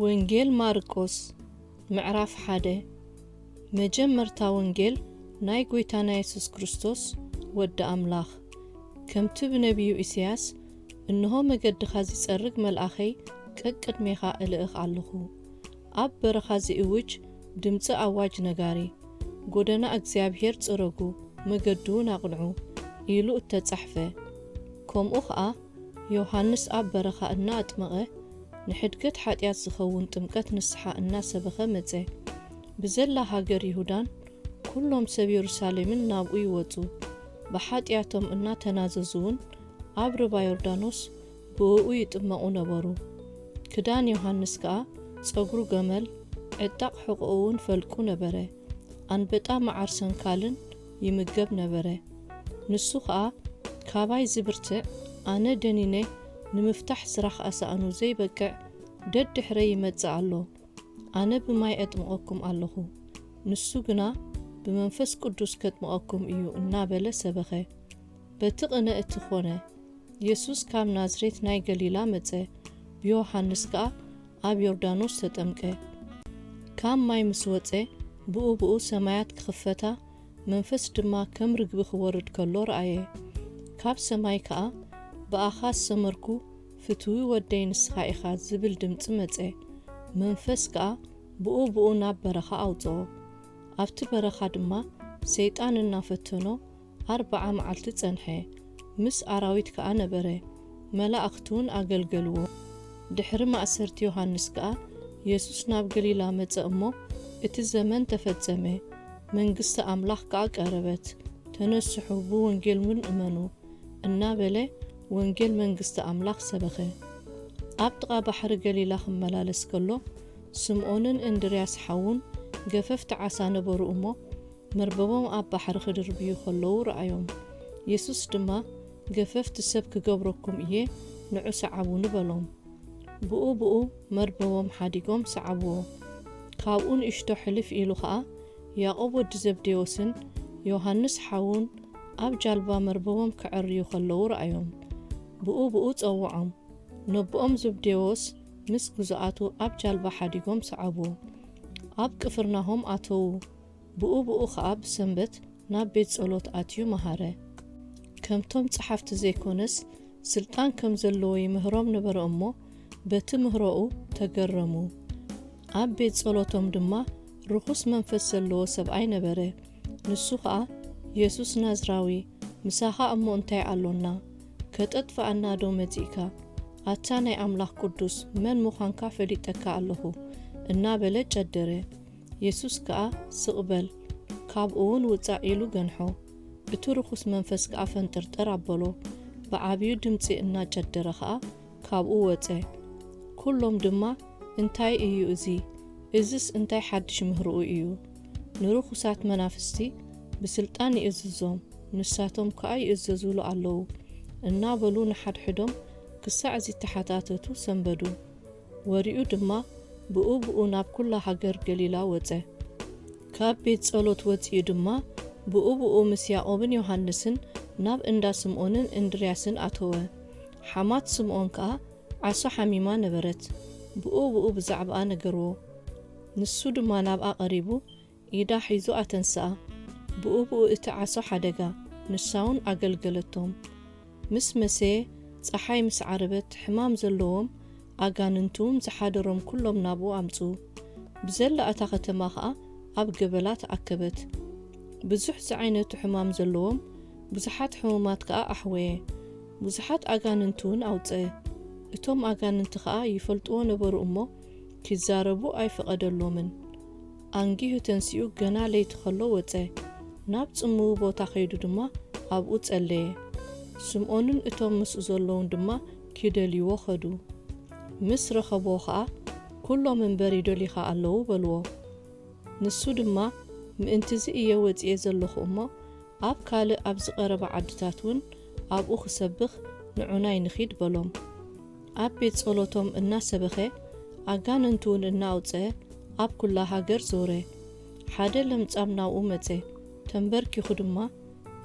ወንጌል ማርቆስ ምዕራፍ ሓደ። መጀመርታ ወንጌል ናይ ጐይታና የሱስ ክርስቶስ ወዲ ኣምላኽ። ከምቲ ብነቢዩ ኢሳያስ፣ "እንሆ መገድኻ ዚጸርግ መልኣኸይ ቀቅድሜኻ እልእኽ ኣለኹ። ኣብ በረኻ ዚእውጅ ድምጺ ኣዋጅ ነጋሪ፣ ጐደና እግዚኣብሔር ጽረጉ፣ መገዱ እውን ኣቕንዑ" ኢሉ እተጻሕፈ። ከምኡ ኸኣ ዮሃንስ ኣብ በረኻ እናኣጥመቐ፣ ንሕድገት ሓጢኣት ዝኸውን ጥምቀት ንስሓ እናሰበኸ መጸ። ብዘላ ሃገር ይሁዳን ኵሎም ሰብ የሩሳሌምን ናብኡ ይወጹ። ብሓጢኣቶም እናተናዘዙ እውን ኣብ ርባ ዮርዳኖስ ብእኡ ይጥመቑ ነበሩ። ክዳን ዮሃንስ ከኣ ጸጉሩ ገመል፣ ዕጣቕ ሕቖኡ እውን ፈልቁ ነበረ። ኣንበጣ መዓር ሰንካልን ይምገብ ነበረ። ንሱ ኸኣ፣ "ካባይ ዝብርትዕ፣ ኣነ ደኒነ ንምፍታሕ ስራሕ ኣሳእኑ ዘይበቅዕ ደድሕረይ ይመጽእ ኣሎ። ኣነ ብማይ ኣጥምቐኩም ኣለኹ፣ ንሱ ግና ብመንፈስ ቅዱስ ከጥምቐኩም እዩ" እናበለ ሰበኸ። በቲ ቅነ እቲ ኾነ። የሱስ ካብ ናዝሬት ናይ ገሊላ መጸ፣ ብዮሃንስ ከኣ ኣብ ዮርዳኖስ ተጠምቀ። ካብ ማይ ምስ ወጸ፣ ብኡ ብኡ ሰማያት ክኽፈታ፣ መንፈስ ድማ ከም ርግቢ ክወርድ ከሎ ረኣየ። ካብ ሰማይ ከኣ፣ "ብኣኻ ዝሰመርኩ ፍትዊ ወደይ ንስኻ ኢኻ" ዝብል ድምጺ መጸ። መንፈስ ከኣ ብኡ ብኡ ናብ በረኻ ኣውጽኦ። ኣብቲ በረኻ ድማ ሰይጣን እናፈተኖ ኣርብዓ መዓልቲ ጸንሐ፣ ምስ ኣራዊት ከኣ ነበረ። መላእኽቲ እውን ኣገልገልዎ። ድሕሪ ማእሰርቲ ዮሃንስ ከኣ የሱስ ናብ ገሊላ መጸ እሞ፣ "እቲ ዘመን ተፈጸመ፣ መንግስቲ ኣምላኽ ከኣ ቀረበት። ተነስሑ፣ ብወንጌል እውን እመኑ" እናበለ ወንጌል መንግስቲ ኣምላኽ ሰበኸ። ኣብ ጥቓ ባሕሪ ገሊላ ክመላለስ ከሎ፣ ስምዖንን እንድርያስ ሓዉን ገፈፍቲ ዓሳ ነበሩ እሞ፣ መርበቦም ኣብ ባሕሪ ክድርብዩ ከለዉ ረኣዮም። የሱስ ድማ፣ "ገፈፍቲ ሰብ ክገብረኩም እየ፣ ንዑ ሰዓቡኒ" በሎም። ብኡ ብኡ መርበቦም ሓዲጎም ሰዓብዎ። ካብኡ ንእሽቶ ሕልፍ ኢሉ ኸኣ፣ ያዕቆብ ወዲ ዘብዴዎስን ዮሃንስ ሓዉን ኣብ ጃልባ መርበቦም ከዐርዩ ከለዉ ረኣዮም። ብኡ ብኡ ጸውዖም። ነቦኦም ዘብዴዎስ ምስ ግዙኣቱ ኣብ ጃልባ ሓዲጎም ሰዓብዎ። ኣብ ቅፍርናሆም ኣተዉ። ብኡ ብኡ ኸኣ ብሰንበት ናብ ቤት ጸሎት ኣትዩ መሃረ። ከምቶም ጸሓፍቲ ዘይኮነስ፣ ስልጣን ከም ዘለዎ ይምህሮም ነበረ እሞ፣ በቲ ምህሮኡ ተገረሙ። ኣብ ቤት ጸሎቶም ድማ ርኹስ መንፈስ ዘለዎ ሰብኣይ ነበረ። ንሱ ኸኣ፣ "የሱስ ናዝራዊ፣ ምሳኻ እሞ እንታይ ኣሎና? ከተጥፍኣና ዶ መጺእካ? ኣታ ናይ ኣምላኽ ቅዱስ፣ መን ምዃንካ ፈሊጠካ ኣለኹ" እናበለ ጨደረ። የሱስ ከኣ፣ "ስቕ በል፣ ካብኡ እውን ውጻእ" ኢሉ ገንሖ። እቲ ርኹስ መንፈስ ከኣ ፈንጠርጠር ኣበሎ፣ ብዓብዩ ድምጺ እናጨደረ ከኣ ካብኡ ወጸ። ኩሎም ድማ፣ "እንታይ እዩ እዚ? እዝስ እንታይ ሓድሽ ምህሮኡ እዩ? ንርኹሳት መናፍስቲ ብስልጣን ይእዝዞም፣ ንሳቶም ከኣ ይእዘዙሉ ኣለዉ" እናበሉ ንሓድሕዶም ክሳዕ ዚተሓታተቱ ሰንበዱ። ወዲኡ ድማ ብኡ ብኡ ናብ ኩላ ሃገር ገሊላ ወጸ። ካብ ቤት ጸሎት ወጺኡ ድማ ብኡ ብኡ ምስ ያዕቆብን ዮሃንስን ናብ እንዳ ስምዖንን እንድርያስን ኣተወ። ሓማት ስምዖን ከኣ ዓሶ ሓሚማ ነበረት። ብኡ ብኡ ብዛዕባኣ ነገርዎ። ንሱ ድማ ናብኣ ቀሪቡ፣ ኢዳ ሒዙ ኣተንስኣ። ብኡ ብኡ እቲ ዓሶ ሓደጋ፣ ንሳ እውን ኣገልገለቶም። ምስ መሰየ፣ ጸሓይ ምስ ዓረበት፣ ሕማም ዘለዎም፣ ኣጋንንት እውን ዝሓደሮም ኩሎም ናብኡ ኣምጽኡ። ብዘላ እታ ከተማ ኸኣ ኣብ ገበላ ተኣከበት። ብዙሕ ዝዓይነቱ ሕማም ዘለዎም ብዙሓት ሕሙማት ከኣ ኣሕወየ። ብዙሓት ኣጋንንቲ እውን ኣውጸአ። እቶም ኣጋንንቲ ኸኣ ይፈልጥዎ ነበሩ እሞ፣ ኪዛረቡ ኣይፈቐደሎምን። ኣንጊሁ ተንሲኡ ገና ለይቲ ኸሎ ወጸ። ናብ ጽምዊ ቦታ ኸይዱ ድማ ኣብኡ ጸለየ። ስምዖንን እቶም ምስኡ ዘለዉን ድማ ኪደልይዎ ኸዱ። ምስ ረኸብዎ ኸኣ፣ "ኩሎም እምበር ይደልዩኻ ኣለዉ" በልዎ። ንሱ ድማ፣ "ምእንትዚ እየ ወጺኤ ዘለኹ እሞ፣ ኣብ ካልእ ኣብ ዝቐረባ ዓድታት እውን ኣብኡ ክሰብኽ ንዑናይ ንኺድ" በሎም። ኣብ ቤት ጸሎቶም እናሰበኸ፣ ኣጋንንቱ እውን እናኣውጸአ ኣብ ኩላ ሃገር ዞረ። ሓደ ለምጻም ናብኡ መጸ። ተንበርኪኹ ድማ፣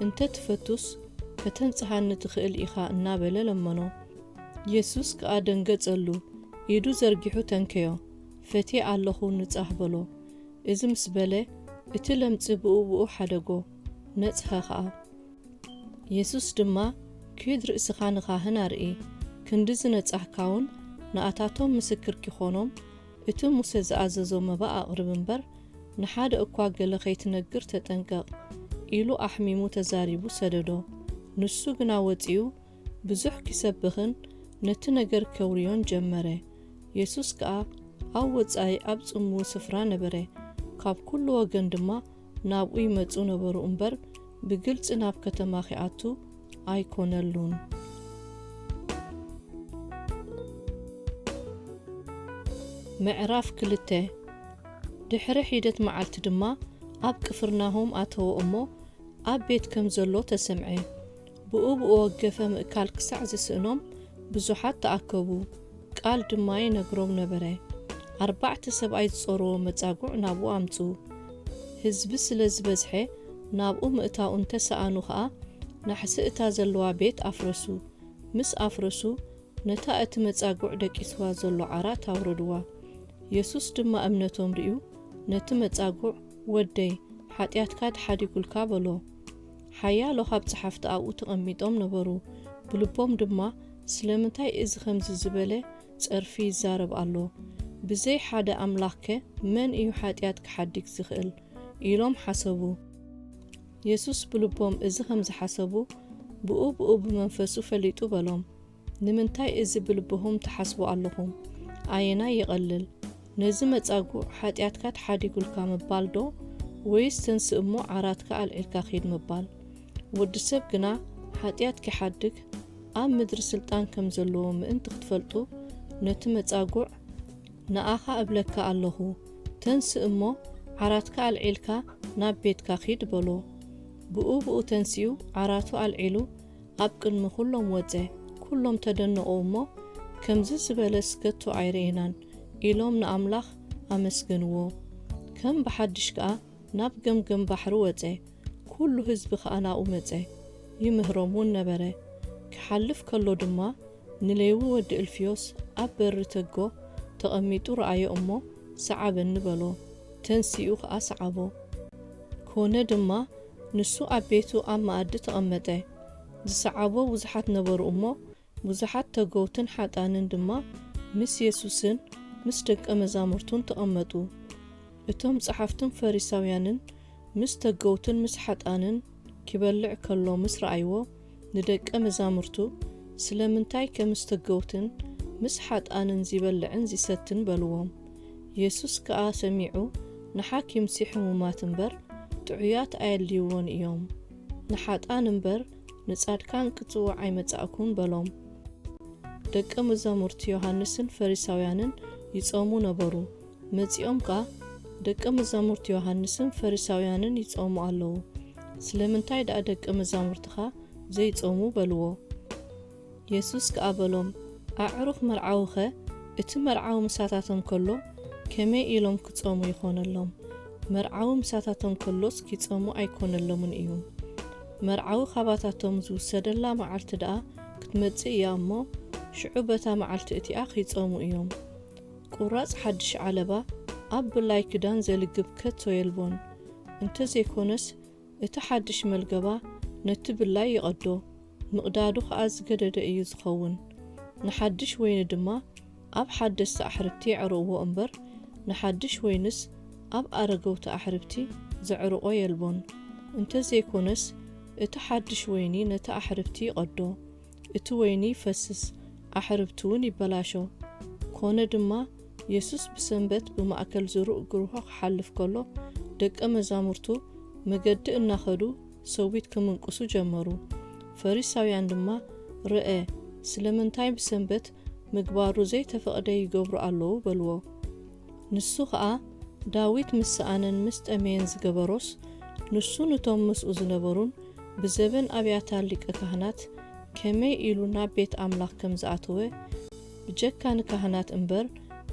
"እንተ ትፈቱስ፣ ከተንጽሃኒ ትኽእል ኢኻ" እናበለ ለመኖ። የሱስ ከኣ ደንገጸሉ፣ ኢዱ ዘርጊሑ ተንከዮ። ፈትየ ኣለኹ፣ ንጻህ በሎ። እዚ ምስ በለ፣ እቲ ለምጺ ብኡ ብኡ ሓደጎ፣ ነጽሀ ኸኣ። የሱስ ድማ፣ ኪድ ርእስኻ ንኻህን ኣርኢ፣ ክንዲ ዝነጻህካውን ንኣታቶም ምስክር ኪኾኖም፣ እቲ ሙሴ ዝኣዘዞ መባእ ኣቕርብ እምበር፣ ንሓደ እኳ ገለ ኸይትነግር ተጠንቀቕ፣ ኢሉ ኣሕሚሙ ተዛሪቡ ሰደዶ። ንሱ ግና ወጺኡ ብዙሕ ኪሰብኽን ነቲ ነገር ከውርዮን ጀመረ። የሱስ ከኣ ኣብ ወጻኢ ኣብ ጽምው ስፍራ ነበረ። ካብ ኩሉ ወገን ድማ ናብኡ ይመጹ ነበሩ እምበር፣ ብግልጺ ናብ ከተማ ኺኣቱ ኣይኮነሉን። ምዕራፍ ክልተ። ድሕሪ ሒደት መዓልቲ ድማ ኣብ ቅፍርናሆም ኣተወ እሞ፣ ኣብ ቤት ከም ዘሎ ተሰምዐ። ብኡ ብኡ ወገፈ ምእካል ክሳዕ ዝስእኖም ብዙሓት ተኣከቡ። ቃል ድማ ይነግሮም ነበረ። ኣርባዕተ ሰብኣይ ዝጾርዎ መጻጉዕ ናብኡ ኣምጽኡ። ህዝቢ ስለ ዝበዝሐ ናብኡ ምእታው እንተ ሰኣኑ ኸኣ፣ ናሕሲ እታ ዘለዋ ቤት ኣፍረሱ። ምስ ኣፍረሱ፣ ነታ እቲ መጻጉዕ ደቂስዋ ዘሎ ዓራት ኣውረድዋ። የሱስ ድማ እምነቶም ርእዩ፣ ነቲ መጻጉዕ፣ "ወደይ፣ ሓጢኣትካ ተሓዲጉልካ" በሎ። ሓያሎ ካብ ጸሓፍቲ ኣብኡ ተቐሚጦም ነበሩ። ብልቦም ድማ፣ "ስለምንታይ እዚ ኸምዚ ዝበለ ጸርፊ ይዛረብ ኣሎ? ብዘይ ሓደ ኣምላኽከ መን እዩ ሓጢኣት ክሓድግ ዝኽእል?" ኢሎም ሓሰቡ። የሱስ ብልቦም እዚ ኸም ዝሓሰቡ ብኡ ብኡ ብመንፈሱ ፈሊጡ በሎም፣ "ንምንታይ እዚ ብልብኹም ትሓስቡ ኣለኹም? ኣየናይ ይቐልል? ነዚ መጻጉዕ ሓጢኣትካ ተሓዲጉልካ ምባል ዶ፣ ወይስ ተንስእ እሞ ዓራትካ ኣልዒልካ ኺድ ምባል?" ወዲ ሰብ ግና ሓጢኣት ኪሓድግ ኣብ ምድሪ ስልጣን ከም ዘለዎ ምእንቲ ክትፈልጡ፣ ነቲ መጻጉዕ፣ "ንኣኻ እብለካ ኣለኹ፣ ተንስእ እሞ ዓራትካ ኣልዒልካ ናብ ቤትካ ኺድ" በሎ። ብኡ ብኡ ተንሲኡ ዓራቱ ኣልዒሉ ኣብ ቅድሚ ኹሎም ወጸ። ኩሎም ተደነቑ እሞ፣ "ከምዚ ዝበለስ ከቶ ኣይረኤናን" ኢሎም ንኣምላኽ ኣመስገንዎ። ከም ብሓድሽ ከኣ ናብ ገምገም ባሕሪ ወጸ። ኩሉ ህዝቢ ኸኣ ናብኡ መጸ፣ ይምህሮም እውን ነበረ። ክሓልፍ ከሎ ድማ ንሌዊ ወዲ እልፍዮስ ኣብ በሪ ተጎ ተቐሚጡ ረኣዮ እሞ፣ "ሰዓበኒ" በሎ። ተንሲኡ ኸኣ ሰዓቦ። ኮነ ድማ፣ ንሱ ኣብ ቤቱ ኣብ መኣዲ ተቐመጠ። ዝሰዓቦ ብዙሓት ነበሩ እሞ፣ ብዙሓት ተገውትን ሓጣንን ድማ ምስ የሱስን ምስ ደቀ መዛሙርቱን ተቐመጡ። እቶም ጸሓፍትን ፈሪሳውያንን ምስ ተገውትን ምስ ሓጣንን ኪበልዕ ከሎ ምስ ረኣይዎ፣ ንደቀ መዛሙርቱ፣ "ስለምንታይ ከ ምስ ተገውትን ምስ ሓጣንን ዚበልዕን ዚሰትን?" በልዎም። የሱስ ከኣ ሰሚዑ፣ "ንሓኪምሲ ሕሙማት እምበር፣ ጥዑያት ኣየድልይዎን እዮም። ንሓጣን እምበር፣ ንጻድቃን ክጽውዕ ኣይመጻእኩን" በሎም። ደቀ መዛሙርቲ ዮሃንስን ፈሪሳውያንን ይጾሙ ነበሩ። መጺኦም ከኣ፣ "ደቀ መዛሙርቲ ዮሃንስን ፈሪሳውያንን ይጾሙ ኣለዉ። ስለምንታይ ደኣ ደቀ መዛሙርትኻ ዘይጾሙ?" በልዎ። የሱስ ከኣ በሎም፣ "ኣዕሩኽ መርዓውኸ እቲ መርዓዊ ምሳታቶም ከሎ ከመይ ኢሎም ክጾሙ ይኾነሎም? መርዓዊ ምሳታቶም ከሎስ ኪጾሙ ኣይኮነሎምን እዩ። መርዓዊ ካባታቶም ዝውሰደላ መዓልቲ ደኣ ክትመጽእ እያ እሞ፣ ሽዑ በታ መዓልቲ እቲኣ ኺጾሙ እዮም። ቁራጽ ሓድሽ ዓለባ ኣብ ብላይ ክዳን ዘልግብ ከቶ የልቦን። እንተ ዘይኮነስ፣ እቲ ሓድሽ መልገባ ነቲ ብላይ ይቐዶ፣ ምቕዳዱ ኸኣ ዝገደደ እዩ ዝኸውን። ንሓድሽ ወይኒ ድማ ኣብ ሓደስቲ ኣሕርብቲ የዕርቕዎ እምበር፣ ንሓድሽ ወይንስ ኣብ ኣረገውቲ ኣሕርብቲ ዘዕርቖ የልቦን። እንተ ዘይኮነስ፣ እቲ ሓድሽ ወይኒ ነቲ ኣሕርብቲ ይቐዶ፣ እቲ ወይኒ ይፈስስ፣ ኣሕርብቲ እውን ይበላሾ። ኮነ ድማ፣ የሱስ ብሰንበት ብማእከል ዝሩእ ግርሆ ክሓልፍ ከሎ፣ ደቀ መዛሙርቱ መገዲ እናኸዱ ሰዊት ክምንቅሱ ጀመሩ። ፈሪሳውያን ድማ፣ "ርአ፣ ስለምንታይ ብሰንበት ምግባሩ ዘይተፈቕደ ይገብሩ ኣለዉ?" በልዎ። ንሱ ኸኣ፣ "ዳዊት ምስ ሰኣነን ምስ ጠመየን ዝገበሮስ፣ ንሱ፣ ንቶም ምስኡ ዝነበሩን ብዘበን ኣብያታር ሊቀ ካህናት ከመይ ኢሉ ናብ ቤት ኣምላኽ ከም ዝኣተወ፣ ብጀካ ንካህናት እምበር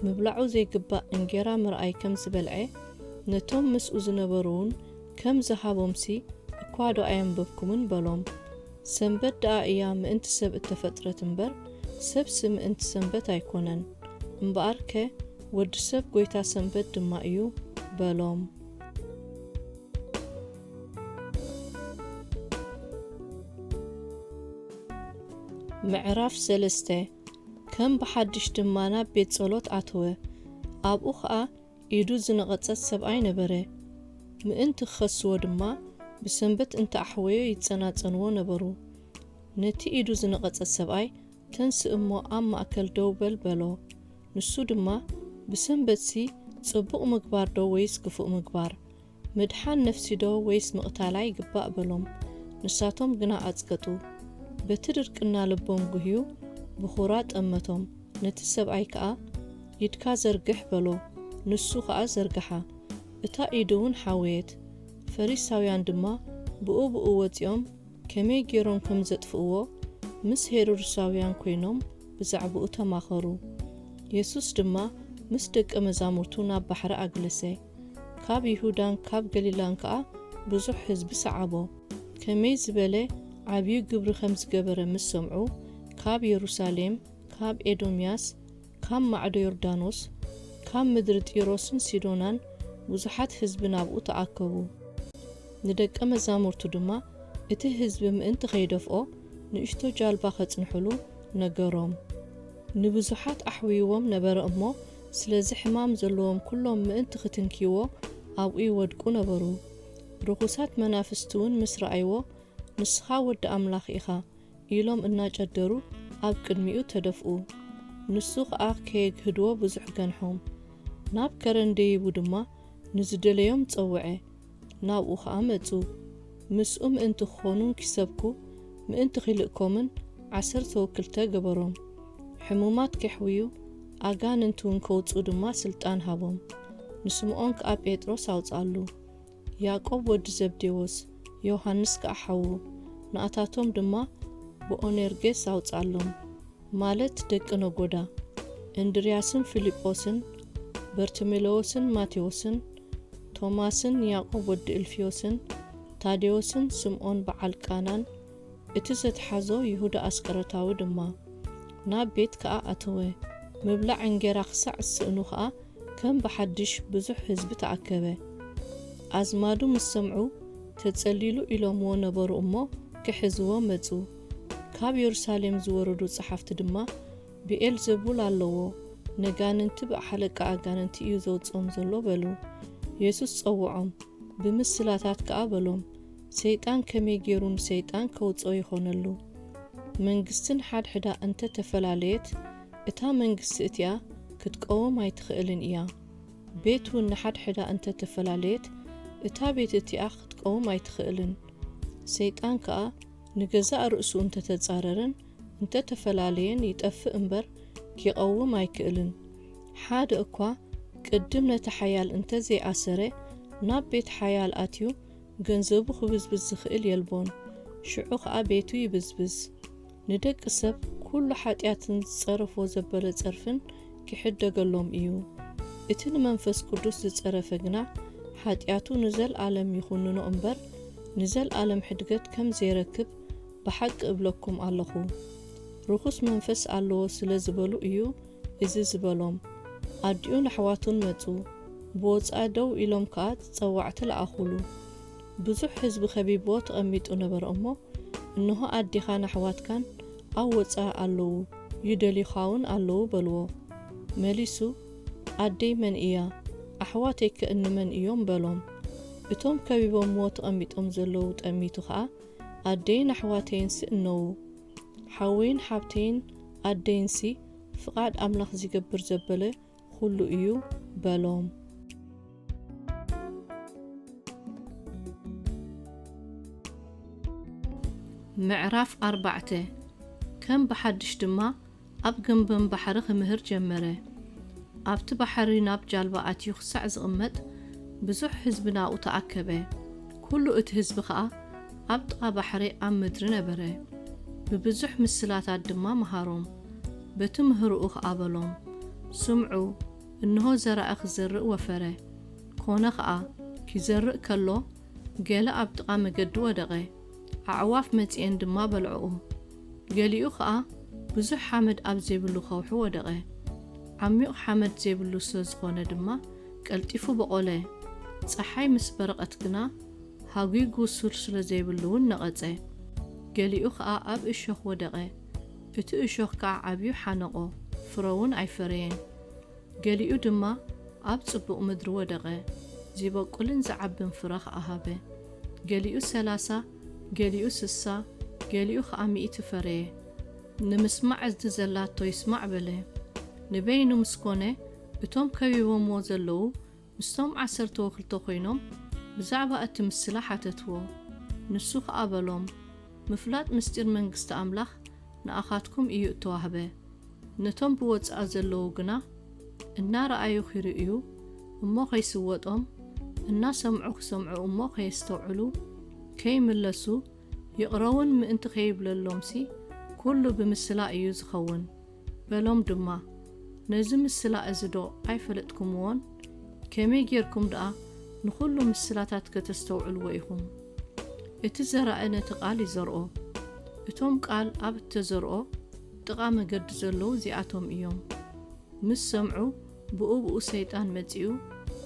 ምብላዑ ዘይግባእ እንጌራ ምርኣይ ከም ዝበልዐ፣ ነቶም ምስኡ ዝነበሩ እውን ከም ዝሃቦምሲ እኳ ዶ ኣየንበብኩምን?" በሎም። ሰንበት ደኣ እያ ምእንቲ ሰብ እተፈጥረት እምበር፣ ሰብሲ ምእንቲ ሰንበት ኣይኮነን። እምበኣርከ፣ ወዲ ሰብ ጐይታ ሰንበት ድማ እዩ በሎም። ምዕራፍ ሰለስተ። ከም ብሓድሽ ድማ ናብ ቤት ጸሎት ኣተወ። ኣብኡ ኸኣ ኢዱ ዝነቐጸት ሰብኣይ ነበረ። ምእንቲ ክኸስዎ ድማ ብሰንበት እንተ ኣሕወዮ ይጸናጸንዎ ነበሩ። ነቲ ኢዱ ዝነቐጸ ሰብኣይ፣ "ተንስእ እሞ ኣብ ማእከል ደው በል" በሎ። ንሱ ድማ፣ "ብሰንበትሲ ጽቡቕ ምግባር ዶ ወይስ ክፉእ ምግባር? ምድሓን ነፍሲዶ ወይስ ምቕታላ ይግባእ?" በሎም። ንሳቶም ግና ኣጽቀጡ። በቲ ድርቅና ልቦም ጉህዩ ብኹራ ጠመቶም። ነቲ ሰብኣይ ከኣ፣ "ኢድካ ዘርግሕ" በሎ። ንሱ ኸኣ ዘርግሓ። እታ ኢዱ እውን ሓወየት። ፈሪሳውያን ድማ ብኡ ብኡ ወጺኦም ከመይ ገይሮም ከም ዘጥፍእዎ ምስ ሄሮድሳውያን ኮይኖም ብዛዕባኡ ተማኸሩ። የሱስ ድማ ምስ ደቀ መዛሙርቱ ናብ ባሕሪ ኣግለሰ። ካብ ይሁዳን ካብ ገሊላን ከኣ ብዙሕ ህዝቢ ሰዓቦ። ከመይ ዝበለ ዓብዩ ግብሪ ከም ዝገበረ ምስ ሰምዑ፣ ካብ የሩሳሌም፣ ካብ ኤዶምያስ፣ ካብ ማዕዶ ዮርዳኖስ፣ ካብ ምድሪ ጢሮስን ሲዶናን ብዙሓት ህዝቢ ናብኡ ተኣከቡ። ንደቀ መዛሙርቱ ድማ እቲ ህዝቢ ምእንቲ ኸይደፍኦ ንእሽቶ ጃልባ ኸጽንሑሉ ነገሮም። ንብዙሓት ኣሕውይዎም ነበረ እሞ፣ ስለዚ ሕማም ዘለዎም ኩሎም ምእንቲ ኽትንክይዎ ኣብኡ ይወድቁ ነበሩ። ርኹሳት መናፍስቲ እውን ምስ ረኣይዎ፣ "ንስኻ ወዲ ኣምላኽ ኢኻ" ኢሎም እናጨደሩ ኣብ ቅድሚኡ ተደፍኡ። ንሱ ኸኣ ከየግህድዎ ብዙሕ ገንሖም። ናብ ከረን ደይቡ ድማ ንዝደለዮም ጸውዐ። ናብኡ ኸኣ መጹ። ምስኡ ምእንቲ ክኾኑን ኪሰብኩ ምእንቲ ኺልእኮምን ዓሰርተ ወክልተ ገበሮም። ሕሙማት ኬሕውዩ፣ ኣጋንንቲ እውን ከውጽኡ ድማ ስልጣን ሃቦም። ንስምዖን ከኣ ጴጥሮስ ኣውጽኣሉ። ያዕቆብ ወዲ ዘብዴዎስ፣ ዮሃንስ ከኣ ሓዉ፣ ንኣታቶም ድማ ቦኦኔርጌስ ኣውጽኣሎም፣ ማለት ደቂ ነጎዳ። እንድርያስን ፊልጶስን፣ በርተሜሌዎስን ማቴዎስን፣ ቶማስን ያዕቆብ ወዲ እልፍዮስን፣ ታዴዎስን ስምዖን በዓል ቃናን፣ እቲ ዘትሓዞ ይሁዳ ኣስቀረታዊ ድማ። ናብ ቤት ከኣ ኣተወ። ምብላዕ እንጌራ ክሳዕ ዝስእኑ ኸኣ ከም ብሓድሽ ብዙሕ ህዝቢ ተኣከበ። ኣዝማዱ ምስ ሰምዑ፣ "ተጸሊሉ" ኢሎምዎ ነበሩ እሞ፣ ክሕዝዎ መጹ። ካብ የሩሳሌም ዝወረዱ ጸሓፍቲ ድማ፣ "ብኤልዘቡል ኣለዎ፣ ነጋንንቲ ብሓለቃ ኣጋንንቲ እዩ ዘውጽኦም ዘሎ" በሉ። የሱስ ጸውዖም፣ ብምስላታት ከኣ በሎም፣ "ሰይጣን ከመይ ገይሩ ንሰይጣን ከውጽኦ ይኾነሉ? መንግስትን ሓድሕዳ እንተ ተፈላለየት፣ እታ መንግስቲ እቲኣ ክትቀውም ኣይትኽእልን እያ። ቤት እውን ንሓድሕዳ እንተ ተፈላለየት፣ እታ ቤት እቲኣ ክትቀውም ኣይትኽእልን። ሰይጣን ከኣ ንገዛእ ርእሱ እንተ ተጻረረን እንተ ተፈላለየን ይጠፍእ እምበር ኪቐውም ኣይክእልን። ሓደ እኳ ቅድም ነቲ ሓያል እንተ ዘይኣሰረ፣ ናብ ቤት ሓያል ኣትዩ ገንዘቡ ክብዝብዝ ዝኽእል የልቦን፣ ሽዑ ኸኣ ቤቱ ይብዝብዝ። ንደቂ ሰብ ኩሉ ሓጢኣትን ዝጸረፎ ዘበለ ጸርፍን ኪሕደገሎም እዩ። እቲ ንመንፈስ ቅዱስ ዝጸረፈ ግና ሓጢኣቱ ንዘልኣለም ይኹንኖ እምበር ንዘልኣለም ሕድገት ከም ዘይረክብ ብሓቂ እብለኩም ኣለኹ። ርኹስ መንፈስ ኣለዎ ስለ ዝበሉ እዩ እዚ ዝበሎም። ኣዲኡን ኣሕዋቱን መጹ፣ ብወጻኢ ደው ኢሎም ከኣ ጸዋዕቲ ለኣኹሉ። ብዙሕ ህዝቢ ከቢብዎ ተቐሚጡ ነበረ እሞ፣ "እንሆ ኣዴኻን ኣሕዋትካን ኣብ ወጻኢ ኣለዉ፣ ይደልዩኻውን ኣለዉ" በልዎ። መሊሱ፣ "ኣደይ መን እያ? ኣሕዋተይከ እንመን እዮም?" በሎም። እቶም ከቢቦምዎ ተቐሚጦም ዘለዉ ጠሚቱ ኸኣ፣ "ኣደይን ኣሕዋተይንሲ እነዉ፣ ሓወይን ሓብተይን ኣደይንሲ ፍቓድ ኣምላኽ ዚገብር ዘበለ ኹሉ እዩ" በሎም። ምዕራፍ ኣርባዕተ። ከም ብሓድሽ ድማ ኣብ ገምገም ባሕሪ ኽምህር ጀመረ። ኣብቲ ባሕሪ ናብ ጃልባ ኣትዩ ኽሳዕ ዝቕመጥ፣ ብዙሕ ህዝቢ ናብኡ ተኣከበ። ኵሉ እቲ ህዝቢ ኸኣ ኣብ ጥቓ ባሕሪ ኣብ ምድሪ ነበረ። ብብዙሕ ምስላታት ድማ መሃሮም። በቲ ምህሮኡ ኸኣ በሎም፣ ስምዑ፣ እንሆ ዘራኢ ኽዘርእ ወፈረ። ኰነ ኸኣ፣ ኪዘርእ ከሎ፣ ገለ ኣብ ጥቓ መገዲ ወደቐ፣ ኣዕዋፍ መጺኤን ድማ በልዕኦ። ገሊኡ ኸኣ ብዙሕ ሓመድ ኣብ ዘይብሉ ኸውሒ ወደቐ። ዓሚቕ ሓመድ ዘይብሉ ስለ ዝኾነ ድማ ቀልጢፉ በቖለ። ጸሓይ ምስ በረቐት ግና ሃጒጉ ሱር ስለ ዘይብሉ እውን ነቐጸ። ገሊኡ ኸኣ ኣብ እሾኽ ወደቐ። እቲ እሾኽ ከኣ ዓብዩ ሓነቖ፣ ፍረ እውን ኣይፈረየን። ገሊኡ ድማ ኣብ ጽቡቕ ምድሪ ወደቐ፣ ዚበቁልን ዝዓብን ፍረ ኸኣ ሃበ። ገሊኡ ሰላሳ፣ ገሊኡ ስሳ፣ ገሊኡ ኸኣ ሚእቲ ፈረየ። ንምስማዕ እዝኒ ዘላቶ ይስማዕ በለ። ንበይኑ ምስ ኮነ፣ እቶም ከቢቦምዎ ዘለዉ ምስቶም ዓሰርተ ወክልተ ኮይኖም ብዛዕባ እቲ ምስላ ሓተትዎ። ንሱ ኸኣ በሎም፣ ምፍላጥ ምስጢር መንግስቲ ኣምላኽ ንኣኻትኩም እዩ እተዋህበ። ነቶም ብወጻኢ ዘለዉ ግና እናረኣዩ ኺርእዩ እሞ ኸይስወጦም፣ እናሰምዑ ኪሰምዑ እሞ ኸየስተውዕሉ፣ ከይምለሱ፣ ይቕረውን ምእንቲ ኸይብለሎምሲ፣ ኩሉ ብምስላ እዩ ዝኸውን። በሎም ድማ፣ ነዚ ምስላ እዝዶ ኣይፈለጥኩምዎን? ከመይ ጌርኩም ደኣ ንኹሉ ምስላታት ከተስተውዕልዎ ኢኹም? እቲ ዘራኢ ነቲ ቓል ይዘርኦ። እቶም ቃል ኣብ እተዘርኦ ጥቓ መገዲ ዘለዉ እዚኣቶም እዮም። ምስ ሰምዑ፣ ብኡ ብኡ ሰይጣን መጺኡ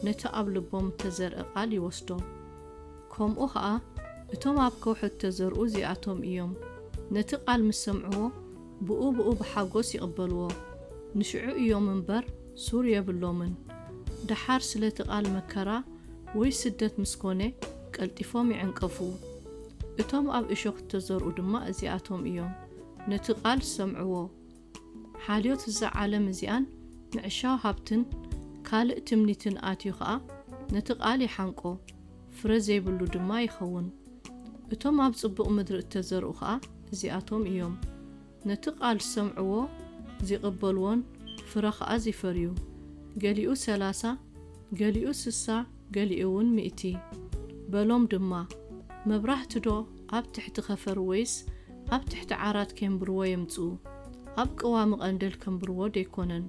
ነቲ ኣብ ልቦም እተዘርአ ቃል ይወስዶ። ከምኡ ኸኣ እቶም ኣብ ከውሒ እተዘርኡ እዚኣቶም እዮም። ነቲ ቃል ምስ ሰምዕዎ፣ ብኡ ብኡ ብሓጎስ ይቕበልዎ። ንሽዑ እዮም እምበር፣ ሱር የብሎምን። ደሓር ስለቲ ቃል መከራ ወይ ስደት ምስ ኮነ፣ ቀልጢፎም ይዕንቀፉ። እቶም ኣብ እሾኽ እተዘርኡ ድማ እዚኣቶም እዮም። ነቲ ቃል ዝሰምዕዎ፣ ሓልዮት እዛ ዓለም እዚኣን ምዕሻው ሃብትን ካልእ ትምኒትን ኣትዩ ኸኣ፣ ነቲ ቃል ይሓንቆ፣ ፍረ ዘይብሉ ድማ ይኸውን። እቶም ኣብ ጽቡቕ ምድሪ እተዘርኡ ኸኣ እዚኣቶም እዮም። ነቲ ቃል ዝሰምዕዎ፣ ዚቕበልዎን ፍረ ኸኣ ዚፈርዩ፣ ገሊኡ ሰላሳ፣ ገሊኡ ስሳ፣ ገሊኡ እውን ሚእቲ። በሎም ድማ፣ መብራህትዶ ኣብ ትሕቲ ኸፈር ወይስ ኣብ ትሕቲ ዓራት ኬንብርዎ የምጽኡ? ኣብ ቀዋሚ ቐንደል ከንብርዎ ደይኮነን?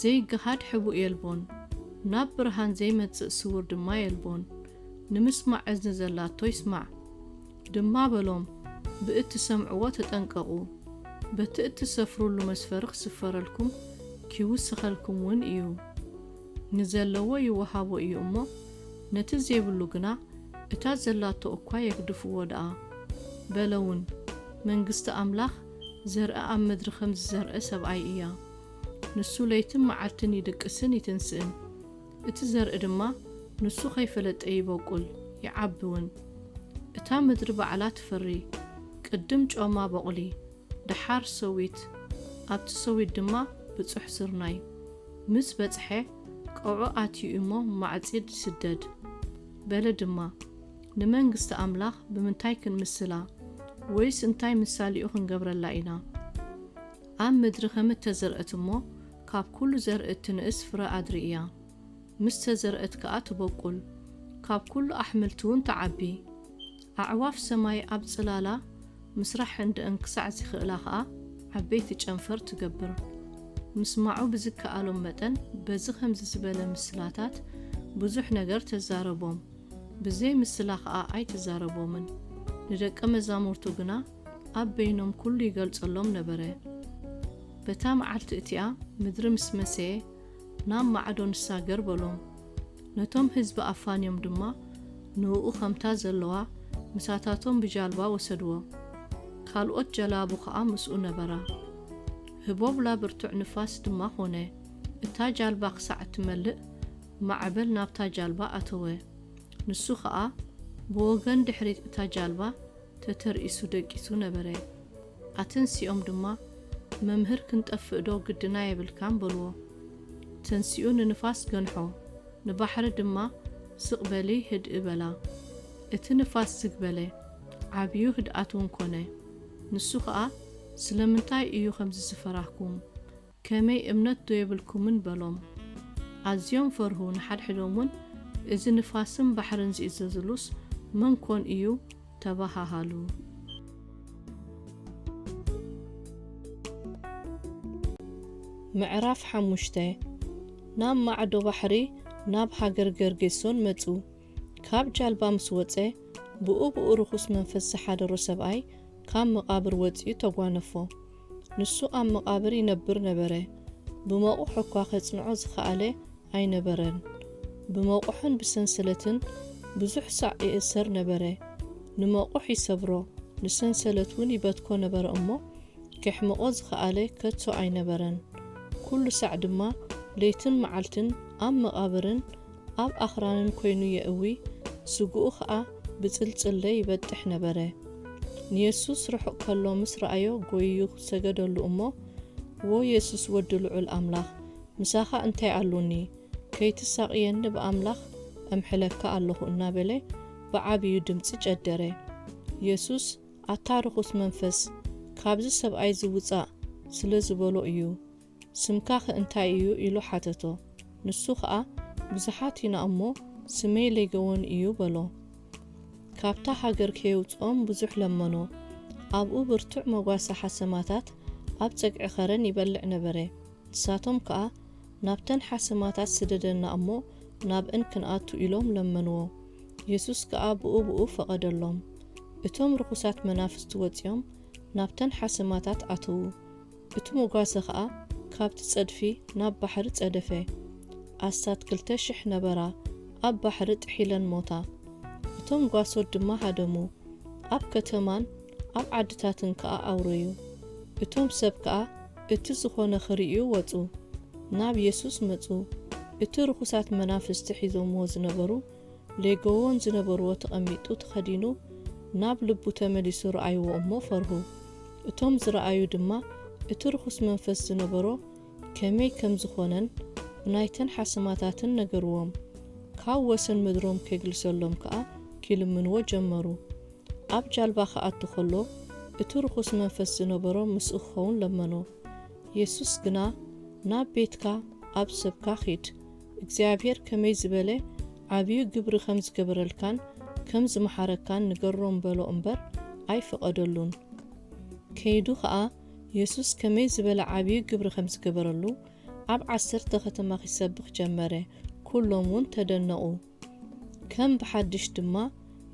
ዘይገሃድ ሕቡእ የልቦን፣ ናብ ብርሃን ዘይመጽእ ስዉር ድማ የልቦን። ንምስማዕ እዝኒ ዘላቶ ይስማዕ። ድማ በሎም፣ ብእትሰምዕዎ ተጠንቀቑ። በቲ እትሰፍሩሉ መስፈሪ ክስፈረልኩም፣ ኪውሰኸልኩም እውን እዩ። ንዘለዎ ይወሃቦ እዩ እሞ፣ ነቲ ዘይብሉ ግና እታ ዘላቶ እኳ የግድፍዎ ደኣ። በለ እውን፣ መንግስቲ ኣምላኽ ዘርኢ ኣብ ምድሪ ከም ዝዘርአ ሰብኣይ እያ። ንሱ ለይትን መዓልትን ይድቅስን ይትንስእን። እቲ ዘርኢ ድማ ንሱ ኸይፈለጠ ይበቁል፣ ይዓቢ እውን። እታ ምድሪ ባዕላ ትፈሪ፣ ቅድም ጮማ በቑሊ፣ ደሓር ሰዊት፣ ኣብቲ ሰዊት ድማ ብጹሕ ስርናይ። ምስ በጽሐ፣ ቀውዒ ኣትዩ እሞ ማዕጺድ ይስደድ። በለ ድማ፣ ንመንግስቲ ኣምላኽ ብምንታይ ክንምስላ? ወይስ እንታይ ምሳሌኡ ክንገብረላ ኢና? ኣብ ምድሪ ከም እተዘርአት እሞ፣ ካብ ኩሉ ዘርኢ እትንእስ ፍረ ኣድሪ እያ። ምስ ተዘርአት ከኣ ትበቁል፣ ካብ ኩሉ ኣሕምልቲ እውን ትዓቢ። ኣዕዋፍ ሰማይ ኣብ ጽላላ ምስራሕ እንደእን ክሳዕ ዚኽእላ ኸኣ ዓበይቲ ጨንፈር ትገብር። ምስማዑ ብዝከኣሎም መጠን በዚ ኸምዚ ዝበለ ምስላታት ብዙሕ ነገር ተዛረቦም። ብዘይ ምስላ ኸኣ ኣይተዛረቦምን። ንደቀ መዛሙርቱ ግና ኣብ በይኖም ኩሉ ይገልጸሎም ነበረ። በታ መዓልቲ እቲኣ ምድሪ ምስ መሰየ፣ ናብ ማዕዶ ንሳገር በሎም። ነቶም ህዝቢ ኣፋንዮም ድማ ንእኡ ኸምታ ዘለዋ ምሳታቶም ብጃልባ ወሰድዎ። ካልኦት ጀላቡ ኸኣ ምስኡ ነበራ። ህቦብላ ብርቱዕ ንፋስ ድማ ኾነ። እታ ጃልባ ክሳዕ እትመልእ፣ ማዕበል ናብታ ጃልባ ኣተወ። ንሱ ኸኣ ብወገን ድሕሪት እታ ጃልባ ተተርኢሱ ደቂሱ ነበረ። ኣተንሲኦም ድማ፣ "መምህር፣ ክንጠፍእ ዶ ግድና የብልካን?" በልዎ። ተንሲኡ ንንፋስ ገንሖ፣ ንባሕሪ ድማ፣ "ስቕ በሊ፣ ህድእ በላ።" እቲ ንፋስ ዝግ በለ፣ ዓብዩ ህድኣት እውን ኮነ። ንሱ ኸኣ፣ "ስለምንታይ እዩ ከምዚ ዝፈራህኩም? ከመይ እምነት ዶ የብልኩምን?" በሎም። ኣዝዮም ፈርሁ፣ ንሓድሕዶም እውን፣ "እዚ ንፋስን ባሕርን ዝእዘዝሉስ መን ኮን እዩ?" ተባሃሃሉ። ምዕራፍ ሓሙሽተ። ናብ ማዕዶ ባሕሪ፣ ናብ ሃገር ገርጌሶን መጹ። ካብ ጃልባ ምስ ወጸ፣ ብኡ ብኡ ርኹስ መንፈስ ዝሓደሮ ሰብኣይ ካብ መቓብር ወጺኡ ተጓነፎ። ንሱ ኣብ መቓብር ይነብር ነበረ። ብመቑሕ እኳ ኼጽንዖ ዝኸኣለ ኣይነበረን። ብመቑሕን ብሰንሰለትን ብዙሕ ሳዕ ይእሰር ነበረ። ንመቑሕ ይሰብሮ፣ ንሰንሰለት እውን ይበትኮ ነበረ እሞ፣ ኬሕምቖ ዝኸኣለ ከቶ ኣይነበረን። ኩሉ ሳዕ ድማ ለይትን መዓልትን ኣብ መቓብርን ኣብ ኣኽራንን ኰይኑ የእዊ፣ ስግኡ ኸኣ ብጽልጽለ ይበጥሕ ነበረ። ንየሱስ ርሑቕ ከሎ ምስ ረኣዮ፣ ጐይዩ ሰገደሉ እሞ፣ "ዎ የሱስ ወዲ ልዑል ኣምላኽ፣ ምሳኻ እንታይ ኣሉኒ? ከይትሳቕየኒ ብኣምላኽ እምሕለካ ኣለኹ" እናበለ ብዓብዩ ድምጺ ጨደረ። የሱስ፣ "ኣታ ርኹስ መንፈስ፣ ካብዚ ሰብኣይ እዚ ውጻእ" ስለ ዝበሎ እዩ። "ስምካኸ እንታይ እዩ?" ኢሉ ሓተቶ። ንሱ ኸኣ፣ "ብዙሓት ኢና እሞ፣ ስመይ ሌገዎን እዩ" በሎ። ካብታ ሃገር ከየውጽኦም ብዙሕ ለመኖ። ኣብኡ ብርቱዕ መጓሰ ሓሰማታት ኣብ ጸግዒ ኸረን ይበልዕ ነበረ። ንሳቶም ከኣ፣ "ናብተን ሓሰማታት ስደደና እሞ፣ ናብእን ክንኣቱ" ኢሎም ለመንዎ። የሱስ ከኣ ብኡ ብኡ ፈቐደሎም። እቶም ርኹሳት መናፍስቲ ወጺኦም ናብተን ሓሰማታት ኣተዉ። እቲ መጓሰ ኸኣ ካብቲ ጸድፊ ናብ ባሕሪ ጸደፈ። ኣስታት ክልተ ሽሕ ነበራ፣ ኣብ ባሕሪ ጥሒለን ሞታ። እቶም ጓሶት ድማ ሃደሙ፣ ኣብ ከተማን ኣብ ዓድታትን ከኣ ኣውረዩ። እቶም ሰብ ከኣ እቲ ዝኾነ ክርእዩ ወጹ። ናብ የሱስ መጹ። እቲ ርኹሳት መናፍስቲ ሒዞምዎ ዝነበሩ ሌገዎን ዝነበርዎ ተቐሚጡ ተኸዲኑ ናብ ልቡ ተመሊሱ ረኣይዎ እሞ ፈርሁ። እቶም ዝረኣዩ ድማ እቲ ርኹስ መንፈስ ዝነበሮ ከመይ ከም ዝኾነን ብናይተን ሓሰማታትን ነገርዎም። ካብ ወሰን ምድሮም ኬግልሰሎም ከኣ ኪልምንዎ ጀመሩ። ኣብ ጃልባ ክኣቱ ኸሎ እቲ ርኹስ መንፈስ ዝነበሮ ምስኡ ክኸውን ለመኖ። የሱስ ግና፣ "ናብ ቤትካ ኣብ ሰብካ ኺድ፣ እግዚኣብሄር ከመይ ዝበለ ዓብዩ ግብሪ ከም ዝገበረልካን ከም ዝመሓረካን ንገሮም" በሎ እምበር ኣይፈቐደሉን። ከይዱ ኸኣ የሱስ ከመይ ዝበለ ዓብዩ ግብሪ ከም ዝገበረሉ ኣብ ዓሰርተ ከተማ ኺሰብኽ ጀመረ። ኩሎም እውን ተደነቑ። ከም ብሓድሽ ድማ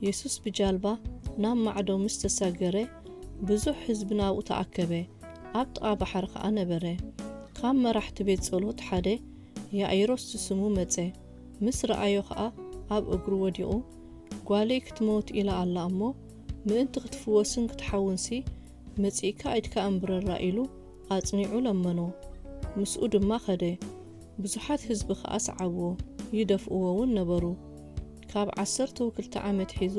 የሱስ ብጃልባ ናብ ማዕዶ ምስ ተሳገረ፣ ብዙሕ ህዝቢ ናብኡ ተኣከበ። ኣብ ጥቓ ባሕሪ ኸኣ ነበረ። ካብ መራሕቲ ቤት ጸሎት ሓደ ያኢሮስ ዝስሙ መጸ። ምስ ረኣዮ ኸኣ ኣብ እግሩ ወዲቑ፣ "ጓለይ ክትመውት ኢላ ኣላ እሞ፣ ምእንቲ ክትፍወስን ክትሓውንሲ፣ መጺእካ ኢድካ ኣንብረላ" ኢሉ ኣጽኒዑ ለመኖ። ምስኡ ድማ ኸደ። ብዙሓት ህዝቢ ኸኣ ሰዓብዎ፣ ይደፍእዎ እውን ነበሩ። ካብ ዓሰርተ ክልተ ዓመት ሒዙ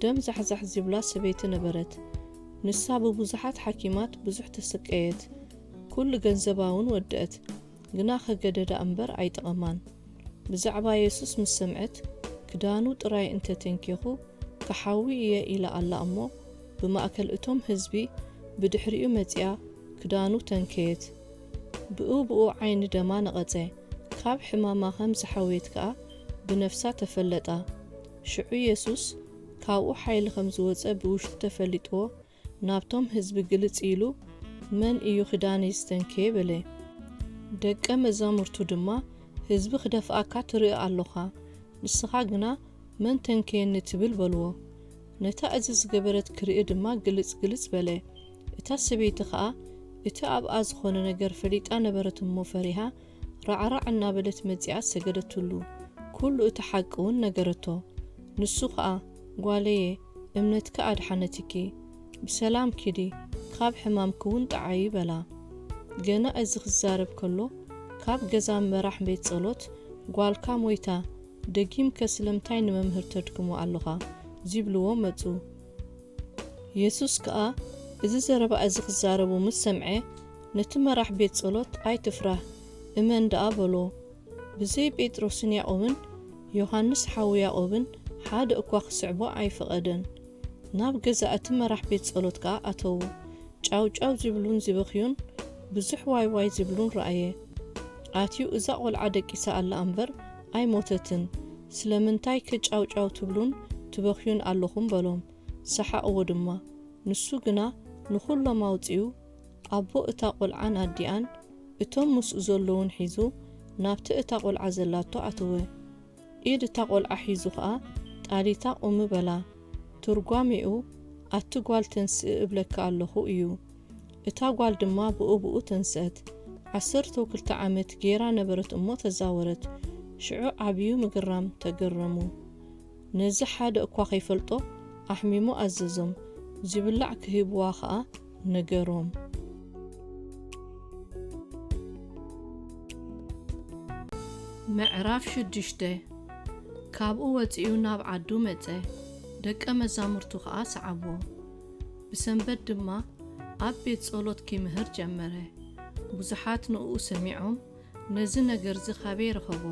ደም ዛሕዛሕ ዚብላ ሰበይቲ ነበረት። ንሳ ብብዙሓት ሓኪማት ብዙሕ ተሰቀየት። ኩሉ ገንዘባ እውን ወደአት፣ ግና ኸገደዳ እምበር ኣይጠቐማን። ብዛዕባ የሱስ ምስ ሰምዐት፣ "ክዳኑ ጥራይ እንተ ተንኬኹ፣ ክሓዊ እየ" ኢላ ኣላ እሞ፣ ብማእከል እቶም ህዝቢ ብድሕሪኡ መጺኣ ክዳኑ ተንከየት። ብኡ ብኡ ዓይኒ ደማ ነቐጸ። ካብ ሕማማ ኸም ዝሓወየት ከኣ ብነፍሳ ተፈለጣ። ሽዑ የሱስ ካብኡ ሓይሊ ኸም ዝወጸ ብውሽጡ ተፈሊጥዎ፣ ናብቶም ህዝቢ ግልጽ ኢሉ፣ "መን እዩ ክዳነይ ዝተንከየ?" በለ። ደቀ መዛሙርቱ ድማ፣ "ህዝቢ ክደፍኣካ ትርኢ ኣሎኻ፣ ንስኻ ግና መን ተንከየኒ ትብል?" በልዎ። ነታ እዚ ዝገበረት ክርኢ ድማ ግልጽ ግልጽ በለ። እታ ሰበይቲ ኸኣ እቲ ኣብኣ ዝኾነ ነገር ፈሊጣ ነበረት እሞ ፈሪሃ፣ ራዕራዕ እናበለት መጺኣ ሰገደትሉ። ኩሉ እቲ ሓቂ እውን ነገረቶ። ንሱ ኸኣ፣ "ጓለየ፣ እምነትኪ ኣድሓነትኪ፣ ብሰላም ኪዲ፣ ካብ ሕማምኪ እውን ጠዓዪ" በላ። ገና እዚ ክዛረብ ከሎ፣ ካብ ገዛ መራሕ ቤት ጸሎት፣ "ጓልካ ሞይታ፣ ደጊምከ ስለምንታይ ንመምህር ተድክሞ ኣሎኻ?" ዚብልዎ መጹ። የሱስ ከኣ እዚ ዘረባ እዚ ክዛረቡ ምስ ሰምዐ፣ ነቲ መራሕ ቤት ጸሎት፣ "ኣይትፍራህ፣ እመን ደኣ" በሎ። ብዘይ ጴጥሮስን ያዕቆብን፣ ዮሃንስ ሓው ያዕቆብን፣ ሓደ እኳ ክስዕቦ ኣይፈቐደን። ናብ ገዛ እቲ መራሕ ቤት ጸሎት ከኣ ኣተዉ። ጫውጫው ዚብሉን ዚበኽዩን፣ ብዙሕ ዋይ ዋይ ዚብሉን ረኣየ። ኣትዩ፣ "እዛ ቈልዓ ደቂሳ ኣላ እምበር ኣይሞተትን፣ ስለምንታይከ ጫውጫው ትብሉን ትበኽዩን ኣለኹም?" በሎም። ሰሓቕዎ ድማ። ንሱ ግና ንኹሎም ኣውጺኡ፣ ኣቦ እታ ቈልዓን ኣዲኣን፣ እቶም ምስኡ ዘለዉን ሒዙ፣ ናብቲ እታ ቈልዓ ዘላቶ ኣተወ። ኢድ እታ ቈልዓ ሒዙ ኸኣ፣ "ጣሊታ ቁሚ" በላ። ትርጓሜኡ፣ "ኣቲ ጓል ተንስኢ እብለኪ ኣለኹ" እዩ። እታ ጓል ድማ ብኡ ብኡ ተንስአት። ዓሰርተው ክልተ ዓመት ገይራ ነበረት እሞ ተዛወረት። ሽዑ ዓብዩ ምግራም ተገረሙ። ነዚ ሓደ እኳ ከይፈልጦ ኣሕሚሙ ኣዘዞም። ዝብላዕ ክህብዋ ኸኣ ነገሮም። ምዕራፍ ሽዱሽተ። ካብኡ ወጺኡ ናብ ዓዱ መጸ፣ ደቀ መዛሙርቱ ኸኣ ሰዓብዎ። ብሰንበት ድማ ኣብ ቤት ጸሎት ኪምህር ጀመረ። ብዙሓት ንእኡ ሰሚዖም፣ ነዚ ነገርዚ ኻበይ ረኸቦ?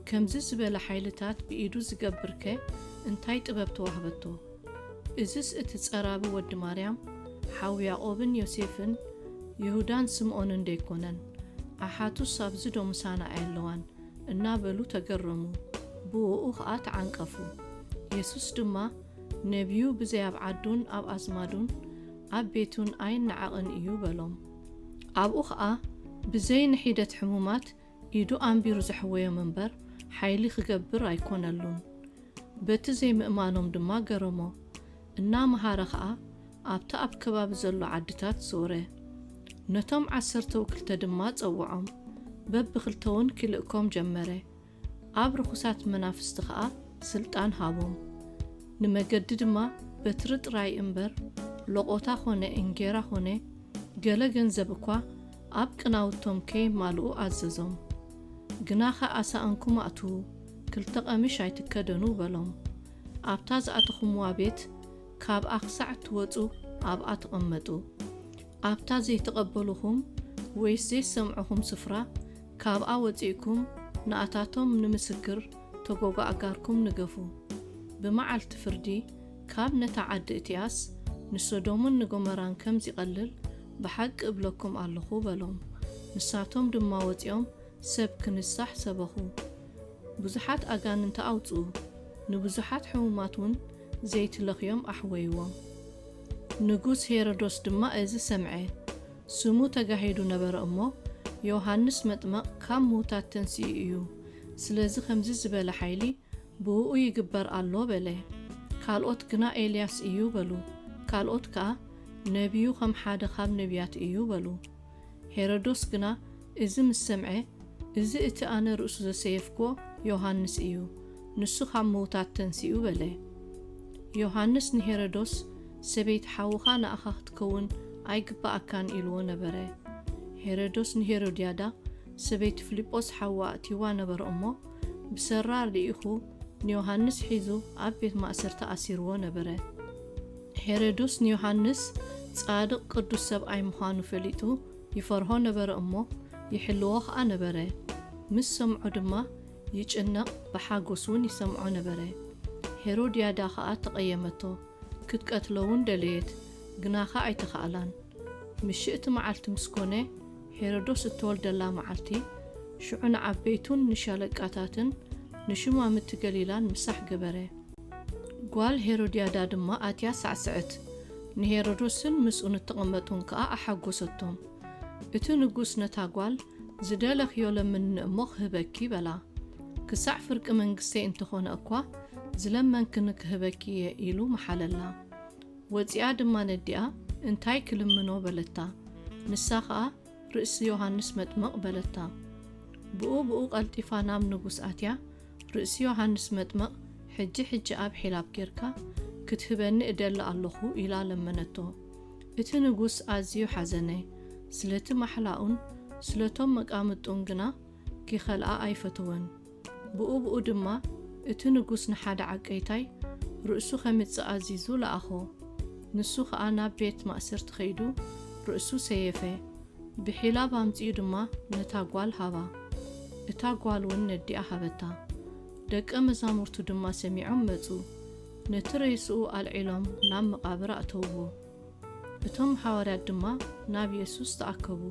ከምዚ ዝበለ ሓይልታት ብኢዱ ዝገብርከ እንታይ ጥበብ ተዋህበቶ? እዝስ እቲ ጸራቢ ወዲ ማርያም፣ ሓው ያዕቆብን ዮሴፍን፣ ይሁዳን ስምዖንን ደይኮነን? ኣሓቱስ ኣብዚ ዶ ምሳና ኣየለዋን? እናበሉ ተገረሙ። ብእኡ ኸኣ ተዓንቀፉ። የሱስ ድማ፣ ነቢዩ ብዘይ ኣብ ዓዱን ኣብ ኣዝማዱን ኣብ ቤቱን ኣይነዓቕን እዩ በሎም። ኣብኡ ኸኣ ብዘይ ንሒደት ሕሙማት ኢዱ ኣንቢሩ ዘሕወዮም እምበር፣ ሓይሊ ክገብር ኣይኮነሉን። በቲ ዘይምእማኖም ድማ ገረሞ። እናመሃረ ኸኣ ኣብቲ ኣብ ከባቢ ዘሎ ዓድታት ዞረ። ነቶም ዓሰርተው ክልተ ድማ ጸውዖም፣ በብኽልተውን ኪልእኮም ጀመረ። ኣብ ርኹሳት መናፍስቲ ኸኣ ስልጣን ሃቦም። ንመገዲ ድማ በትሪ ጥራይ እምበር፣ ሎቖታ ኾነ እንጌራ ኾነ ገለ ገንዘብ እኳ ኣብ ቅናውቶም ከየማልኡ ኣዘዞም። ግናኸ ኣሳእንኩም ኣእትዉ፣ ክልተ ቀሚሽ ኣይትከደኑ በሎም። ኣብታ ዝኣተኹምዋ ቤት ካብኣ ክሳዕ እትወጹ ኣብኣ ተቐመጡ። ኣብታ ዘይተቐበሉኹም ወይስ ዘይሰምዑኹም ስፍራ ካብኣ ወጺእኩም ንኣታቶም ንምስክር ተጎጓ ኣጋርኩም ንገፉ። ብመዓልቲ ፍርዲ ካብ ነታ ዓዲ እቲኣስ ንሶዶምን ንጎመራን ከም ዚቐልል ብሓቂ እብለኩም ኣለኹ በሎም። ንሳቶም ድማ ወጺኦም ሰብ ክንሳሕ ሰበኹ። ብዙሓት ኣጋንንቲ ኣውጽኡ፣ ንብዙሓት ሕሙማት እውን ዘይትለኽዮም ኣሕወይዎም። ንጉስ ሄሮዶስ ድማ እዚ ሰምዐ። ስሙ ተጋሂዱ ነበረ እሞ፣ ዮሃንስ መጥመቕ ካብ ምዉታት ተንሲኡ እዩ። ስለዚ ከምዚ ዝበለ ሓይሊ ብእኡ ይግበር ኣሎ በለ። ካልኦት ግና ኤልያስ እዩ በሉ። ካልኦት ከኣ ነቢዩ ከም ሓደ ካብ ነቢያት እዩ በሉ። ሄሮዶስ ግና እዚ ምስ ሰምዐ፣ እዚ እቲ ኣነ ርእሱ ዘሰየፍክዎ ዮሃንስ እዩ። ንሱ ካብ ምዉታት ተንሲኡ በለ። ዮሃንስ ንሄሮዶስ፣ ሰበይቲ ሓውኻ ንኣኻ ክትከውን ኣይግብኣካን ኢልዎ ነበረ። ሄሮዶስ ንሄሮድያዳ፣ ሰበይቲ ፍሊጶስ ሓዋ ኣእትይዋ ነበረ እሞ፣ ብሰራር ልኢኹ ንዮሃንስ ሒዙ ኣብ ቤት ማእሰርቲ ኣሲርዎ ነበረ። ሄሮዶስ ንዮሃንስ ጻድቕ ቅዱስ ሰብኣይ ምዃኑ ፈሊጡ ይፈርሆ ነበረ እሞ ይሕልዎ ኸኣ ነበረ። ምስ ሰምዖ ድማ ይጭነቕ፣ ብሓጎስ እውን ይሰምዖ ነበረ። ሄሮድያዳ ኸኣ ተቐየመቶ፣ ክትቀትሎ እውን ደለየት፣ ግናኸ ኣይተኻእላን። ምሽእቲ መዓልቲ ምስ ኮነ፣ ሄሮዶስ እተወልደላ መዓልቲ፣ ሽዑ ንዓበይቱን ንሻለቃታትን ንሹማምቲ ገሊላን ምሳሕ ገበረ። ጓል ሄሮድያዳ ድማ ኣትያ ሳዕስዐት፣ ንሄሮዶስን ምስኡ ንተቐመጡን ከኣ ኣሓጎሰቶም። እቲ ንጉስ ነታ ጓል፣ ዝደለኽዮ ለምንኒ እሞ ክህበኪ በላ። ክሳዕ ፍርቂ መንግስተይ እንተኾነ እኳ፣ ዝለመንክኒ ክህበኪ እየ ኢሉ መሓለላ። ወጺኣ ድማ ነዲኣ፣ እንታይ ክልምኖ በለታ። ንሳ ኸኣ፣ ርእሲ ዮሃንስ መጥምቕ በለታ። ብኡ ብኡ ቀልጢፋ ናብ ንጉስ ኣትያ፣ ርእሲ ዮሃንስ መጥምቕ ሕጂ ሕጂ ኣብ ሒላብ ጌርካ ክትህበኒ እደሊ ኣለኹ ኢላ ለመነቶ። እቲ ንጉስ ኣዝዩ ሓዘነ፣ ስለቲ ማሕላኡን ስለቶም መቃምጡን ግና ኪኸልኣ ኣይፈተወን። ብኡ ብኡ ድማ እቲ ንጉስ ንሓደ ዓቀይታይ ርእሱ ኸምጽእ ኣዚዙ ለኣኾ። ንሱ ኸኣ ናብ ቤት ማእሰርቲ ኸይዱ ርእሱ ሰየፈ። ብሒላብ ኣምጺኡ ድማ ነታ ጓል ሃባ። እታ ጓል እውን ነዲኣ ሃበታ። ደቀ መዛሙርቱ ድማ ሰሚዖም መጹ። ነቲ ሬስኡ ኣልዒሎም ናብ መቓብር ኣእተውዎ። እቶም ሃዋርያት ድማ ናብ የሱስ ተኣከቡ።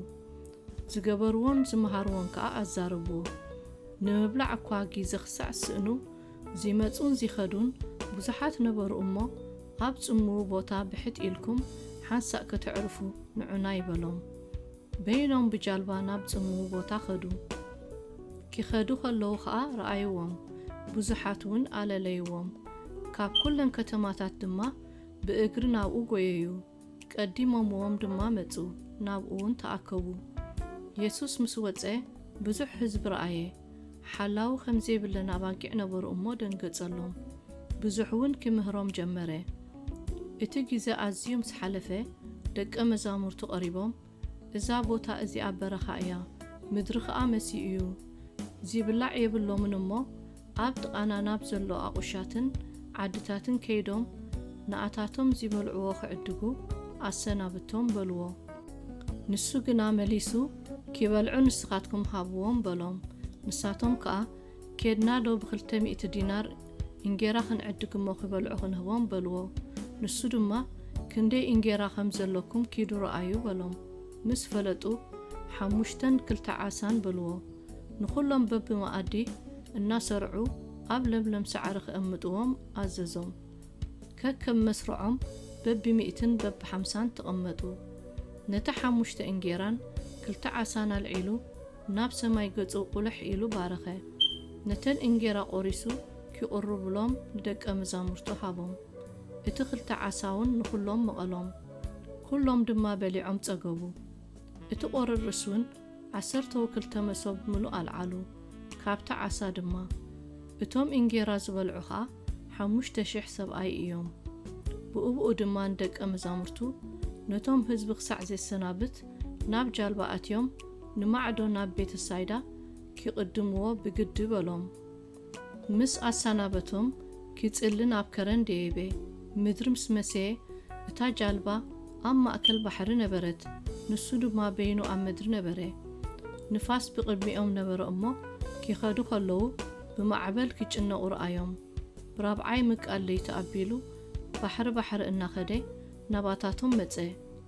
ዝገበርዎን ዝመሃርዎን ከኣ ኣዛረብዎ። ንምብላዕ እኳ ጊዘ ኽሳዕ ዝስእኑ፣ ዚመጹን ዚኸዱን ብዙሓት ነበሩ እሞ፣ ኣብ ጽምዉ ቦታ ብሕት ኢልኩም ሓንሳእ ከተዕርፉ ንዑና ይበሎም። በይኖም ብጃልባ ናብ ጽምዉ ቦታ ኸዱ። ኪኸዱ ኸለዉ ኸኣ ረኣይዎም፣ ብዙሓት እውን ኣለለይዎም። ካብ ኵለን ከተማታት ድማ ብእግሪ ናብኡ ጐየዩ። ቀዲሞምዎም ድማ መጹ፣ ናብኡ እውን ተኣከቡ። የሱስ ምስ ወጸ፣ ብዙሕ ህዝቢ ረኣየ። ሓላዊ ከም ዘይብለን ኣባጊዕ ነበሩ እሞ ደንገጸሎም። ብዙሕ እውን ክምህሮም ጀመረ። እቲ ግዜ ኣዝዩ ምስ ሓለፈ፣ ደቀ መዛሙርቱ ቀሪቦም፣ "እዛ ቦታ እዚኣ በረኻ እያ፣ ምድሪ ኸኣ መሲኡ እዩ። ዚብላዕ የብሎምን እሞ፣ ኣብ ጥቓና ናብ ዘሎ ኣቑሻትን ዓድታትን ከይዶም፣ ንኣታቶም ዚበልዕዎ ኺዕድጉ ኣሰናብቶም" በልዎ። ንሱ ግና መሊሱ፣ "ኪበልዑ ንስኻትኩም ሃብዎም" በሎም። ንሳቶም ከኣ፣ "ኬድናዶ ብኽልተ ሚእቲ ዲናር እንጌራ ኽንዕድግ እሞ ኺበልዑ ኽንህቦም?" በልዎ። ንሱ ድማ፣ "ክንደይ እንጌራ ኸም ዘሎኩም ኪዱ ረኣዩ" በሎም። ምስ ፈለጡ፣ "ሓሙሽተን ክልተ ዓሳን" በልዎ። ንኹሎም በብመኣዲ እናሰርዑ ኣብ ለምለም ሳዕሪ ኬቐምጥዎም ኣዘዞም። ከከም መስርዖም በብሚእትን በብሓምሳን ተቐመጡ። ነቲ ሓሙሽተ እንጌራን ክልተ ዓሳን ኣልዒሉ፣ ናብ ሰማይ ገጹ ቁልሕ ኢሉ ባረኸ። ነተን እንጌራ ቖሪሱ ኪቕርብሎም ንደቀ መዛሙርቱ ሃቦም። እቲ ክልተ ዓሳውን ንኹሎም መቐሎም። ኩሎም ድማ በሊዖም ጸገቡ። እቲ ቁርስራስ እውን ዓሰርተው ክልተ መሶብ ምሉእ ኣልዓሉ። ካብቲ ዓሳ ድማ፣ እቶም እንጌራ ዝበልዑ ኸኣ ሓሙሽተ ሽሕ ሰብኣይ እዮም። ብኡብኡ ድማ ንደቀ መዛሙርቱ፣ ነቶም ህዝቢ ክሳዕ ዜሰናብት፣ ናብ ጃልባ ኣትዮም፣ ንማዕዶ ናብ ቤተ ሳይዳ ኪቕድምዎ ብግዲ በሎም። ምስ ኣሰናበቶም፣ ኪጽሊ ናብ ከረን ደየበ። ምድሪ ምስ መሰየ፣ እታ ጃልባ ኣብ ማእከል ባሕሪ ነበረት፣ ንሱ ድማ በይኑ ኣብ ምድሪ ነበረ። ንፋስ ብቕድሚኦም ነበረ እሞ፣ ኪኸዱ ኸለዉ ብማዕበል ኪጭነቑ ረኣዮም። ብራብዓይ ምቃል ለይቲ ኣቢሉ፣ ባሕሪ ባሕሪ እናኸደ ናባታቶም መጸ፣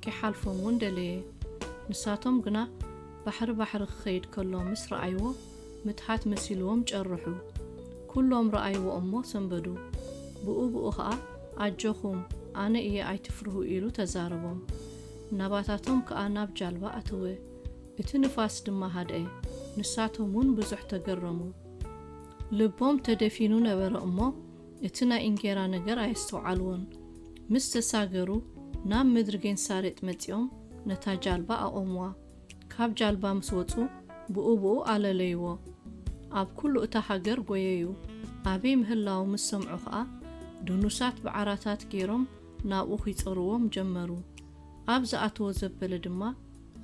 ኪሓልፎም እውን ደለየ። ንሳቶም ግና ባሕሪ ባሕሪ ኪኸይድ ከሎ ምስ ረኣይዎ፣ ምትሓት መሲልዎም ጨርሑ። ኩሎም ረኣይዎ እሞ ሰንበዱ። ብኡ ብኡ ኸኣ፣ "ኣጆኹም፣ ኣነ እየ፣ ኣይትፍርሁ" ኢሉ ተዛረቦም። ናባታቶም ከኣ ናብ ጃልባ ኣተወ። እቲ ንፋስ ድማ ሃድአ። ንሳቶም እውን ብዙሕ ተገረሙ። ልቦም ተደፊኑ ነበረ እሞ፣ እቲ ናይ እንጌራ ነገር ኣየስተውዓልዎን። ምስ ተሳገሩ፣ ናብ ምድሪ ጌንሳሬጥ መጺኦም፣ ነታ ጃልባ ኣቖምዋ። ካብ ጃልባ ምስ ወጹ፣ ብኡ ብኡ ኣለለይዎ። ኣብ ኩሉ እታ ሃገር ጐየዩ። ኣበይ ምህላዉ ምስ ሰምዑ ኸኣ፣ ድኑሳት ብዓራታት ገይሮም ናብኡ ኺጸርዎም ጀመሩ። ኣብ ዝኣተዎ ዘበለ ድማ፣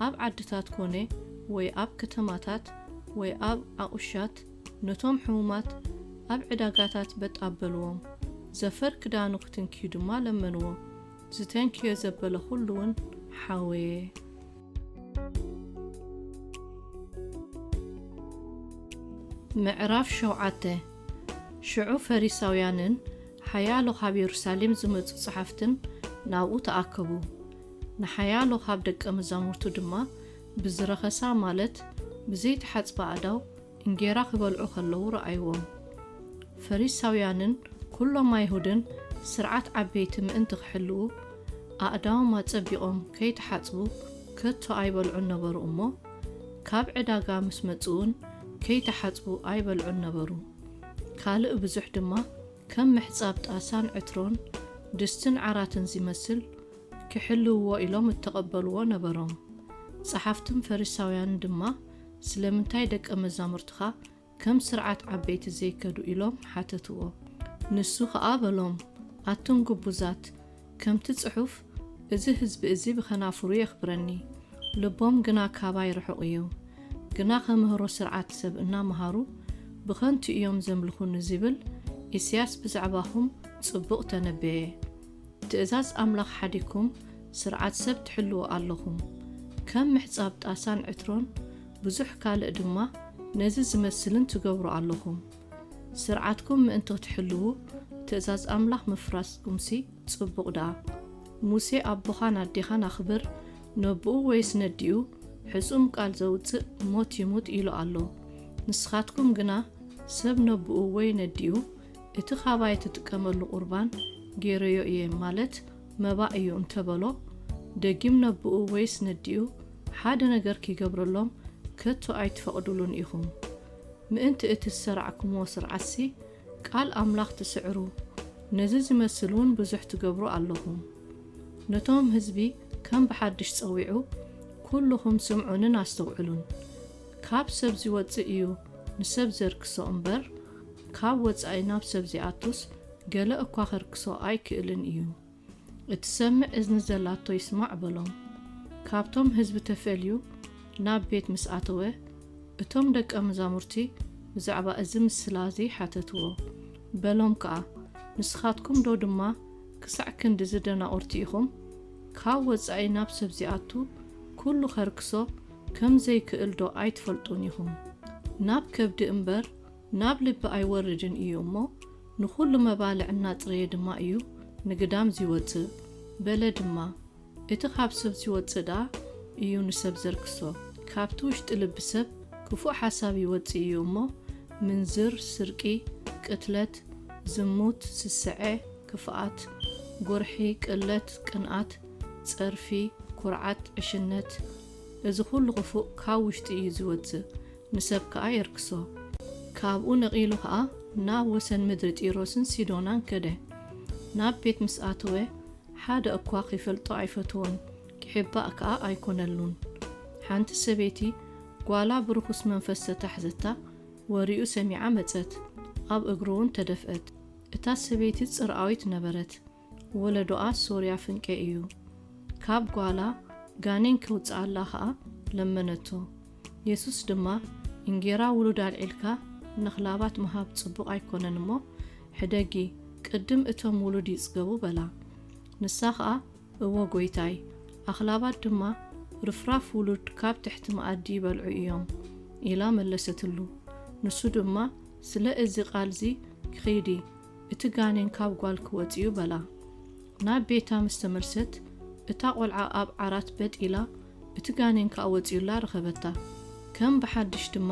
ኣብ ዓድታት ኮነ ወይ ኣብ ከተማታት ወይ ኣብ ኣቑሻት፣ ነቶም ሕሙማት ኣብ ዕዳጋታት በጥ ኣበልዎም። ዘፈር ክዳኑ ክትንክዩ ድማ ለመንዎ። ዝተንክዮ ዘበለ ኹሉ እውን ሓወየ። ምዕራፍ ሸውዓተ። ሽዑ ፈሪሳውያንን ሓያሎ ኻብ የሩሳሌም ዝመጹ ጸሓፍትን ናብኡ ተኣከቡ። ንሓያሎ ኻብ ደቀ መዛሙርቱ ድማ ብዝረኸሳ፣ ማለት ብዘይተሓጽባ ኣእዳው እንጌራ ኺበልዑ ኸለዉ ረኣይዎም። ፈሪሳውያንን ኩሎም ኣይሁድን ስርዓት ዓበይቲ ምእንቲ ኺሕልዉ፣ ኣእዳዎም ኣጸቢቖም ከይተሓጽቡ ከቶ ኣይበልዑን ነበሩ እሞ፣ ካብ ዕዳጋ ምስ መጹ እውን ከይተሓጽቡ ኣይበልዑን ነበሩ። ካልእ ብዙሕ ድማ ከም ምሕጻብ ጣሳን ዕትሮን፣ ድስትን ዓራትን ዚመስል ኪሕልውዎ ኢሎም እተቐበልዎ ነበሮም። ጸሓፍትን ፈሪሳውያንን ድማ፣ "ስለምንታይ ደቀ መዛሙርትኻ ከም ስርዓት ዓበይቲ ዘይከዱ?" ኢሎም ሓተትዎ። ንሱ ኸኣ በሎም፣ "ኣቱም ግቡዛት፣ ከምቲ ጽሑፍ፣ 'እዚ ህዝቢ እዚ ብኸናፍሩ የኽብረኒ፣ ልቦም ግና ካባይ ርሑቕ እዩ። ግና ከምህሮ ስርዓት ሰብ እናመሃሩ፣ ብኸንቱ እዮም ዘምልኹኒ' ዚብል ኢሳያስ ብዛዕባኹም ጽቡቕ ተነበየ። ትእዛዝ ኣምላኽ ሓዲግኩም፣ ስርዓት ሰብ ትሕልዉ ኣለኹም። ከም ምሕጻብ ጣሳን ዕትሮን፣ ብዙሕ ካልእ ድማ ነዚ ዚመስልን ትገብሩ ኣለኹም። ስርዓትኩም ምእንቲ ክትሕልዉ፣ ትእዛዝ ኣምላኽ ምፍራስኩምሲ ጽቡቕ ደኣ። ሙሴ፣ 'ኣቦኻን ኣዴኻን ኣኽብር፣ ነብኡ ወይስ ነዲኡ ሕጹም ቃል ዘውጽእ ሞት ይሙት' ኢሉ ኣሎ። ንስኻትኩም ግና፣ 'ሰብ ነብኡ ወይ ነዲኡ እቲ ኻባይ እትጥቀመሉ ቁርባን ገይረዮ እየ፣ ማለት መባእ እዩ' እንተ በሎ፣ ደጊም ነብኡ ወይስ ነዲኡ ሓደ ነገር ኪገብረሎም ከቶ ኣይትፈቕዱሉን ኢኹም። ምእንቲ እቲ ዝሰርዕኩምዎ ስርዓትሲ፣ ቃል ኣምላኽ ትስዕሩ፣ ነዚ ዚመስል እውን ብዙሕ ትገብሩ ኣለኹም። ነቶም ህዝቢ ከም ብሓድሽ ጸዊዑ፣ ኩልኹም ስምዑንን ኣስተውዕሉን። ካብ ሰብ ዚወጽእ እዩ ንሰብ ዘርክሶ እምበር፣ ካብ ወጻኢ ናብ ሰብ ዚኣቱስ ገለ እኳ ኸርክሶ ኣይክእልን እዩ። እቲ ሰምዕ እዝኒ ዘላቶ ይስማዕ በሎም። ካብቶም ህዝቢ ተፈልዩ ናብ ቤት ምስ ኣተወ፣ እቶም ደቀ መዛሙርቲ ብዛዕባ እዚ ምስላ እዚ ሓተትዎ። በሎም ከኣ፣ ንስኻትኩም ዶ ድማ ክሳዕ ክንድዚ ደናቑርቲ ኢኹም? ካብ ወጻኢ ናብ ሰብ ዚኣቱ ኩሉ ኸርክሶ ከም ዘይክእል ዶ ኣይትፈልጡን ኢኹም? ናብ ከብዲ እምበር ናብ ልቢ ኣይወርድን እዩ እሞ፣ ንኹሉ መባልዕ እናጽረየ ድማ እዩ ንግዳም ዚወጽእ። በለ ድማ፣ እቲ ኻብ ሰብ ዚወጽእ ደኣ እዩ ንሰብ ዘርክሶ። ካብቲ ውሽጢ ልቢ ሰብ ክፉእ ሓሳብ ይወጽእ እዩ እሞ፣ ምንዝር፣ ስርቂ፣ ቅትለት፣ ዝሙት፣ ስስዐ፣ ክፍኣት፣ ጉርሒ፣ ቅለት፣ ቅንኣት፣ ጸርፊ፣ ኩርዓት፣ ዕሽነት፣ እዚ ኹሉ ኽፉእ ካብ ውሽጢ እዩ ዚወጽእ፣ ንሰብ ከኣ የርክሶ። ካብኡ ነቒሉ ኸኣ ናብ ወሰን ምድሪ ጢሮስን ሲዶናን ከደ። ናብ ቤት ምስ ኣተወ፣ ሓደ እኳ ኺፈልጦ ኣይፈተወን፣ ኪሕባእ ከኣ ኣይኮነሉን። ሓንቲ ሰበይቲ ጓላ ብርኹስ መንፈስ ተታሕዘታ ወሬኡ ሰሚዓ መጸት፣ ኣብ እግሩ እውን ተደፍአት። እታ ሰበይቲ ጽርኣዊት ነበረት፣ ወለዶኣ ሶርያ ፍንቄ እዩ። ካብ ጓላ ጋኔን ከውጽኣላ ኸኣ ለመነቶ። የሱስ ድማ፣ እንጌራ ውሉድ ኣልዒልካ ነኽላባት ምሃብ ጽቡቕ ኣይኮነን እሞ፣ ሕደጊ፣ ቅድም እቶም ውሉድ ይጽገቡ በላ። ንሳ ኸኣ፣ እወ ጐይታይ፣ ኣኽላባት ድማ ርፍራፍ ውሉድ ካብ ትሕቲ መኣዲ ይበልዑ እዮም ኢላ መለሰትሉ። ንሱ ድማ፣ ስለ እዚ ቓልዚ ኪዲ፣ እቲ ጋኔን ካብ ጓልኪ ወጺኡ በላ። ናብ ቤታ ምስ ተመልሰት፣ እታ ቈልዓ ኣብ ዓራት በጥ ኢላ እቲ ጋኔን ከኣ ወጺኡላ ረኸበታ። ከም ብሓድሽ ድማ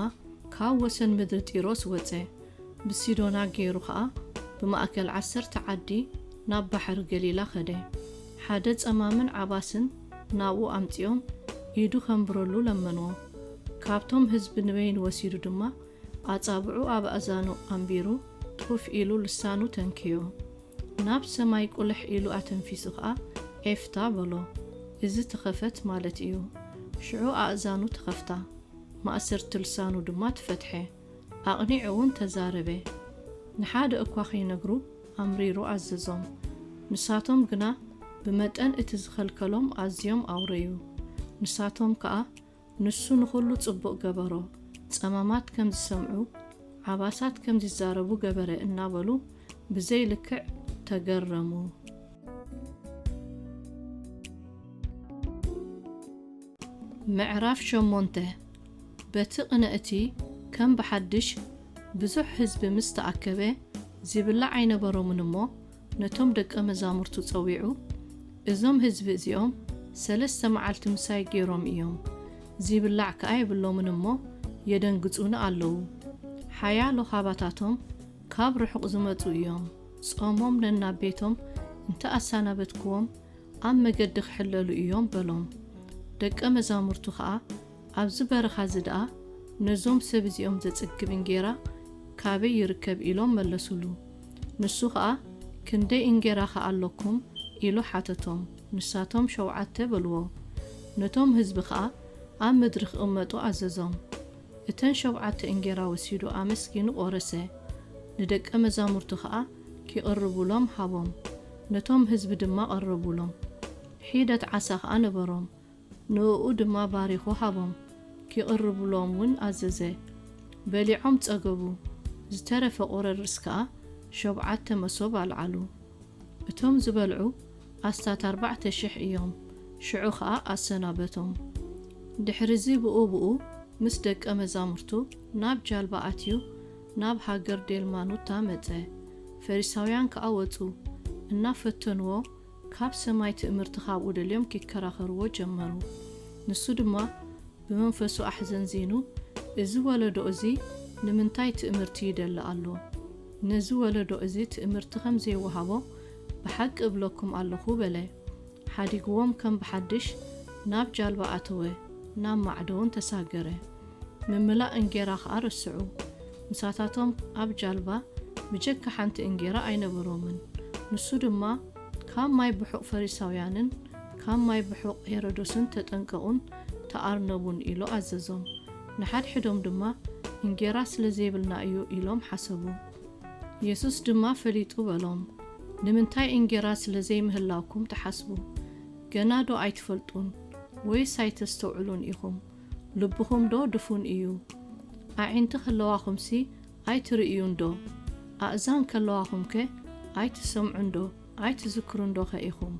ካብ ወሰን ምድሪ ጢሮስ ወጸ። ብሲዶና ገይሩ ኸኣ ብማእከል ዓሰርተ ዓዲ ናብ ባሕሪ ገሊላ ኸደ። ሓደ ጸማምን ዓባስን ናብኡ ኣምጺኦም ኢዱ ኸንብረሉ ለመንዎ። ካብቶም ህዝቢ ንበይኑ ወሲዱ ድማ ኣጻብዑ ኣብ ኣእዛኑ ኣንቢሩ ጡፍ ኢሉ ልሳኑ ተንክዮ። ናብ ሰማይ ቁልሕ ኢሉ ኣተንፊሱ ኸኣ ኤፍታ በሎ። እዚ ተኸፈት ማለት እዩ። ሽዑ ኣእዛኑ ተኸፍታ፣ ማእሰርቲ ልሳኑ ድማ ተፈትሐ። ኣቕኒዑ እውን ተዛረበ። ንሓደ እኳ ኸይነግሩ ኣምሪሩ ኣዘዞም። ንሳቶም ግና ብመጠን እቲ ዝኸልከሎም ኣዝዮም ኣውረዩ። ንሳቶም ከኣ ንሱ ንኹሉ ጽቡቕ ገበሮ። ጸማማት ከም ዝሰምዑ፣ ዓባሳት ከም ዝዛረቡ ገበረ እናበሉ ብዘይ ልክዕ ተገረሙ። ምዕራፍ ሸሞንተ። በቲ ቅነ እቲ ከም ብሓድሽ ብዙሕ ህዝቢ ምስ ተኣከበ፣ ዚብላዕ ኣይነበሮምን እሞ፣ ነቶም ደቀ መዛሙርቱ ጸዊዑ፣ እዞም ህዝቢ እዚኦም ሰለስተ መዓልቲ ምሳይ ገይሮም እዮም፣ ዚብላዕ ከኣ የብሎምን እሞ፣ የደንግጹኒ ኣለዉ። ሓያሎ ኻባታቶም ካብ ርሑቕ ዝመጹ እዮም። ጾሞም ነናብ ቤቶም እንተ ኣሰናበትክዎም፣ ኣብ መገዲ ኺሕለሉ እዮም በሎም። ደቀ መዛሙርቱ ኸኣ፣ ኣብዚ በረኻ እዚ ደኣ ነዞም ሰብ እዚኦም ዘጽግብ እንጌራ ካበይ ይርከብ? ኢሎም መለሱሉ። ንሱ ኸኣ፣ ክንደይ እንጌራኸ ኣለኩም? ኢሉ ሓተቶም። ንሳቶም፣ ሸውዓተ በልዎ። ነቶም ህዝቢ ኸኣ ኣብ ምድሪ ኺቕመጡ ኣዘዞም። እተን ሸውዓተ እንጌራ ወሲዱ ኣመስጊኑ ቖረሰ፣ ንደቀ መዛሙርቱ ኸኣ ኪቕርቡሎም ሃቦም። ነቶም ህዝቢ ድማ ቐረቡሎም። ሒደት ዓሳ ኸኣ ነበሮም። ንእኡ ድማ ባሪኹ ሃቦም፣ ኪቕርቡሎም እውን ኣዘዘ። በሊዖም ጸገቡ። ዝተረፈ ቁርርስ ከኣ ሸውዓተ መሶብ ኣልዓሉ። እቶም ዝበልዑ ኣስታት ኣርባዕተ ሽሕ እዮም። ሽዑ ኸኣ ኣሰናበቶም። ድሕርዚ ብኡ ብኡ ምስ ደቀ መዛሙርቱ ናብ ጃልባ ኣትዩ ናብ ሃገር ዴልማኑታ መጸ። ፈሪሳውያን ከኣ ወጹ፣ እናፈተንዎ ካብ ሰማይ ትእምርቲ ኻብኡ ደልዮም ኪከራኸርዎ ጀመሩ። ንሱ ድማ ብመንፈሱ ኣሕዘንዚኑ፣ እዚ ወለዶ እዚ ንምንታይ ትእምርቲ ይደሊ ኣሎ? ነዚ ወለዶ እዚ ትእምርቲ ኸም ዘይወሃቦ ብሓቂ እብለኩም ኣለኹ በለ። ሓዲግዎም ከም ብሓድሽ ናብ ጃልባ ኣተወ፣ ናብ ማዕዶ እውን ተሳገረ። ምምላእ እንጌራ ኸኣ ረስዑ። ምሳታቶም ኣብ ጃልባ ብጀካ ሓንቲ እንጌራ ኣይነበሮምን። ንሱ ድማ፣ ካብ ማይ ብሑቕ ፈሪሳውያንን ካብ ማይ ብሑቕ ሄሮዶስን ተጠንቀቑን ተኣርነቡን ኢሉ ኣዘዞም። ንሓድሕዶም ድማ፣ እንጌራ ስለ ዘይብልና እዩ ኢሎም ሓሰቡ። የሱስ ድማ ፈሊጡ በሎም፣ ንምንታይ እንጌራ ስለ ዘይምህላውኩም ትሓስቡ? ገና ዶ ኣይትፈልጡን ወይስ ኣይተስተውዕሉን ኢኹም? ልብኹም ዶ ድፉን እዩ? ኣዒንቲ ከለዋኹምሲ ኣይትርእዩን ዶ? ኣእዛን ከለዋኹምከ ኣይትሰምዑን ዶ ኣይትዝክሩን ዶኸ ኢኹም?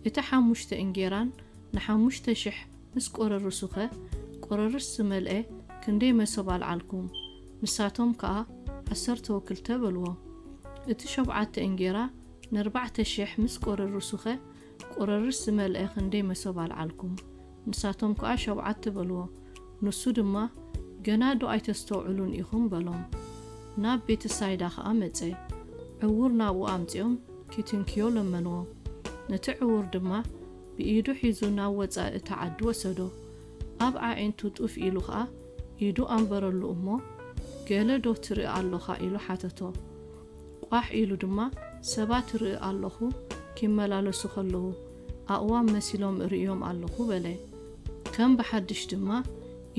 እቲ ሓሙሽተ እንጌራን ንሓሙሽተ ሽሕ ምስ ቆረርሱኸ፣ ቆረርስ ዝመልአ ክንደይ መሶብ ኣልዓልኩም? ንሳቶም ከኣ ዓሰርተው ክልተ በልዎ። እቲ ሸውዓተ እንጌራ ንኣርባዕተ ሽሕ ምስ ቆረርሱኸ፣ ቆረርስ ዝመልአ ክንደይ መሶብ ኣልዓልኩም? ንሳቶም ከኣ ሸውዓተ በልዎ። ንሱ ድማ፣ ገና ዶ ኣይተስተውዕሉን ኢኹም? በሎም። ናብ ቤተ ሳይዳ ከኣ መጸ። ዕዉር ናብኡ ኣምጺኦም ኪትንክዮ ለመንዎ። ነቲ ዕዉር ድማ ብኢዱ ሒዙ ናብ ወጻኢ እታ ዓዲ ወሰዶ። ኣብ ኣዒንቱ ጡፍ ኢሉ ኸኣ ኢዱ ኣንበረሉ እሞ፣ ገለ ዶ ትርኢ ኣሎኻ? ኢሉ ሓተቶ። ቋሕ ኢሉ ድማ፣ ሰባት እርኢ ኣለኹ፣ ኪመላለሱ ኸለዉ፣ ኣእዋም መሲሎም እርእዮም ኣለኹ በለ። ከም ብሓድሽ ድማ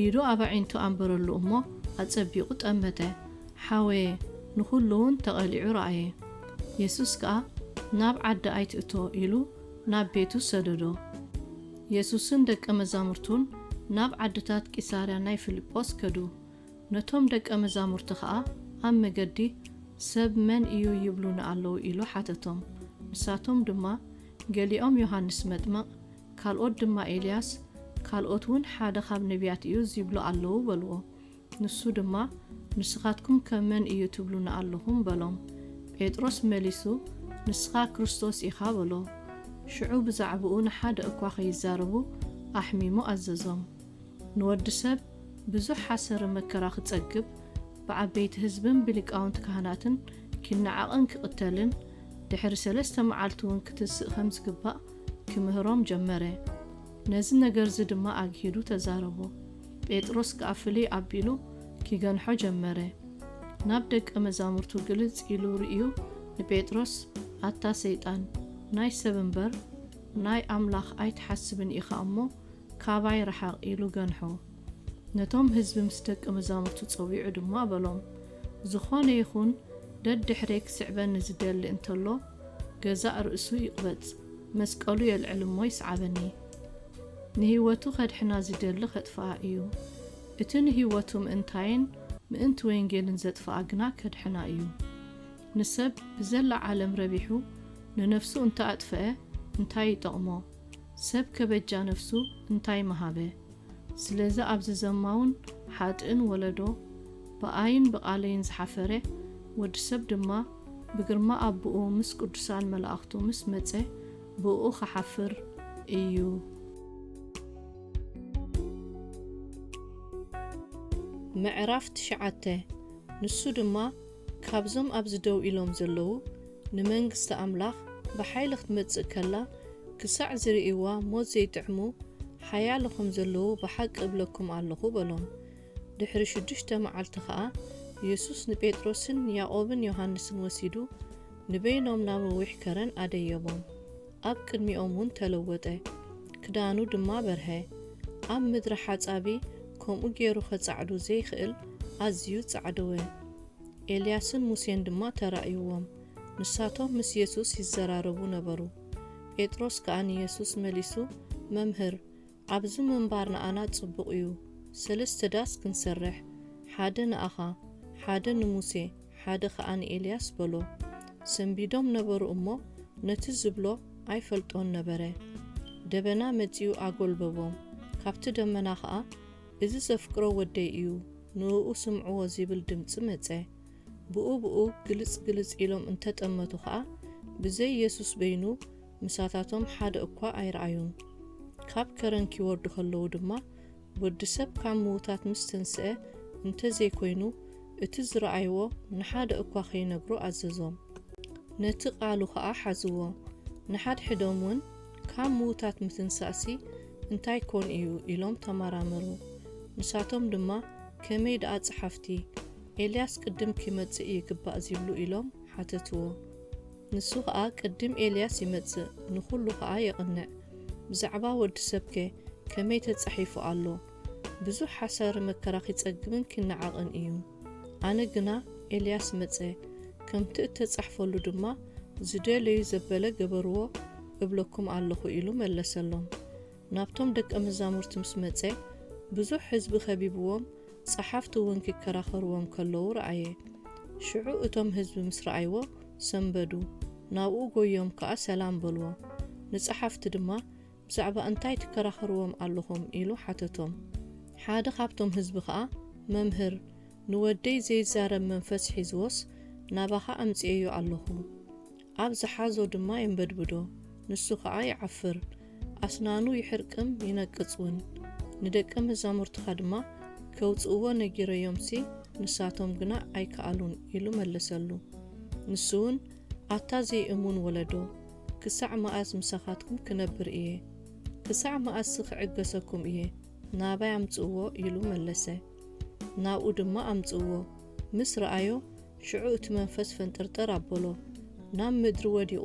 ኢዱ ኣብ ኣዒንቱ ኣንበረሉ እሞ፣ ኣጸቢቑ ጠመተ። ሓወየ፣ ንኹሉ እውን ተቐሊዑ ረኣየ። የሱስ ከኣ፣ ናብ ዓዲ ኣይትእቶ ኢሉ ናብ ቤቱ ሰደዶ። የሱስን ደቀ መዛሙርቱን ናብ ዓድታት ቂሳርያ ናይ ፊልጶስ ከዱ። ነቶም ደቀ መዛሙርቲ ኸኣ ኣብ መገዲ፣ ሰብ መን እዩ ይብሉኒ ኣለዉ? ኢሉ ሓተቶም። ንሳቶም ድማ፣ ገሊኦም ዮሃንስ መጥምቕ፣ ካልኦት ድማ ኤልያስ፣ ካልኦት እውን ሓደ ካብ ነቢያት እዩ ዚብሉ ኣለዉ በልዎ። ንሱ ድማ፣ ንስኻትኩም ከ መን እዩ ትብሉኒ ኣለኹም? በሎም። ጴጥሮስ መሊሱ፣ ንስኻ ክርስቶስ ኢኻ በሎ። ሽዑ ብዛዕባኡ ንሓደ እኳ ኸይዛረቡ ኣሕሚሙ ኣዘዞም። ንወዲ ሰብ ብዙሕ ሓሰረ መከራ ክጸግብ፣ ብዓበይቲ ህዝብን ብሊቃውንቲ ካህናትን ኪነዓቕን ክቕተልን፣ ድሕሪ ሰለስተ መዓልቲ እውን ክትስእ ከም ዝግባእ ክምህሮም ጀመረ። ነዚ ነገርዚ ድማ ኣግሂዱ ተዛረቦ። ጴጥሮስ ከኣ ፍልይ ኣቢሉ ኪገንሖ ጀመረ። ናብ ደቀ መዛሙርቱ ግልጽ ኢሉ ርእዩ ንጴጥሮስ፣ ኣታ ሰይጣን፣ ናይ ሰብ እምበር ናይ ኣምላኽ ኣይትሓስብን ኢኻ እሞ፣ ካባይ ርሓቕ ኢሉ ገንሖ። ነቶም ህዝቢ ምስ ደቀ መዛሙርቱ ጸዊዑ ድማ በሎም፣ ዝኾነ ይኹን ደድሕረይ ክስዕበኒ ዝደሊ እንተሎ፣ ገዛእ ርእሱ ይቕበጽ፣ መስቀሉ የልዕል እሞ ይስዓበኒ። ንህይወቱ ከድሕና ዝደሊ ከጥፍኣ እዩ። እቲ ንህይወቱ ምእንታይን ምእንቲ ወንጌልን ዘጥፍኣ ግና ከድሕና እዩ። ንሰብ ብዘላ ዓለም ረቢሑ ንነፍሱ እንተ ኣጥፍአ እንታይ ይጠቕሞ? ሰብ ከበጃ ነፍሱ እንታይ ምሃበ? ስለዚ ኣብዚ ዘማውን ሓጥእን ወለዶ፣ ብኣይን ብቓለይን ዝሓፈረ፣ ወዲ ሰብ ድማ ብግርማ ኣቦኡ ምስ ቅዱሳን መላእኽቱ ምስ መጸ፣ ብእኡ ክሓፍር እዩ። ምዕራፍ ትሽዓተ። ንሱ ድማ፣ ካብዞም ኣብዚ ደው ኢሎም ዘለዉ፣ ንመንግስቲ ኣምላኽ ብሓይሊ ክትመጽእ ከላ ክሳዕ ዝርእይዋ ሞት ዘይጥዕሙ ሓያሎ ከም ዘለዉ ብሓቂ እብለኩም ኣለኹ በሎም። ድሕሪ ሽዱሽተ መዓልቲ ኸኣ የሱስ ንጴጥሮስን ያዕቆብን ዮሃንስን ወሲዱ ንበይኖም ናብ ነዊሕ ከረን ኣደየቦም። ኣብ ቅድሚኦም እውን ተለወጠ፣ ክዳኑ ድማ በርሀ። ኣብ ምድሪ ሓጻቢ ከምኡ ገይሩ ኸጻዕዶ ዘይክእል ኣዝዩ ጻዕደወ። ኤልያስን ሙሴን ድማ ተራእይዎም። ንሳቶም ምስ የሱስ ይዘራረቡ ነበሩ። ጴጥሮስ ከኣ ንየሱስ መሊሱ፣ መምህር፣ ኣብዚ ምንባር ንኣና ጽቡቕ እዩ። ሰለስተ ዳስ ክንሰርሕ፣ ሓደ ንኣኻ፣ ሓደ ንሙሴ፣ ሓደ ኸኣ ንኤልያስ በሎ። ሰንቢዶም ነበሩ እሞ ነቲ ዝብሎ ኣይፈልጦን ነበረ። ደበና መጺኡ ኣጎልበቦም። ካብቲ ደመና ኸኣ፣ እዚ ዘፍቅሮ ወደይ እዩ፣ ንእኡ ስምዕዎ ዚብል ድምጺ መጸ። ብኡ ብኡ ግልጽ ግልጽ ኢሎም እንተ ጠመቱ ኸኣ፣ ብዘይ የሱስ በይኑ ምሳታቶም ሓደ እኳ ኣይረኣዩን። ካብ ከረን ኪወርዱ ኸለዉ ድማ፣ ወዲ ሰብ ካብ ምዉታት ምስ ተንስአ እንተ ዘይኮይኑ፣ እቲ ዝረኣይዎ ንሓደ እኳ ኸይነግሩ ኣዘዞም። ነቲ ቓሉ ኸኣ ሓዝዎ። ንሓድሕዶም እውን፣ ካብ ምዉታት ምትንሳእሲ እንታይ ኮን እዩ? ኢሎም ተመራመሩ። ንሳቶም ድማ፣ ከመይ ደኣ ጸሓፍቲ፣ ኤልያስ ቅድም ኪመጽእ ይግባእ ዚብሉ? ኢሎም ሓተትዎ። ንሱ ኸኣ፣ ቅድም ኤልያስ ይመጽእ፣ ንኹሉ ኸኣ የቕንዕ። ብዛዕባ ወዲ ሰብከ ከመይ ተጻሒፉ ኣሎ፣ ብዙሕ ሓሳሪ መከራ ኺጸግብን ኪነዓቕን እዩ። ኣነ ግና ኤልያስ መጸ፣ ከምቲ እተጻሕፈሉ ድማ ዝደለዩ ዘበለ ገበርዎ እብለኩም ኣለኹ ኢሉ መለሰሎም። ናብቶም ደቀ መዛሙርቲ ምስ መጸ ብዙሕ ህዝቢ ኸቢብዎም ጸሓፍቲ እውን ኪከራኸርዎም ከለዉ ረኣየ። ሽዑ እቶም ህዝቢ ምስ ረኣይዎ ሰንበዱ፣ ናብኡ ጎዮም ከኣ ሰላም በልዎ። ንጸሓፍቲ ድማ ብዛዕባ እንታይ ትከራኸርዎም ኣለኹም ኢሉ ሓተቶም። ሓደ ካብቶም ህዝቢ ኸኣ መምህር ንወደይ ዘይዛረብ መንፈስ ሒዝዎስ ናባኻ ኣምጺኤዮ ኣለኹ። ኣብ ዝሓዞ ድማ የንበድብዶ፣ ንሱ ኸኣ ይዓፍር፣ ኣስናኑ ይሕርቅም ይነቅጽ እውን። ንደቀ መዛሙርትኻ ድማ ከውጽእዎ ነጊረዮምሲ ንሳቶም ግና ኣይከኣሉን ኢሉ መለሰሉ። ንሱ እውን ኣታ ዘይእሙን ወለዶ፣ ክሳዕ መኣስ ምሳኻትኩም ክነብር እየ? ክሳዕ መኣስሲ ክዕገሰኩም እየ? ናባይ ኣምጽእዎ ኢሉ መለሰ። ናብኡ ድማ ኣምጽእዎ። ምስ ረኣዮ ሽዑ እቲ መንፈስ ፈንጠርጠር ኣበሎ፣ ናብ ምድሪ ወዲቑ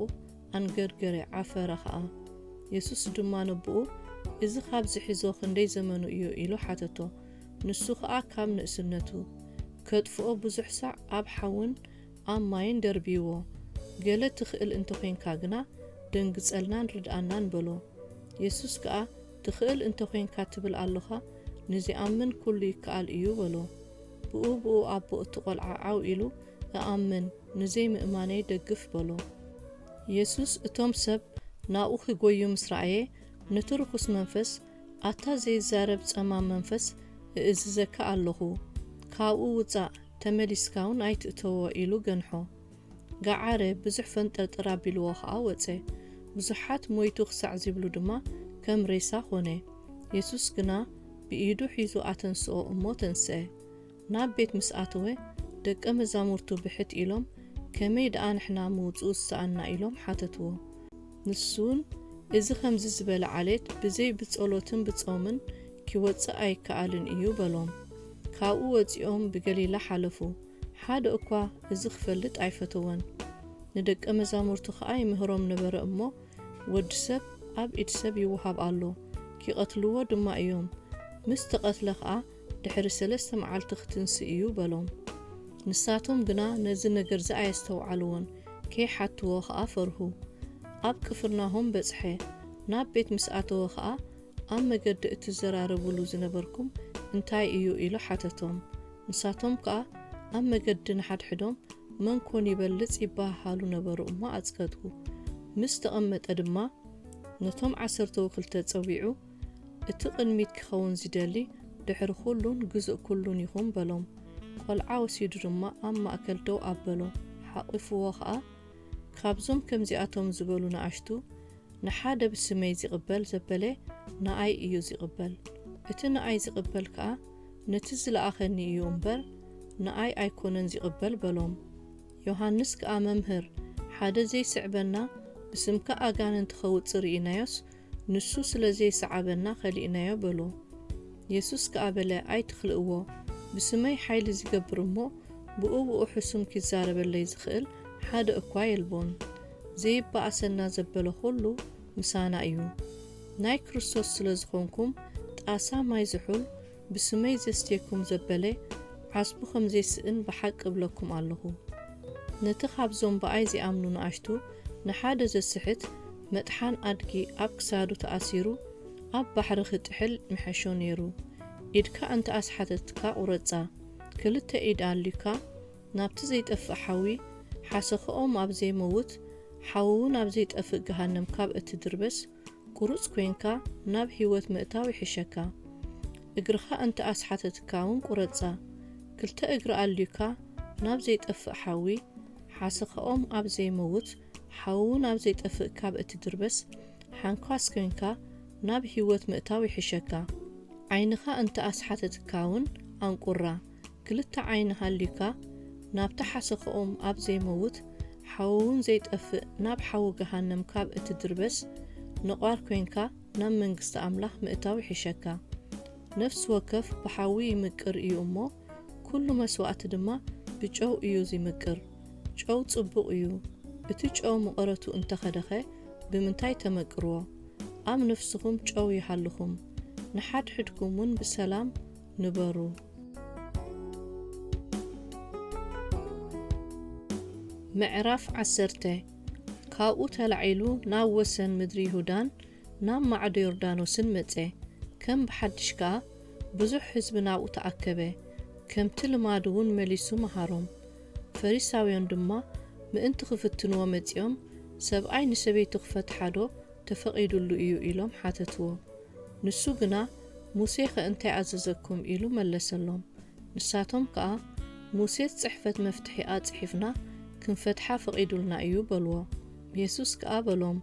ኣንገርገረ፣ ዓፈረ ኸኣ። የሱስ ድማ ነቦኡ፣ እዚ ኻብ ዝሕዞ ክንደይ ዘመኑ እዩ? ኢሉ ሓተቶ። ንሱ ኸኣ ካብ ንእስነቱ፣ ከጥፍኦ ብዙሕ ሳዕ ኣብ ሓውን ኣብ ማይን ደርብይዎ። ገለ ትኽእል እንተ ዄንካ ግና፣ ደንግጸልናን ርድኣናን በሎ። የሱስ ከኣ፣ ትኽእል እንተ ዄንካ ትብል ኣሎኻ፣ ንዚኣምን ኩሉ ይከኣል እዩ በሎ። ብኡ ብኡ ኣቦ እቲ ቈልዓ ዓው ኢሉ፣ እኣምን፣ ንዘይምእማነይ ደግፍ በሎ። የሱስ እቶም ሰብ ናብኡ ኺጎዩ ምስ ረኣየ፣ ነቲ ርኹስ መንፈስ፣ ኣታ ዘይዛረብ ጸማም መንፈስ፣ እእዝዘካ ኣለኹ፣ ካብኡ ውጻእ፣ ተመሊስካ እውን ኣይትእተዎ ኢሉ ገንሖ። ገዓረ፣ ብዙሕ ፈንጠርጠር ኣቢልዎ ኸኣ ወጸ። ብዙሓት ሞይቱ ኽሳዕ ዚብሉ ድማ ከም ሬሳ ኾነ። የሱስ ግና ብኢዱ ሒዙ ኣተንስኦ እሞ ተንስአ። ናብ ቤት ምስ ኣተወ፣ ደቀ መዛሙርቱ ብሕት ኢሎም፣ ከመይ ደኣ ንሕና ምውጽኡ ዝሰኣንና? ኢሎም ሓተትዎ። ንሱን፣ እዚ ኸምዚ ዝበለ ዓሌት ብዘይ ብጸሎትን ብጾምን ኪወጽእ ኣይከኣልን እዩ በሎም። ካብኡ ወጺኦም ብገሊላ ሓለፉ። ሓደ እኳ እዚ ኺፈልጥ ኣይፈተወን። ንደቀ መዛሙርቱ ኸኣ ይምህሮም ነበረ እሞ፣ ወዲ ሰብ ኣብ ኢድ ሰብ ይወሃብ ኣሎ፣ ኪቐትልዎ ድማ እዮም። ምስ ተቐትለ ኸኣ ድሕሪ ሰለስተ መዓልቲ ክትንስእ እዩ በሎም። ንሳቶም ግና ነዚ ነገርዚ ኣየስተውዓልዎን፣ ከይሓትዎ ኸኣ ፈርሁ። ኣብ ቅፍርናሆም በጽሐ። ናብ ቤት ምስ ኣተወ ኸኣ፣ ኣብ መገዲ እትዘራረቡሉ ዝነበርኩም እንታይ እዩ? ኢሉ ሓተቶም። ንሳቶም ከኣ ኣብ መገዲ ንሓድሕዶም፣ መን ኮን ይበልጽ? ይበሃሃሉ ነበሩ እሞ ኣጽገቱ። ምስ ተቐመጠ ድማ ነቶም ዓሰርተው ክልተ ጸዊዑ፣ እቲ ቅድሚት ክኸውን ዝደሊ ድሕሪ ኩሉን ግዙእ ኩሉን ይኹን በሎም። ቆልዓ ወሲዱ ድማ ኣብ ማእከል ደው ኣበሎ፣ ሓቒፍዎ ኸኣ፣ ካብዞም ከምዚኣቶም ዝበሉ ንኣሽቱ ንሓደ ብስመይ ዚቕበል ዘበለ ንኣይ እዩ ዚቕበል። እቲ ንኣይ ዚቕበል ከኣ ነቲ ዝለኣኸኒ እዩ እምበር፣ ንኣይ ኣይኮነን ዚቕበል በሎም። ዮሃንስ ከኣ፣ መምህር፣ ሓደ ዘይስዕበና ብስምካ ኣጋንንቲ ኸውጽእ ርኢናዮስ፣ ንሱ ስለ ዘይሰዓበና ኸሊእናዮ በሎ። የሱስ ከኣ በለ፣ ኣይትኽልእዎ። ብስመይ ሓይሊ ዚገብር እሞ ብኡ ብኡ ሕሱም ኪዛረበለይ ዚኽእል ሓደ እኳ የልቦን። ዘይበኣሰና ዘበለ ኹሉ ምሳና እዩ። ናይ ክርስቶስ ስለ ዝኾንኩም፣ ጣሳ ማይ ዝሑል ብስመይ ዘስትየኩም ዘበለ ዓስቡ ኸም ዘይስእን ብሓቂ እብለኩም ኣለኹ። ነቲ ኻብዞም ብኣይ ዚኣምኑ ንኣሽቱ ንሓደ ዘስሕት፣ መጥሓን ኣድጊ ኣብ ክሳዱ ተኣሲሩ ኣብ ባሕሪ ኺጥሕል ምሐሾ ነይሩ። ኢድካ እንተ ኣስሓተትካ ቑረጻ። ክልተ ኢድ ኣልዩካ ናብቲ ዘይጠፍእ ሓዊ፣ ሓሰኻኦም ኣብ ዘይመውት ሓዊ እውን ኣብ ዘይጠፍእ ገሃነም ካብ እትድርበስ፣ ቁሩጽ ኮይንካ ናብ ህይወት ምእታው ይሕሸካ። እግርኻ እንተ ኣስሓተትካ እውን ቁረጻ። ክልተ እግሪ ኣልዩካ ናብ ዘይጠፍእ ሓዊ፣ ሓሰኻኦም ኣብ ዘይመውት ሓዊ እውን ኣብ ዘይጠፍእ ካብ እትድርበስ፣ ሓንኳስ ኮይንካ ናብ ህይወት ምእታው ይሕሸካ። ዓይንኻ እንተ ኣስሓተትካ እውን ኣንቁራ። ክልተ ዓይኒ ሃልዩካ፣ ናብቲ ሓሰኻኦም ኣብ ዘይመውት ሓዊ እውን ዘይጠፍእ ናብ ሓዊ ገሃነም ካብ እትድርበስ፣ ነቋር ኮይንካ ናብ መንግስቲ ኣምላኽ ምእታው ይሕሸካ። ነፍሲ ወከፍ ብሓዊ ይምቅር እዩ እሞ፣ ኩሉ መስዋእቲ ድማ ብጨው እዩ ዚምቅር። ጨው ጽቡቕ እዩ። እቲ ጨው መቐረቱ እንተ ኸደኸ፣ ብምንታይ ተመቅርዎ? ኣብ ነፍስኹም ጨው ይሃልኹም። ንሓድሕድኩም እውን ብሰላም ንበሩ። ምዕራፍ ዓሰርተ። ካብኡ ተላዒሉ ናብ ወሰን ምድሪ ይሁዳን ናብ ማዕዶ ዮርዳኖስን መጸ። ከም ብሓድሽ ከኣ ብዙሕ ህዝቢ ናብኡ ተኣከበ። ከምቲ ልማዱ እውን መሊሱ መሃሮም። ፈሪሳውያን ድማ ምእንቲ ክፍትንዎ መጺኦም፣ "ሰብኣይ ንሰበይቱ ክፈትሓ ዶ ተፈቒዱሉ እዩ?" ኢሎም ሓተትዎ። ንሱ ግና፣ "ሙሴኸ እንታይ ኣዘዘኩም?" ኢሉ መለሰሎም። ንሳቶም ከኣ፣ "ሙሴስ ጽሕፈት መፍትሒኣ ጽሒፍና ክንፈትሓ ፈቒዱልና እዩ" በልዎ። የሱስ ከኣ በሎም፣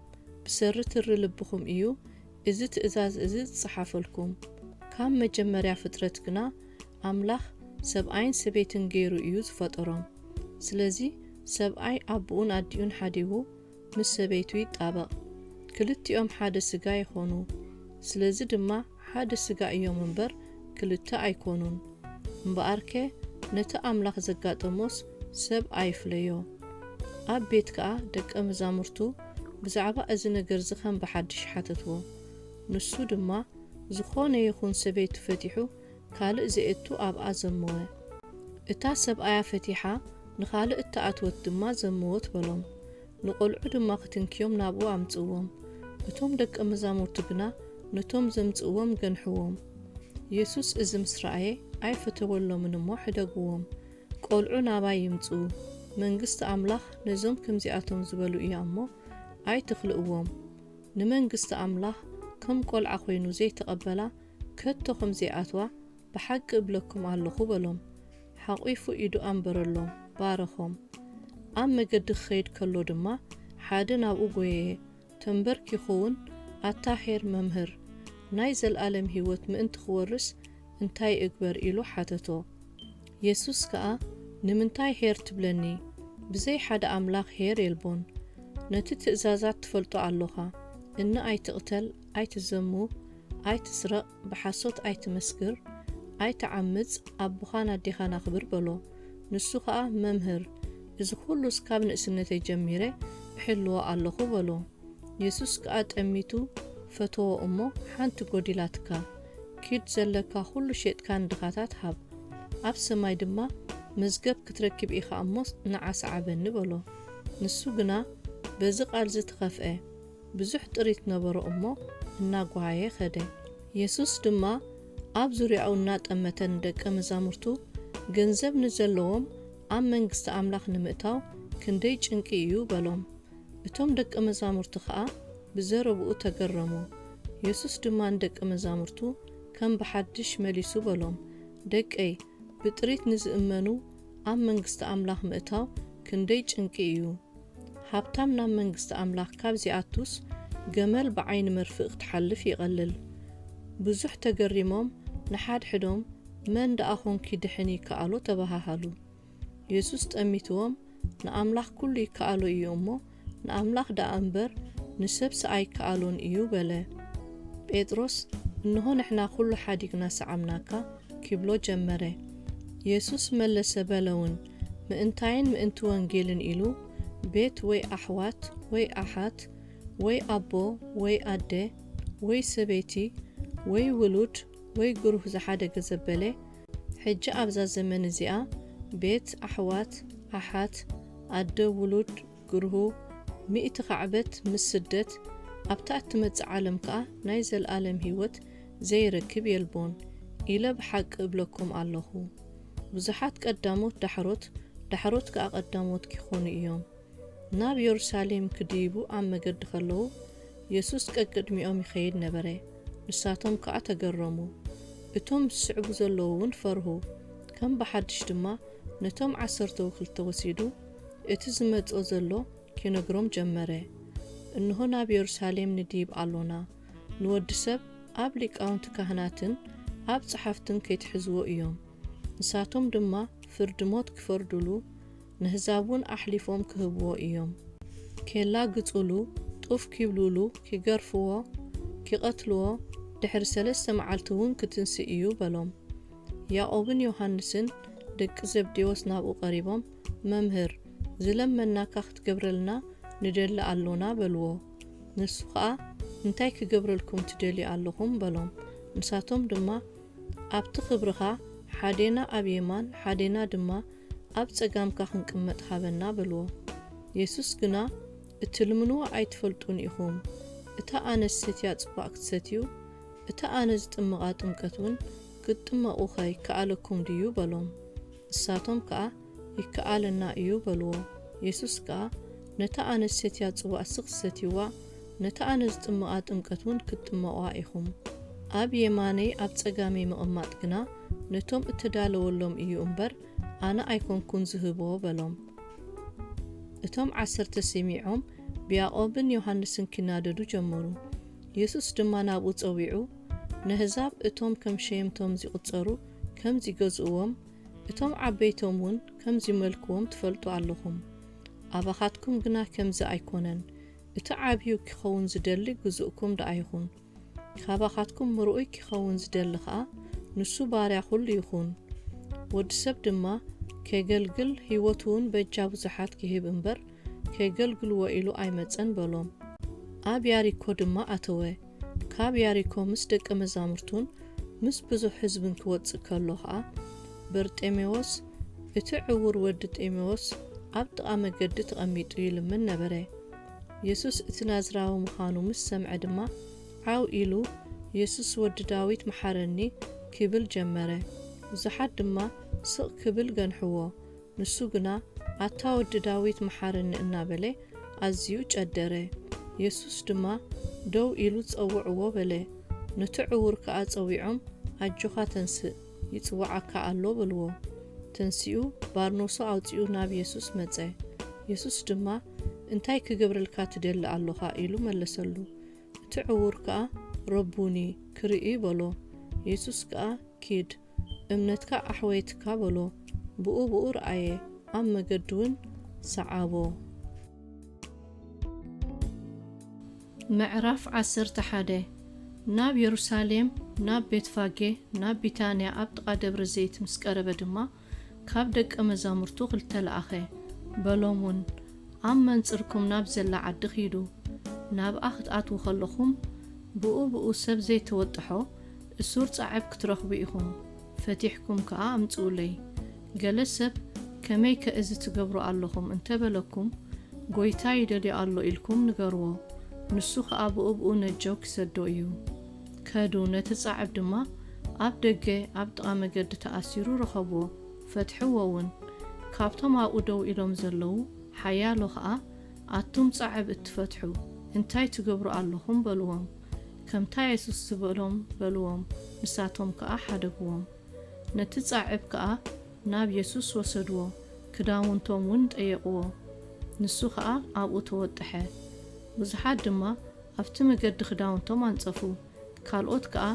"ብሰሪ ትሪ ልብኹም እዩ እዚ ትእዛዝ እዚ ዝጸሓፈልኩም። ካብ መጀመርያ ፍጥረት ግና ኣምላኽ ሰብኣይን ሰበይትን ገይሩ እዩ ዝፈጠሮም። ስለዚ ሰብኣይ ኣቦኡን ኣዲኡን ሓዲጉ ምስ ሰበይቱ ይጣበቕ፣ ክልቲኦም ሓደ ስጋ ይኾኑ። ስለዚ ድማ ሓደ ስጋ እዮም እምበር ክልተ ኣይኮኑን። እምበኣርከ ነቲ ኣምላኽ ዘጋጠሞስ ሰብ ኣይፍለዮ።" ኣብ ቤት ከኣ ደቀ መዛሙርቱ ብዛዕባ እዚ ነገር እዚ ከም ብሓድሽ ሓተትዎ። ንሱ ድማ፣ "ዝኾነ ይኹን ሰበይቱ ፈቲሑ ካልእ ዘየቱ ኣብኣ ዘመወ። እታ ሰብኣያ ፈቲሓ ንኻልእ እተኣትወት ድማ ዘመወት" በሎም። ንቖልዑ ድማ ክትንክዮም ናብኡ ኣምጽእዎም። እቶም ደቀ መዛሙርቱ ግና ነቶም ዘምጽእዎም ገንሕዎም። የሱስ እዚ ምስ ረኣየ ኣይፈተወሎምን እሞ፣ "ሕደግዎም፣ ቆልዑ ናባይ ይምጽኡ፣ መንግስቲ ኣምላኽ ነዞም ከምዚኣቶም ዝበሉ እያ እሞ፣ ኣይትኽልእዎም። ንመንግስቲ ኣምላኽ ከም ቆልዓ ኮይኑ ዘይተቐበላ ከቶ ከም ዘይኣትዋ ብሓቂ እብለኩም ኣለኹ" በሎም። ሓቒፉ ኢዱ ኣንበረሎም፣ ባረኾም። ኣብ መገዲ ክኸይድ ከሎ ድማ ሓደ ናብኡ ጐየየ፣ ተንበርኪኹ እውን፣ "ኣታ ኄር መምህር፣ ናይ ዘለኣለም ህይወት ምእንቲ ክወርስ እንታይ እግበር?" ኢሉ ሓተቶ። የሱስ ከኣ፣ "ንምንታይ ኄር ትብለኒ? ብዘይ ሓደ ኣምላኽ ኄር የልቦን። ነቲ ትእዛዛት ትፈልጦ ኣሎኻ፣ እነ ኣይትቕተል፣ ኣይትዘሙ፣ ኣይትስረቕ፣ ብሓሶት ኣይትመስክር፣ ኣይትዓምጽ፣ ኣቦኻን ኣዴኻን ኣኽብር" በሎ። ንሱ ኸኣ፣ "መምህር፣ እዚ ኹሉስ ካብ ንእስነተይ ጀሚረ እሕልዎ ኣለኹ" በሎ። የሱስ ከኣ ጠሚቱ ፈተዎ እሞ፣ "ሓንቲ ጐዲላትካ፣ ኪድ ዘለካ ኹሉ ሼጥካ ንድኻታት ሃብ፣ ኣብ ሰማይ ድማ መዝገብ ክትረክብ ኢኻ እሞ ንዓ ሰዓበኒ" በሎ። ንሱ ግና በዚ ቃል እዚ ተኸፍአ። ብዙሕ ጥሪት ነበሮ እሞ እናጓሃየ ኸደ። የሱስ ድማ ኣብ ዙርያኡ እናጠመተ ንደቀ መዛሙርቱ፣ "ገንዘብ ንዘለዎም ኣብ መንግስቲ ኣምላኽ ንምእታው ክንደይ ጭንቂ እዩ" በሎም። እቶም ደቀ መዛሙርቲ ኸኣ ብዘረብኡ ተገረሙ። የሱስ ድማ ንደቀ መዛሙርቱ ከም ብሓድሽ መሊሱ በሎም፣ "ደቀይ፣ ብጥሪት ንዝእመኑ ኣብ መንግስቲ ኣምላኽ ምእታው ክንደይ ጭንቂ እዩ! ሃብታም ናብ መንግስቲ ኣምላኽ ካብ ዚኣቱስ፣ ገመል ብዓይኒ መርፍእ ክትሓልፍ ይቐልል።" ብዙሕ ተገሪሞም፣ ንሓድሕዶም፣ "መን ደኣ ኾን ኪድሕን ይከኣሎ?" ተባሃሃሉ። የሱስ ጠሚትዎም፣ "ንኣምላኽ ኩሉ ይከኣሎ እዩ እሞ፣ ንኣምላኽ ደኣ እምበር ንሰብሲ ኣይከኣሎን እዩ" በለ። ጴጥሮስ፣ "እንሆ ንሕና ኩሉ ሓዲግና ሰዓምናካ" ኪብሎ ጀመረ። የሱስ መለሰ በለውን፣ ምእንታይን ምእንቲ ወንጌልን ኢሉ፣ ቤት ወይ ኣሕዋት ወይ ኣሓት ወይ ኣቦ ወይ ኣደ ወይ ሰበይቲ ወይ ውሉድ ወይ ግሩህ ዝሓደገ ዘበለ፣ ሕጂ ኣብዛ ዘመን እዚኣ ቤት፣ ኣሕዋት፣ ኣሓት፣ ኣደ፣ ውሉድ፣ ግርሁ፣ ሚእቲ ካዕበት ምስ ስደት፣ ኣብታ እትመጽእ ዓለም ከኣ ናይ ዘለኣለም ህይወት ዘይረክብ የልቦን፣ ኢለ ብሓቂ እብለኩም ኣለኹ። ብዙሓት ቀዳሞት ዳሕሮት፣ ዳሕሮት ከኣ ቀዳሞት ኪኾኑ እዮም። ናብ የሩሳሌም ክድይቡ ኣብ መገዲ ከለዉ፣ የሱስ ቀቅድሚኦም ይኸይድ ነበረ፣ ንሳቶም ከኣ ተገረሙ። እቶም ዝስዕቡ ዘለዉ እውን ፈርሁ። ከም ብሓድሽ ድማ ነቶም ዓሰርተው ክልተ ወሲዱ፣ እቲ ዝመጽኦ ዘሎ ኪነግሮም ጀመረ። እንሆ ናብ የሩሳሌም ንድይብ ኣሎና፣ ንወዲ ሰብ ኣብ ሊቃውንቲ ካህናትን ኣብ ጸሓፍትን ከይትሕዝዎ እዮም። ንሳቶም ድማ ፍርዲ ሞት ክፈርዱሉ፣ ንህዛብ እውን ኣሕሊፎም ክህብዎ እዮም። ኬላ ግጹሉ፣ ጡፍ ኪብሉሉ፣ ኪገርፍዎ፣ ኪቐትልዎ፣ ድሕሪ ሰለስተ መዓልቲ እውን ክትንስእ እዩ በሎም። ያዕቆብን ዮሃንስን ደቂ ዘብዴዎስ ናብኡ ቀሪቦም፣ "መምህር፣ ዝለመንናካ ክትገብረልና ንደሊ ኣሎና" በልዎ። ንሱ ኸኣ፣ "እንታይ ክገብረልኩም ትደልዩ ኣለኹም?" በሎም። ንሳቶም ድማ፣ ኣብቲ ክብርኻ ሓዴና ኣብ የማን ሓዴና ድማ ኣብ ጸጋምካ ክንቅመጥ ሃበና በልዎ። የሱስ ግና፣ እትልምንዎ ኣይትፈልጡን ኢኹም። እታ ኣነ ዝሰትያ ጽዋእ ክትሰትዩ፣ እታ ኣነ ዝጥምቓ ጥምቀት እውን ክትጥመቑኸ ይከኣለኩም ድዩ? በሎም። ንሳቶም ከኣ፣ ይከኣለና እዩ በልዎ። የሱስ ከኣ፣ ነታ ኣነ ዝሰትያ ጽዋእሲ ክትሰትይዋ፣ ነታ ኣነ ዝጥምቓ ጥምቀት እውን ክትጥመቑዋ ኢኹም። ኣብ የማነይ ኣብ ጸጋመይ ምቕማጥ ግና ነቶም እተዳለወሎም እዩ እምበር፣ ኣነ ኣይኮንኩን ዝህቦ በሎም። እቶም ዓሰርተ ሰሚዖም ብያዕቆብን ዮሃንስን ኪናደዱ ጀመሩ። የሱስ ድማ ናብኡ ጸዊዑ፣ ነህዛብ እቶም ከም ሸየምቶም ዚቑጸሩ ከም ዚገዝእዎም፣ እቶም ዓበይቶም እውን ከም ዚመልክዎም ትፈልጡ ኣለኹም። ኣባኻትኩም ግና ከምዚ ኣይኮነን። እቲ ዓብዩ ኪኸውን ዝደሊ ግዙእኩም ደኣ ይኹን። ካባኻትኩም ምርኡይ ኪኸውን ዝደሊ ኸኣ፣ ንሱ ባርያ ኹሉ ይኹን። ወዲ ሰብ ድማ ኬገልግል፣ ህይወቱ እውን በጃ ብዙሓት ኪህብ እምበር፣ ኬገልግልዎ ኢሉ ኣይመጸን በሎም። ኣብ ያሪኮ ድማ ኣተወ። ካብ ያሪኮ ምስ ደቀ መዛሙርቱን ምስ ብዙሕ ህዝብን ኪወጽእ ከሎ ኸኣ፣ በርጤሜዎስ፣ እቲ ዕዉር ወዲ ጤሜዎስ፣ ኣብ ጥቓ መገዲ ተቐሚጡ ይልምን ነበረ። የሱስ እቲ ናዝራዊ ምዃኑ ምስ ሰምዐ ድማ፣ ዓው ኢሉ፣ የሱስ ወዲ ዳዊት መሓረኒ፣ ኪብል ጀመረ። ብዙሓት ድማ ስቕ ክብል ገንሕዎ። ንሱ ግና፣ ኣታ ወዲ ዳዊት መሓረኒ እናበለ ኣዝዩ ጨደረ። የሱስ ድማ፣ ደው ኢሉ ጸውዕዎ በለ። ነቲ ዕዉር ከኣ ጸዊዖም፣ ኣጆኻ ተንስእ፣ ይጽውዓካ ኣሎ በልዎ። ተንሲኡ ባርኖሱ ኣውጺኡ ናብ የሱስ መጸ። የሱስ ድማ፣ እንታይ ክገብረልካ ትደሊ ኣሎኻ? ኢሉ መለሰሉ። እቲ ዕዉር ከኣ፣ ረቡኒ፣ ክርኢ በሎ። የሱስ ከኣ፣ ኪድ፣ እምነትካ ኣሕወየትካ በሎ። ብኡ ብኡ ረኣየ፣ ኣብ መገዲ እውን ሰዓቦ። ምዕራፍ ዓሰርተ ሓደ። ናብ የሩሳሌም፣ ናብ ቤትፋጌ፣ ናብ ቢታንያ ኣብ ጥቓ ደብረ ዘይት ምስ ቀረበ ድማ፣ ካብ ደቀ መዛሙርቱ ክልተ ለኣኸ። በሎም እውን፣ ኣብ መንጽርኩም ናብ ዘላ ዓዲ ኺዱ። ናብኣ ክትኣትዉ ከለኹም፣ ብኡ ብኡ ሰብ ዘይተወጥሖ እሱር ጻዕብ ክትረኽቡ ኢኹም። ፈቲሕኩም ከኣ ኣምጽኡለይ። ገለ ሰብ፣ ከመይከ እዚ ትገብሩ ኣለኹም እንተ በለኩም፣ ጐይታ ይደልዮ ኣሎ ኢልኩም ንገርዎ። ንሱ ኸኣ ብኡ ብኡ ነጀው ኪሰዶ እዩ። ከዱ፣ ነቲ ጻዕብ ድማ ኣብ ደገ ኣብ ጥቓ መገዲ ተኣሲሩ ረኸብዎ። ፈትሕዎ እውን። ካብቶም ኣብኡ ደው ኢሎም ዘለዉ ሓያሎ ኸኣ፣ ኣቱም ጻዕብ እትፈትሑ፣ እንታይ ትገብሩ ኣለኹም? በልዎም። ከምታ የሱስ ዝበሎም በልዎም፣ ንሳቶም ከኣ ሓደግዎም። ነቲ ጻዕብ ከኣ ናብ የሱስ ወሰድዎ፣ ክዳውንቶም እውን ጠየቕዎ። ንሱ ኸኣ ኣብኡ ተወጥሐ። ብዙሓት ድማ ኣብቲ መገዲ ክዳውንቶም ኣንጸፉ፣ ካልኦት ከኣ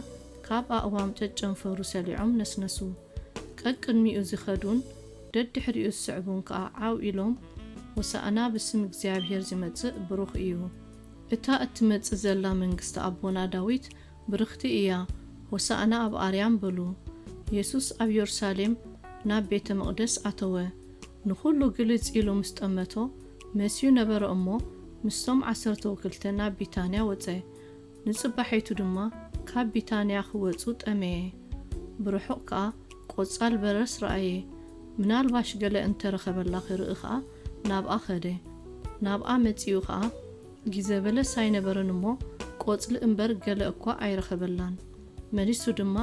ካብ ኣእዋም ጨጨንፈሩ ሰሊዖም ነስነሱ። ቀቅድሚኡ ዝኸዱን ደድሕሪኡ ዝስዕቡን ከኣ ዓው ኢሎም፣ ሆሳእና ብስም እግዚኣብሄር ዚመጽእ ብሩኽ እዩ። እታ እትመጽእ ዘላ መንግስቲ ኣቦና ዳዊት ብርኽቲ እያ፣ ሆሳእና ኣብ ኣርያም በሉ። የሱስ ኣብ የሩሳሌም ናብ ቤተ መቕደስ ኣተወ። ንኹሉ ግልጽ ኢሉ ምስ ጠመቶ፣ መስዩ ነበረ እሞ፣ ምስቶም ዓሰርተ ወክልተ ናብ ቢታንያ ወጸ። ንጽባሒቱ ድማ ካብ ቢታንያ ክወጹ ጠመየ። ብርሑቕ ከኣ ቆጻል በረስ ረኣየ። ምናልባሽ ገለ እንተ ረኸበላ ክርኢ ኸኣ ናብኣ ኸደ። ናብኣ መጺኡ ኸኣ፣ ግዜ በለስ ኣይነበረን እሞ፣ ቆጽሊ እምበር ገለ እኳ ኣይረኸበላን። መሊሱ ድማ፣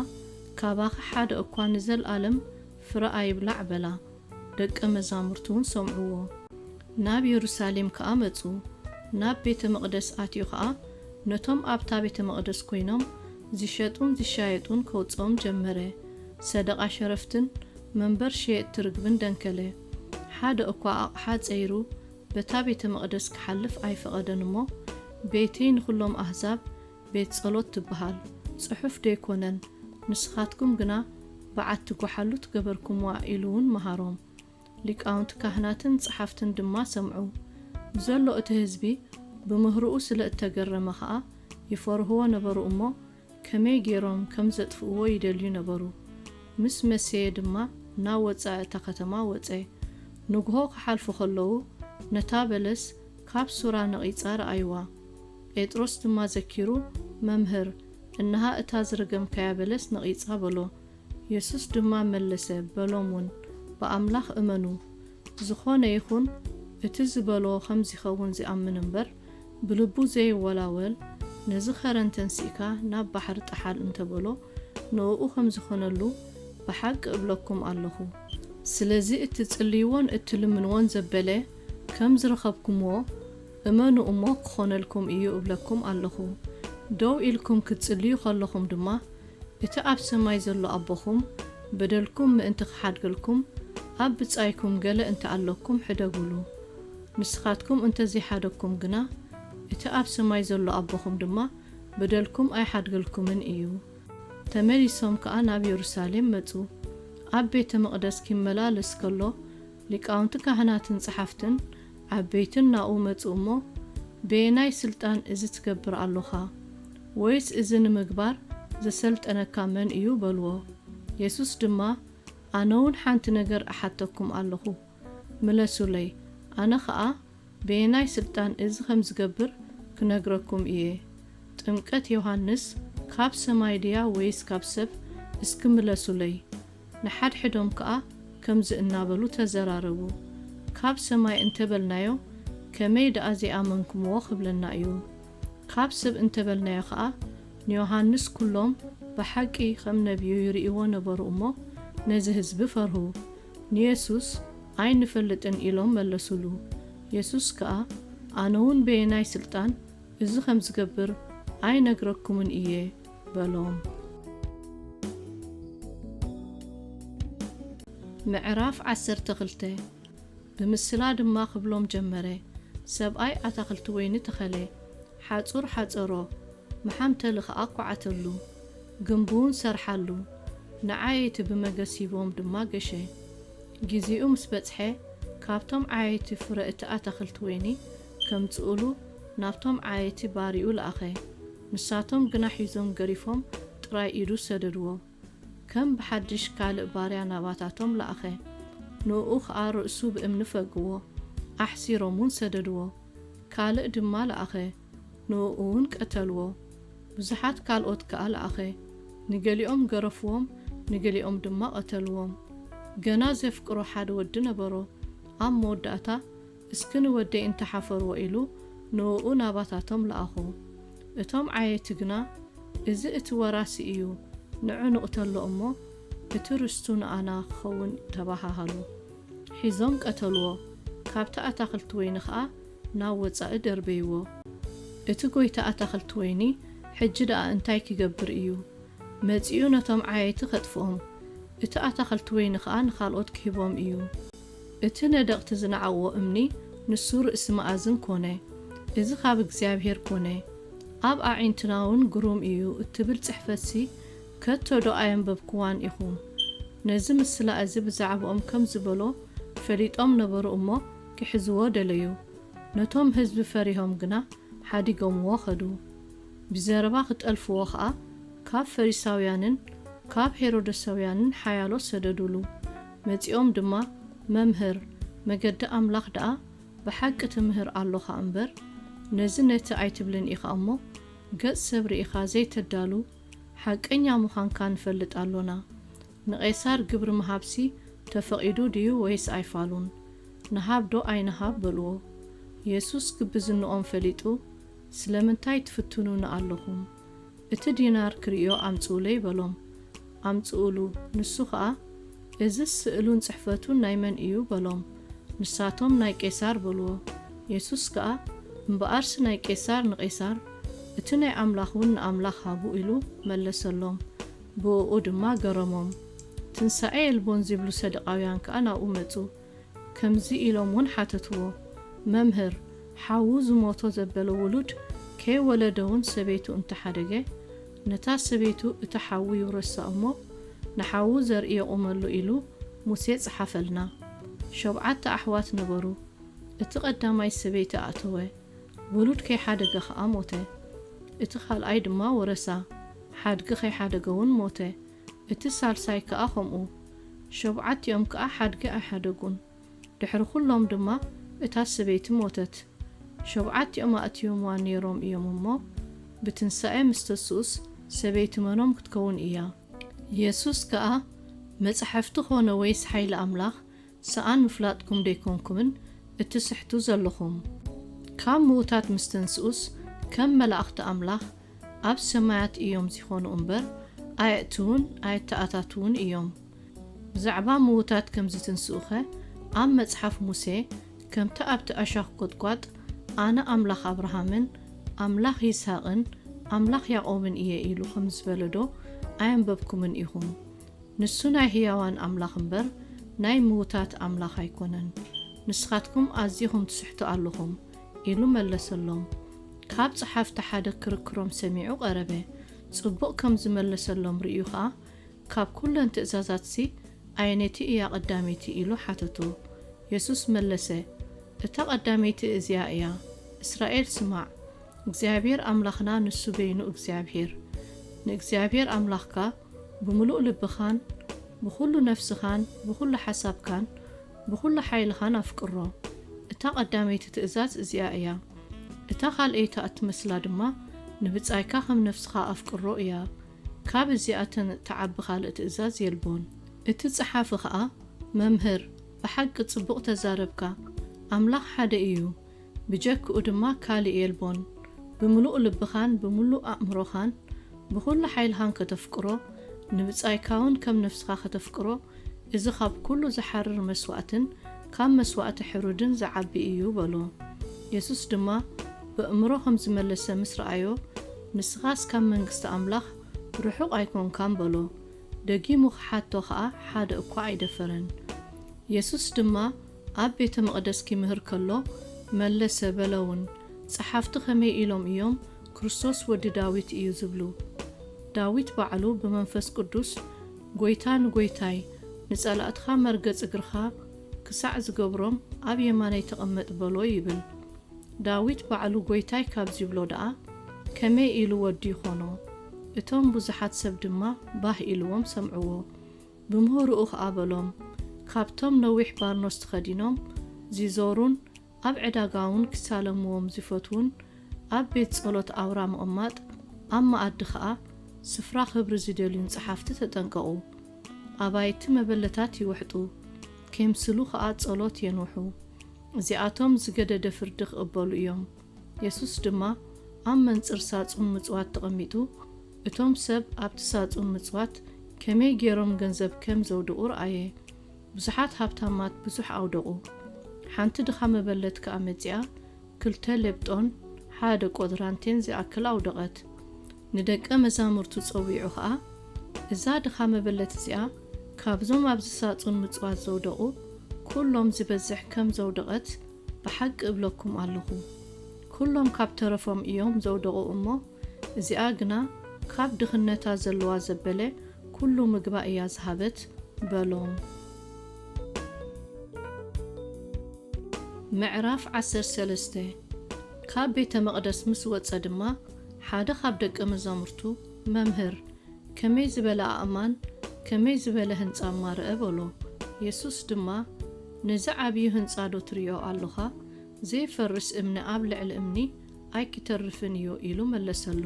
ካባኺ ሓደ እኳ ንዘለኣለም ፍረ ኣይብላዕ በላ። ደቀ መዛሙርቱ እውን ሰምዕዎ። ናብ የሩሳሌም ከኣ መጹ። ናብ ቤተ መቕደስ ኣትዩ ኸኣ፣ ነቶም ኣብታ ቤተ መቕደስ ኰይኖም ዚሸጡን ዚሻየጡን ከውጽኦም ጀመረ። ሰደቓ ሸረፍትን መንበር ሸየጥቲ ርግብን ደንከለ። ሓደ እኳ ኣቕሓ ጸይሩ በታ ቤተ መቕደስ ክሓልፍ ኣይፈቐደን እሞ፣ ቤተይ ንኹሎም ኣህዛብ ቤት ጸሎት ትበሃል፣ ጽሑፍ ደይኮነን? ንስኻትኩም ግና በዓቲ ጓሓሉት ገበርኩምዋ ኢሉ እውን መሃሮም። ሊቃውንቲ ካህናትን ጸሓፍትን ድማ ሰምዑ። ዘሎ እቲ ህዝቢ ብምህርኡ ስለ እተገረመ ኸኣ ይፈርህዎ ነበሩ እሞ፣ ከመይ ገይሮም ከም ዘጥፍእዎ ይደልዩ ነበሩ። ምስ መሰየ ድማ ናብ ወጻኢ እታ ኸተማ ወጸ። ንግሆ ክሓልፉ ኸለዉ፣ ነታ በለስ ካብ ሱራ ነቒጻ ረኣይዋ። ጴጥሮስ ድማ ዘኪሩ፣ መምህር፣ እንሃ እታ ዝረገምካያ በለስ ነቒጻ በሎ። የሱስ ድማ መለሰ፣ በሎም እውን፣ ብኣምላኽ እመኑ። ዝኾነ ይኹን እቲ ዝበሎ ከም ዚኸውን ዚኣምን እምበር፣ ብልቡ ዘይወላወል፣ ነዚ ኸረን ተንሲእካ ናብ ባሕሪ ጥሓል እንተ በሎ፣ ንእኡ ከም ዝኾነሉ ብሓቂ እብለኩም ኣለኹ። ስለዚ እትጽልይዎን እትልምንዎን ዘበለ ከም ዝረኸብኩምዎ እመኑ እሞ ክኾነልኩም እዩ እብለኩም ኣለኹ። ደው ኢልኩም ክትጽልዩ ከለኹም ድማ፣ እቲ ኣብ ሰማይ ዘሎ ኣቦኹም በደልኩም ምእንቲ ክሓድገልኩም፣ ኣብ ብጻይኩም ገለ እንተ ኣለኩም ሕደጉሉ። ንስኻትኩም እንተ ዘይሓደግኩም ግና፣ እቲ ኣብ ሰማይ ዘሎ ኣቦኹም ድማ በደልኩም ኣይሓድገልኩምን እዩ። ተመሊሶም ከኣ ናብ የሩሳሌም መጹ። ኣብ ቤተ መቕደስ ኪመላለስ ከሎ፣ ሊቃውንቲ ካህናትን ጸሓፍትን ዓበይትን ናኡ መጹ እሞ፣ በየናይ ስልጣን እዚ ትገብር ኣሎኻ? ወይስ እዚ ንምግባር ዘሰልጠነካ መን እዩ? በልዎ። የሱስ ድማ፣ ኣነ እውን ሓንቲ ነገር እሓተኩም ኣለኹ፣ ምለሱለይ፣ ኣነ ኸኣ በየናይ ስልጣን እዚ ከም ዝገብር ክነግረኩም እየ። ጥምቀት ዮሃንስ ካብ ሰማይ ድያ ወይስ ካብ ሰብ? እስኪ ምለሱለይ። ንሓድሕዶም ከኣ ከምዚ እናበሉ ተዘራረቡ፣ ካብ ሰማይ እንተ በልናዮ፣ ከመይ ደኣ ዘይኣመንኩምዎ ክብለና እዩ? ካብ ሰብ እንተ በልናዮ ኸኣ፣ ንዮሃንስ ኩሎም ብሓቂ ከም ነብዩ ይርእይዎ ነበሩ እሞ፣ ነዚ ህዝቢ ፈርሁ። ንየሱስ ኣይንፈልጥን ኢሎም መለሱሉ። የሱስ ከኣ፣ ኣነ እውን በየናይ ስልጣን እዚ ከም ዝገብር ኣይነግረኩምን እየ በሎም። ምዕራፍ ዓሰርተ ክልተ። ብምስላ ድማ ክብሎም ጀመረ፣ ሰብኣይ ኣታኽልቲ ወይኒ ተኸለ፣ ሓጹር ሓጸሮ፣ መሓምተሊ ኸኣ ኳዓተሉ፣ ግምቢ እውን ሰርሓሉ። ንዓየይቲ ብመገስ ሂቦም ድማ ገሸ። ግዜኡ ምስ በጽሐ፣ ካብቶም ዓየይቲ ፍረ እቲ ኣታኽልቲ ወይኒ ከምጽኡሉ ናብቶም ዓየይቲ ባርዩ ለኣኸ። ንሳቶም ግና ሒዞም ገሪፎም ጥራይ ኢዱ ሰደድዎ። ከም ብሓድሽ ካልእ ባርያ ናባታቶም ለኣኸ። ንእኡ ኸኣ ርእሱ ብእምኒ ፈግዎ፣ ኣሕሲሮም እውን ሰደድዎ። ካልእ ድማ ለኣኸ፣ ንእኡ እውን ቀተልዎ። ብዙሓት ካልኦት ከኣ ለኣኸ፣ ንገሊኦም ገረፍዎም፣ ንገሊኦም ድማ ቀተልዎም። ገና ዘፍቅሮ ሓደ ወዲ ነበሮ። ኣብ መወዳእታ፣ እስኪ ንወደይ እንተ ሓፈርዎ ኢሉ ንእኡ ናባታቶም ለኣኾ። እቶም ዓየይቲ ግና፣ እዚ እቲ ወራሲ እዩ፣ ንዑ ንቕተሎ እሞ፣ እቲ ርስቱ ንኣና ክኸውን ተባሃሃሉ። ሒዞም ቀተልዎ፣ ካብቲ ኣታኽልቲ ወይኒ ኸኣ ናብ ወጻኢ ደርበይዎ። እቲ ጐይታ ኣታኽልቲ ወይኒ ሕጂ ደኣ እንታይ ኪገብር እዩ? መጺኡ ነቶም ዓየይቲ ኸጥፍኦም፣ እቲ ኣታኽልቲ ወይኒ ኸኣ ንኻልኦት ኪህቦም እዩ። እቲ ነደቕቲ ዝነዓቕዎ እምኒ ንሱ ርእሲ መኣዝን ኮነ። እዚ ኻብ እግዚኣብሄር ኮነ። ኣብ ኣዒንትና እውን ግሩም እዩ እትብል ጽሕፈትሲ ከቶ ዶ ኣየንበብክዋን ኢኹም? ነዚ ምስላ እዚ ብዛዕባኦም ከም ዝበሎ ፈሊጦም ነበሩ እሞ፣ ኪሕዝዎ ደለዩ። ነቶም ህዝቢ ፈሪሆም ግና ሓዲጎምዎ ኸዱ። ብዘረባ ክጠልፍዎ ኸኣ ካብ ፈሪሳውያንን ካብ ሄሮደሳውያንን ሓያሎ ሰደዱሉ። መጺኦም ድማ፣ መምህር፣ መገዲ ኣምላኽ ደኣ ብሓቂ ትምህር ኣሎኻ እምበር፣ ነዚ ነቲ ኣይትብልን ኢኻ እሞ፣ ገጽ ሰብ ርኢኻ ዘይተዳሉ፣ ሓቀኛ ምዃንካ ንፈልጥ ኣሎና። ንቄሳር ግብሪ ምሃብሲ ተፈቒዱ ድዩ ወይስ ኣይፋሉን? ንሃብ ዶ ኣይንሃብ? በልዎ። የሱስ ግብዝንኦም ፈሊጡ፣ ስለምንታይ ትፍትኑኒ ኣለኹም? እቲ ዲናር ክርእዮ ኣምጽኡለይ በሎም። ኣምጽኡሉ። ንሱ ኸኣ፣ እዝስ ስእሉን ጽሕፈቱን ናይ መን እዩ? በሎም። ንሳቶም፣ ናይ ቄሳር በልዎ። የሱስ ከኣ፣ እምበኣርሲ ናይ ቄሳር ንቄሳር፣ እቲ ናይ ኣምላኽ እውን ንኣምላኽ ሃቡ ኢሉ መለሰሎም። ብእኡ ድማ ገረሞም። ትንሳኤ የልቦን ዚብሉ ሰደቓውያን ከኣ ናብኡ መጹ። ከምዚ ኢሎም እውን ሓተትዎ፣ መምህር፣ ሓዉ ዝሞቶ ዘበለ ውሉድ ከይወለደ እውን ሰበይቱ እንተሓደገ፣ ነታ ሰበይቱ እቲ ሓዉ ይውረሳ እሞ፣ ንሓዉ ዘርኢ የቑመሉ ኢሉ ሙሴ ጸሓፈልና። ሸብዓተ ኣሕዋት ነበሩ። እቲ ቀዳማይ ሰበይቲ ኣእተወ፣ ውሉድ ከይሓደገ ኸኣ ሞተ። እቲ ኻልኣይ ድማ ወረሳ፣ ሓድጊ ከይሓደገ እውን ሞተ። እቲ ሳልሳይ ከኣ ኸምኡ። ሸብዓቲኦም ከኣ ሓድጊ ኣይሓደጉን። ድሕሪ ኹሎም ድማ እታ ሰበይቲ ሞተት። ሸብዓቲኦም ኣእትዮምዋ ነይሮም እዮም እሞ፣ ብትንሳኤ ምስ ተስኡስ፣ ሰበይቲ መኖም ክትከውን እያ? የሱስ ከኣ፣ መጻሕፍቲ ኾነ ወይስ ሓይሊ ኣምላኽ ሰኣን ምፍላጥኩም ደይኮንኩምን እትስሕቱ ዘለኹም? ካብ ምዉታት ምስ ተንስኡስ ከም መላእኽቲ ኣምላኽ ኣብ ሰማያት እዮም ዚኾኑ እምበር፣ ኣየእትዉን ኣየተኣታትዉን እዮም። ብዛዕባ ምዉታት ከም ዝትንስኡኸ፣ ኣብ መጽሓፍ ሙሴ፣ ከምቲ ኣብቲ ኣሻኽ ቈጥቋጥ፣ ኣነ ኣምላኽ ኣብርሃምን ኣምላኽ ይስሃቅን ኣምላኽ ያዕቆብን እየ ኢሉ ከም ዝበለዶ ኣየንበብኩምን ኢኹም? ንሱ ናይ ህያዋን ኣምላኽ እምበር፣ ናይ ምዉታት ኣምላኽ ኣይኮነን። ንስኻትኩም ኣዚኹም ትስሕቱ ኣለኹም፣ ኢሉ መለሰሎም። ካብ ጸሓፍቲ ሓደ ክርክሮም ሰሚዑ ቀረበ። ጽቡቕ ከም ዝመለሰሎም ርእዩ ኸኣ፣ ካብ ኩለን ትእዛዛትሲ ኣየነይቲ እያ ቀዳመይቲ? ኢሉ ሓተቶ። የሱስ መለሰ፣ እታ ቀዳመይቲ እዚኣ እያ፣ እስራኤል ስማዕ፣ እግዚኣብሔር ኣምላኽና ንሱ በይኑ እግዚኣብሔር። ንእግዚኣብሔር ኣምላኽካ ብምሉእ ልብኻን ብኹሉ ነፍስኻን ብኹሉ ሓሳብካን ብኹሉ ሓይልኻን ኣፍቅሮ። እታ ቀዳመይቲ ትእዛዝ እዚኣ እያ። እታ ካልኣይቲ እትመስላ ድማ ንብጻይካ ከም ነፍስኻ ኣፍቅሮ እያ። ካብ እዚኣተን እትዓቢ ካልእ ትእዛዝ የልቦን። እቲ ጸሓፊ ኸኣ፣ መምህር፣ ብሓቂ ጽቡቕ ተዛረብካ። ኣምላኽ ሓደ እዩ፣ ብጀክኡ ድማ ካልእ የልቦን። ብምሉእ ልብኻን ብምሉእ ኣእምሮኻን ብኹሉ ሓይልኻን ከተፍቅሮ፣ ንብጻይካ እውን ከም ነፍስኻ ከተፍቅሮ፣ እዚ ካብ ኩሉ ዝሓርር መስዋእትን ካብ መስዋእቲ ሕሩድን ዝዓቢ እዩ በሎ። የሱስ ድማ ብእምሮ ከም ዝመለሰ ምስ ረኣዮ፣ ንስኻስ ካብ መንግስቲ ኣምላኽ ርሑቕ ኣይኮንካን በሎ። ደጊሙ ክሓቶ ኸኣ ሓደ እኳ ኣይደፈረን። የሱስ ድማ ኣብ ቤተ መቕደስ ኪምህር ከሎ መለሰ በለ እውን፣ ጸሓፍቲ ኸመይ ኢሎም እዮም ክርስቶስ ወዲ ዳዊት እዩ ዝብሉ? ዳዊት ባዕሉ ብመንፈስ ቅዱስ፣ ጐይታ ንጐይታይ፣ ንጸላእትኻ መርገጽ እግርኻ ክሳዕ ዝገብሮም ኣብ የማነይ ተቐመጥ በሎ ይብል። ዳዊት ባዕሉ ጐይታይ ካብ ዚብሎ ደኣ ከመይ ኢሉ ወዱ ይኾኖ? እቶም ብዙሓት ሰብ ድማ ባህ ኢልዎም ሰምዕዎ። ብምህሮኡ ኸኣ በሎም፣ ካብቶም ነዊሕ ባርኖስ ተኸዲኖም ዚዞሩን ኣብ ዕዳጋ እውን ኪሳለምዎም ዚፈትዉን፣ ኣብ ቤት ጸሎት ኣውራ ምቕማጥ፣ ኣብ መኣዲ ኸኣ ስፍራ ኽብሪ ዚደልዩን ጸሓፍቲ ተጠንቀቑ። ኣባይቲ መበለታት ይውሕጡ፣ ኬምስሉ ኸኣ ጸሎት የንውሑ። እዚኣቶም ዝገደደ ፍርዲ ኪቕበሉ እዮም። የሱስ ድማ ኣብ መንጽር ሳጹን ምጽዋት ተቐሚጡ፣ እቶም ሰብ ኣብቲ ሳጹን ምጽዋት ከመይ ገይሮም ገንዘብ ከም ዘውደቑ ረኣየ። ብዙሓት ሃብታማት ብዙሕ ኣውደቑ። ሓንቲ ድኻ መበለት ከኣ መጺኣ፣ ክልተ ሌብጦን ሓደ ቆድራንቴን ዚኣክል ኣውደቐት። ንደቀ መዛሙርቱ ጸዊዑ ኸኣ፣ እዛ ድኻ መበለት እዚኣ ካብዞም ኣብዚ ሳጹን ምጽዋት ዘውደቑ ኩሎም ዚበዝሕ ከም ዘውደቐት ብሓቂ እብለኩም ኣለኹ። ኩሎም ካብ ተረፎም እዮም ዘውደቑ እሞ፣ እዚኣ ግና ካብ ድኽነታ ዘለዋ ዘበለ ኩሉ ምግባ እያ ዝሃበት በሎም። ምዕራፍ ዓሰርተ ሰለስተ። ካብ ቤተ መቕደስ ምስ ወጸ ድማ፣ ሓደ ካብ ደቀ መዛሙርቱ፣ መምህር፣ ከመይ ዝበለ ኣእማን፣ ከመይ ዝበለ ህንጻ እማ ርአ በሎ። የሱስ ድማ፣ ነዚ ዓብዪ ህንጻ ዶ ትርእዮ ኣሎኻ? ዘይፈርስ እምኒ ኣብ ልዕሊ እምኒ ኣይኪተርፍን እዩ፣ ኢሉ መለሰሉ።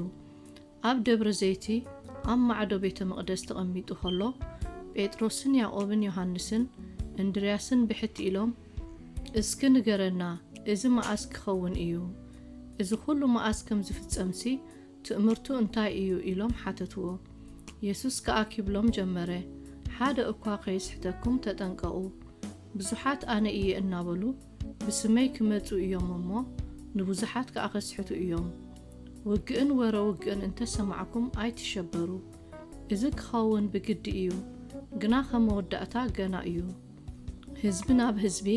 ኣብ ደብረ ዘይቲ ኣብ ማዕዶ ቤተ መቕደስ ተቐሚጡ ኸሎ፣ ጴጥሮስን ያዕቆብን ዮሃንስን እንድርያስን ብሕቲ ኢሎም፣ እስኪ ንገረና፣ እዚ መኣስ ክኸውን እዩ? እዚ ኹሉ መኣስ ከም ዝፍጸምሲ ትእምርቱ እንታይ እዩ? ኢሎም ሓተትዎ። የሱስ ከኣ ኪብሎም ጀመረ፣ ሓደ እኳ ኸይስሕተኩም ተጠንቀቑ። ብዙሓት ኣነ እየ እናበሉ ብስመይ ክመጹ እዮም እሞ፣ ንብዙሓት ከኣ ኸስሕቱ እዮም። ውግእን ወረ ውግእን እንተ ሰማዕኩም ኣይትሸበሩ። እዚ ክኸውን ብግዲ እዩ፣ ግና ኸም መወዳእታ ገና እዩ። ህዝቢ ናብ ህዝቢ፣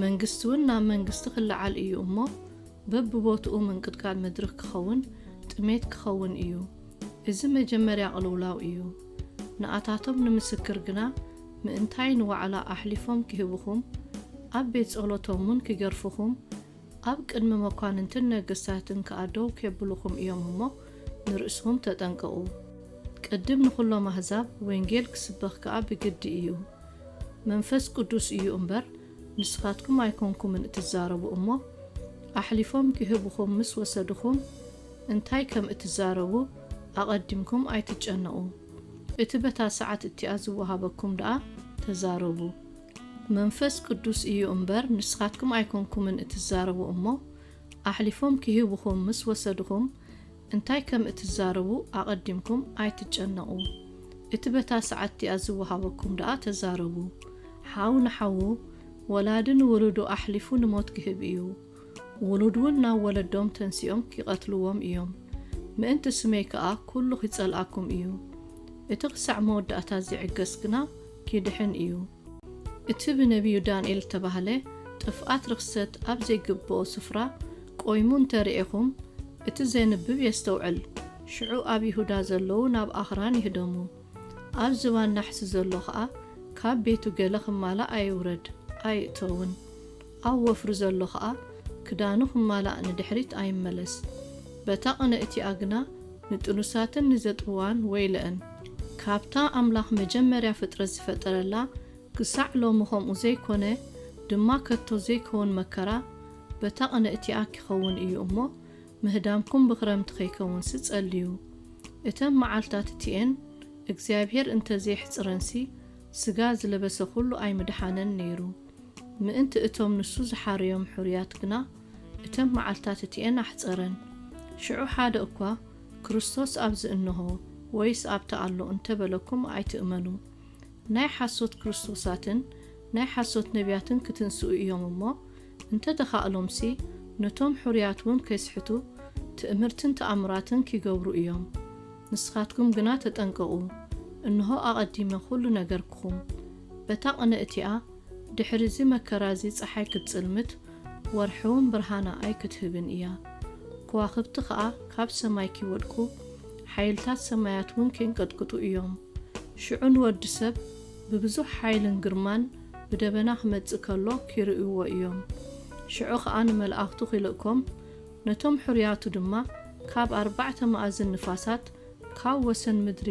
መንግስቲ እውን ናብ መንግስቲ ክለዓል እዩ እሞ፣ በብቦትኡ ምንቅጥቃጥ ምድሪ ክኸውን፣ ጥሜት ክኸውን እዩ። እዚ መጀመርያ ቅልውላው እዩ። ንኣታቶም ንምስክር ግና ምእንታይ ንዋዕላ ኣሕሊፎም ኪህብኹም፣ ኣብ ቤት ጸሎቶም እውን ኪገርፍኹም፣ ኣብ ቅድሚ መኳንንትን ነገስታትን ከኣ ደው ኬብሉኹም እዮም እሞ፣ ንርእስኹም ተጠንቀቑ። ቅድም ንኹሎም ኣህዛብ ወንጌል ክስበኽ ከኣ ብግዲ እዩ። መንፈስ ቅዱስ እዩ እምበር፣ ንስኻትኩም ኣይኮንኩምን እትዛረቡ እሞ፣ ኣሕሊፎም ኪህብኹም ምስ ወሰድኹም፣ እንታይ ከም እትዛረቡ ኣቐዲምኩም ኣይትጨነቑ። እቲ በታ ሰዓት እቲኣ ዝወሃበኩም ደኣ ተዛረቡ። መንፈስ ቅዱስ እዩ እምበር፣ ንስኻትኩም ኣይኮንኩምን እትዛረቡ እሞ፣ ኣሕሊፎም ኪህቡኹም ምስ ወሰድኹም፣ እንታይ ከም እትዛረቡ ኣቐዲምኩም ኣይትጨነቑ። እቲ በታ ሰዓት እቲኣ ዝወሃበኩም ደኣ ተዛረቡ። ሓው ንሓዉ፣ ወላዲ ንውሉዱ ኣሕሊፉ ንሞት ክህብ እዩ። ውሉድ እውን ናብ ወለዶም ተንሲኦም ኪቐትልዎም እዮም። ምእንቲ ስመይ ከኣ ኩሉ ኺጸልኣኩም እዩ። እቲ ኽሳዕ መወዳእታ ዚዕገስ ግና ኪድሕን እዩ። እቲ ብነቢዩ ዳንኤል እተባህለ ጥፍኣት ርኽሰት ኣብ ዘይግብኦ ስፍራ ቆይሙ እንተ ርኤኹም፣ እቲ ዜንብብ የስተውዕል። ሽዑ ኣብ ይሁዳ ዘለዉ ናብ ኣኽራን ይህደሙ። ኣብ ዝባን ናሕሲ ዘሎ ኸኣ ካብ ቤቱ ገለ ኽማላእ ኣይውረድ፣ ኣይእተውን። ኣብ ወፍሪ ዘሎ ኸኣ ክዳኑ ኽማላእ ንድሕሪት ኣይመለስ። በታ ቕነ እቲኣ ግና ንጥኑሳትን ንዘጥብዋን ወይለአን። ካብታ ኣምላኽ መጀመርያ ፍጥረት ዝፈጠረላ ክሳዕ ሎሚ ኸምኡ ዘይኮነ ድማ ከቶ ዘይከውን መከራ በታ ቕነ እቲኣ ኪኸውን እዩ እሞ፣ ምህዳምኩም ብኽረምቲ ኸይከውንሲ ጸልዩ። እተን መዓልታት እቲኤን እግዚኣብሄር እንተ ዘየሕጽረንሲ፣ ስጋ ዝለበሰ ኹሉ ኣይምድሓነን ነይሩ። ምእንቲ እቶም ንሱ ዝሓረዮም ሕሩያት ግና እተን መዓልታት እቲኤን ኣሕጸረን። ሽዑ ሓደ እኳ ክርስቶስ ኣብዚ እንሆ ወይስ ኣብቲ ኣሎ እንተ በለኩም ኣይትእመኑ። ናይ ሓሶት ክርስቶሳትን ናይ ሓሶት ነቢያትን ክትንስኡ እዮም እሞ፣ እንተ ተኻእሎምሲ ነቶም ሕሩያት እውን ከይስሕቱ ትእምርትን ተኣምራትን ኪገብሩ እዮም። ንስኻትኩም ግና ተጠንቀቑ። እንሆ ኣቐዲመ ኹሉ ነገርኩኹም። በታ ቕነ እቲኣ ድሕሪ እዚ መከራ እዚ ጸሓይ ክትጽልምት፣ ወርሒ እውን ብርሃና ኣይክትህብን እያ። ከዋኽብቲ ኸኣ ካብ ሰማይ ኪወድቁ፣ ሓይልታት ሰማያት እውን ኬንቀጥቅጡ እዮም። ሽዑ ንወዲ ሰብ ብብዙሕ ሓይልን ግርማን ብደበና ክመጽእ ከሎ ኪርእይዎ እዮም። ሽዑ ኸኣ ንመላእኽቱ ኺልእኮም፣ ነቶም ሕሩያቱ ድማ ካብ ኣርባዕተ መኣዝን ንፋሳት፣ ካብ ወሰን ምድሪ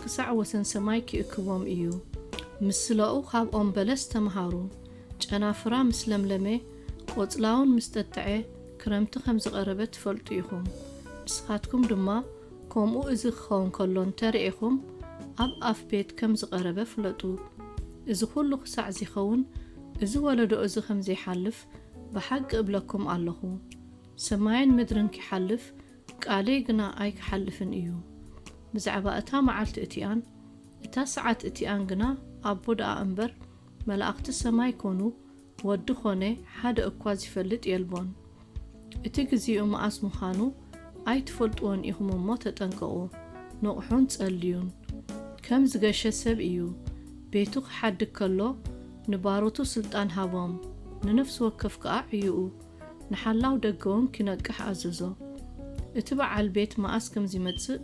ክሳዕ ወሰን ሰማይ ኪእክቦም እዩ። ምስለኡ ካብ ኦም በለስ ተምሃሩ። ጨናፍራ ምስ ለምለመ፣ ቆጽላውን ምስ ጠጥዐ፣ ክረምቲ ከም ዝቐረበ ትፈልጡ ኢኹም። ንስኻትኩም ድማ ከምኡ እዚ ክኸውን ከሎ እንተ ርኤኹም፣ ኣብ ኣፍ ቤት ከም ዝቐረበ ፍለጡ። እዚ ኹሉ ክሳዕ ዚኸውን፣ እዚ ወለዶ እዚ ከም ዘይሓልፍ ብሓቂ እብለኩም ኣለኹ። ሰማይን ምድርን ኪሓልፍ፣ ቃለይ ግና ኣይክሓልፍን እዩ። ብዛዕባ እታ መዓልቲ እቲኣን እታ ሰዓት እቲኣን ግና ኣቦ ደኣ እምበር፣ መላእኽቲ ሰማይ ኮኑ፣ ወዲ ኾነ ሓደ እኳ ዚፈልጥ የልቦን። እቲ ግዜኡ መኣስ ምዃኑ ኣይትፈልጥዎን ኢኹም እሞ ተጠንቀቑ፣ ንቕሑን ጸልዩን። ከም ዝገሸ ሰብ እዩ። ቤቱ ኺሓድግ ከሎ ንባሮቱ ስልጣን ሃቦም፣ ንነፍሲ ወከፍ ከኣ ዕዮኡ፣ ንሓላው ደገውን ኪነቅሕ ኣዘዞ። እቲ በዓል ቤት መኣስ ከም ዚመጽእ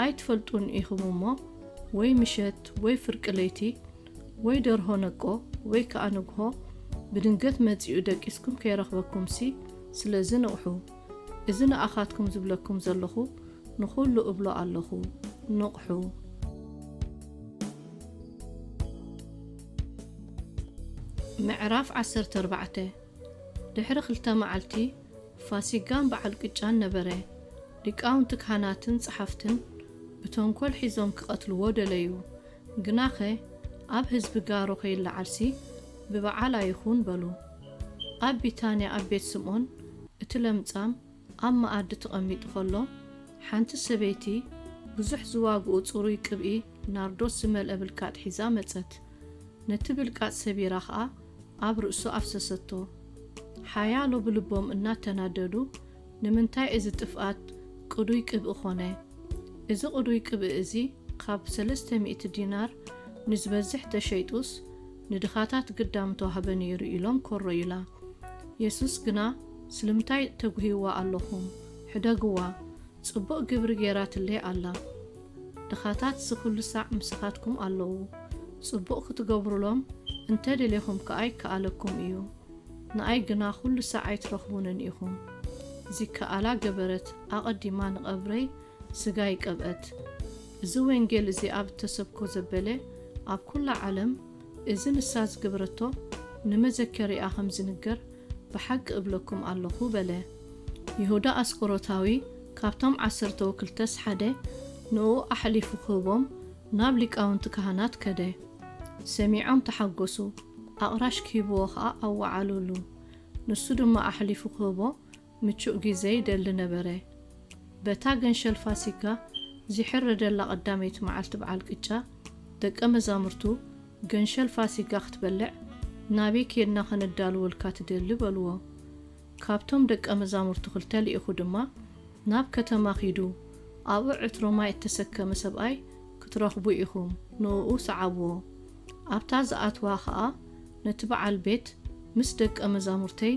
ኣይትፈልጡን ኢኹም እሞ፣ ወይ ምሸት ወይ ፍርቂ ለይቲ፣ ወይ ደርሆ ነቆ፣ ወይ ከኣ ንግሆ ብድንገት መጺኡ ደቂስኩም ከይረኽበኩምሲ፣ ስለዚ ንቕሑ። እዚ ንኣኻትኩም ዝብለኩም ዘለኹ ንኹሉ እብሎ ኣለኹ፣ ንቕሑ። ምዕራፍ ዓሰርተ ኣርባዕተ። ድሕሪ ክልተ መዓልቲ ፋሲጋን በዓል ቅጫን ነበረ። ሊቃውንቲ ካህናትን ጸሓፍትን ብተንኮል ሒዞም ክቐትልዎ ደለዩ። ግናኸ ኣብ ህዝቢ ጋሮ ከይለዓልሲ ብበዓል ኣይኹን በሉ። ኣብ ቢታንያ ኣብ ቤት ስምዖን እቲ ለምጻም ኣብ መኣዲ ተቐሚጡ ኸሎ፣ ሓንቲ ሰበይቲ ብዙሕ ዝዋግኡ ጽሩይ ቅብኢ ናርዶስ ዝመልአ ብልቃጥ ሒዛ መጸት። ነቲ ብልቃጥ ሰቢራ ኸኣ ኣብ ርእሱ ኣፍሰሰቶ። ሓያሎ ብልቦም እናተናደዱ፣ ንምንታይ እዚ ጥፍኣት ቅዱይ ቅብኢ ኾነ? እዚ ቅዱይ ቅብኢ እዚ ካብ ሰለስተ ሚእቲ ዲናር ንዝበዝሕ ተሸይጡስ፣ ንድኻታት ግዳ ምተዋህበ ነይሩ ኢሎም ኮረዩላ። የሱስ ግና፣ ስለምንታይ ተጉህይዋ ኣለኹም? ሕደግዋ፣ ጽቡቕ ግብሪ ገይራትለይ ኣላ። ድኻታት ዝኹሉ ሳዕ ምሳኻትኩም ኣለዉ። ጽቡቕ ክትገብሩሎም እንተ ደሌኹም ከኣ ይከኣለኩም እዩ። ንኣይ ግና ኩሉ ሳዕ ኣይትረኽቡንን ኢኹም። ዚከኣላ ገበረት፣ ኣቐዲማ ንቐብረይ ስጋይ ቀብአት። እዚ ወንጌል እዚ ኣብ እተሰብኮ ዘበለ ኣብ ኩላ ዓለም፣ እዚ ንሳ ዝገበረቶ ንመዘከሪኣ ከም ዝንገር ብሓቂ እብለኩም ኣለኹ በለ። ይሁዳ ኣስቆሮታዊ ካብቶም ዓሰርተ ወክልተስ ሓደ፣ ንኡ ኣሕሊፉ ክህቦም ናብ ሊቃውንቲ ካህናት ከደ። ሰሚዖም ተሓጎሱ፣ ኣቕራሽ ክሂብዎ ኸኣ ኣወዓሉሉ። ንሱ ድማ ኣሕሊፉ ክህቦ ምቹእ ግዜ ይደሊ ነበረ። በታ ገንሸል ፋሲጋ ዚሕረደላ ቀዳመይቲ መዓልቲ በዓል ቅጫ፣ ደቀ መዛሙርቱ፣ "ገንሸል ፋሲጋ ክትበልዕ ናበይ ኬድና ኸነዳልወልካ ትደሊ?" በልዎ። ካብቶም ደቀ መዛሙርቱ ክልተ ልኢኹ ድማ፣ "ናብ ከተማ ኺዱ፣ ኣብኡ ዕትሮ ማይ እተሰከመ ሰብኣይ ክትረኽቡ ኢኹም፣ ንእኡ ሰዓብዎ። ኣብታ ዝኣትዋ ኸኣ፣ ነቲ በዓል ቤት፣ ምስ ደቀ መዛሙርተይ፣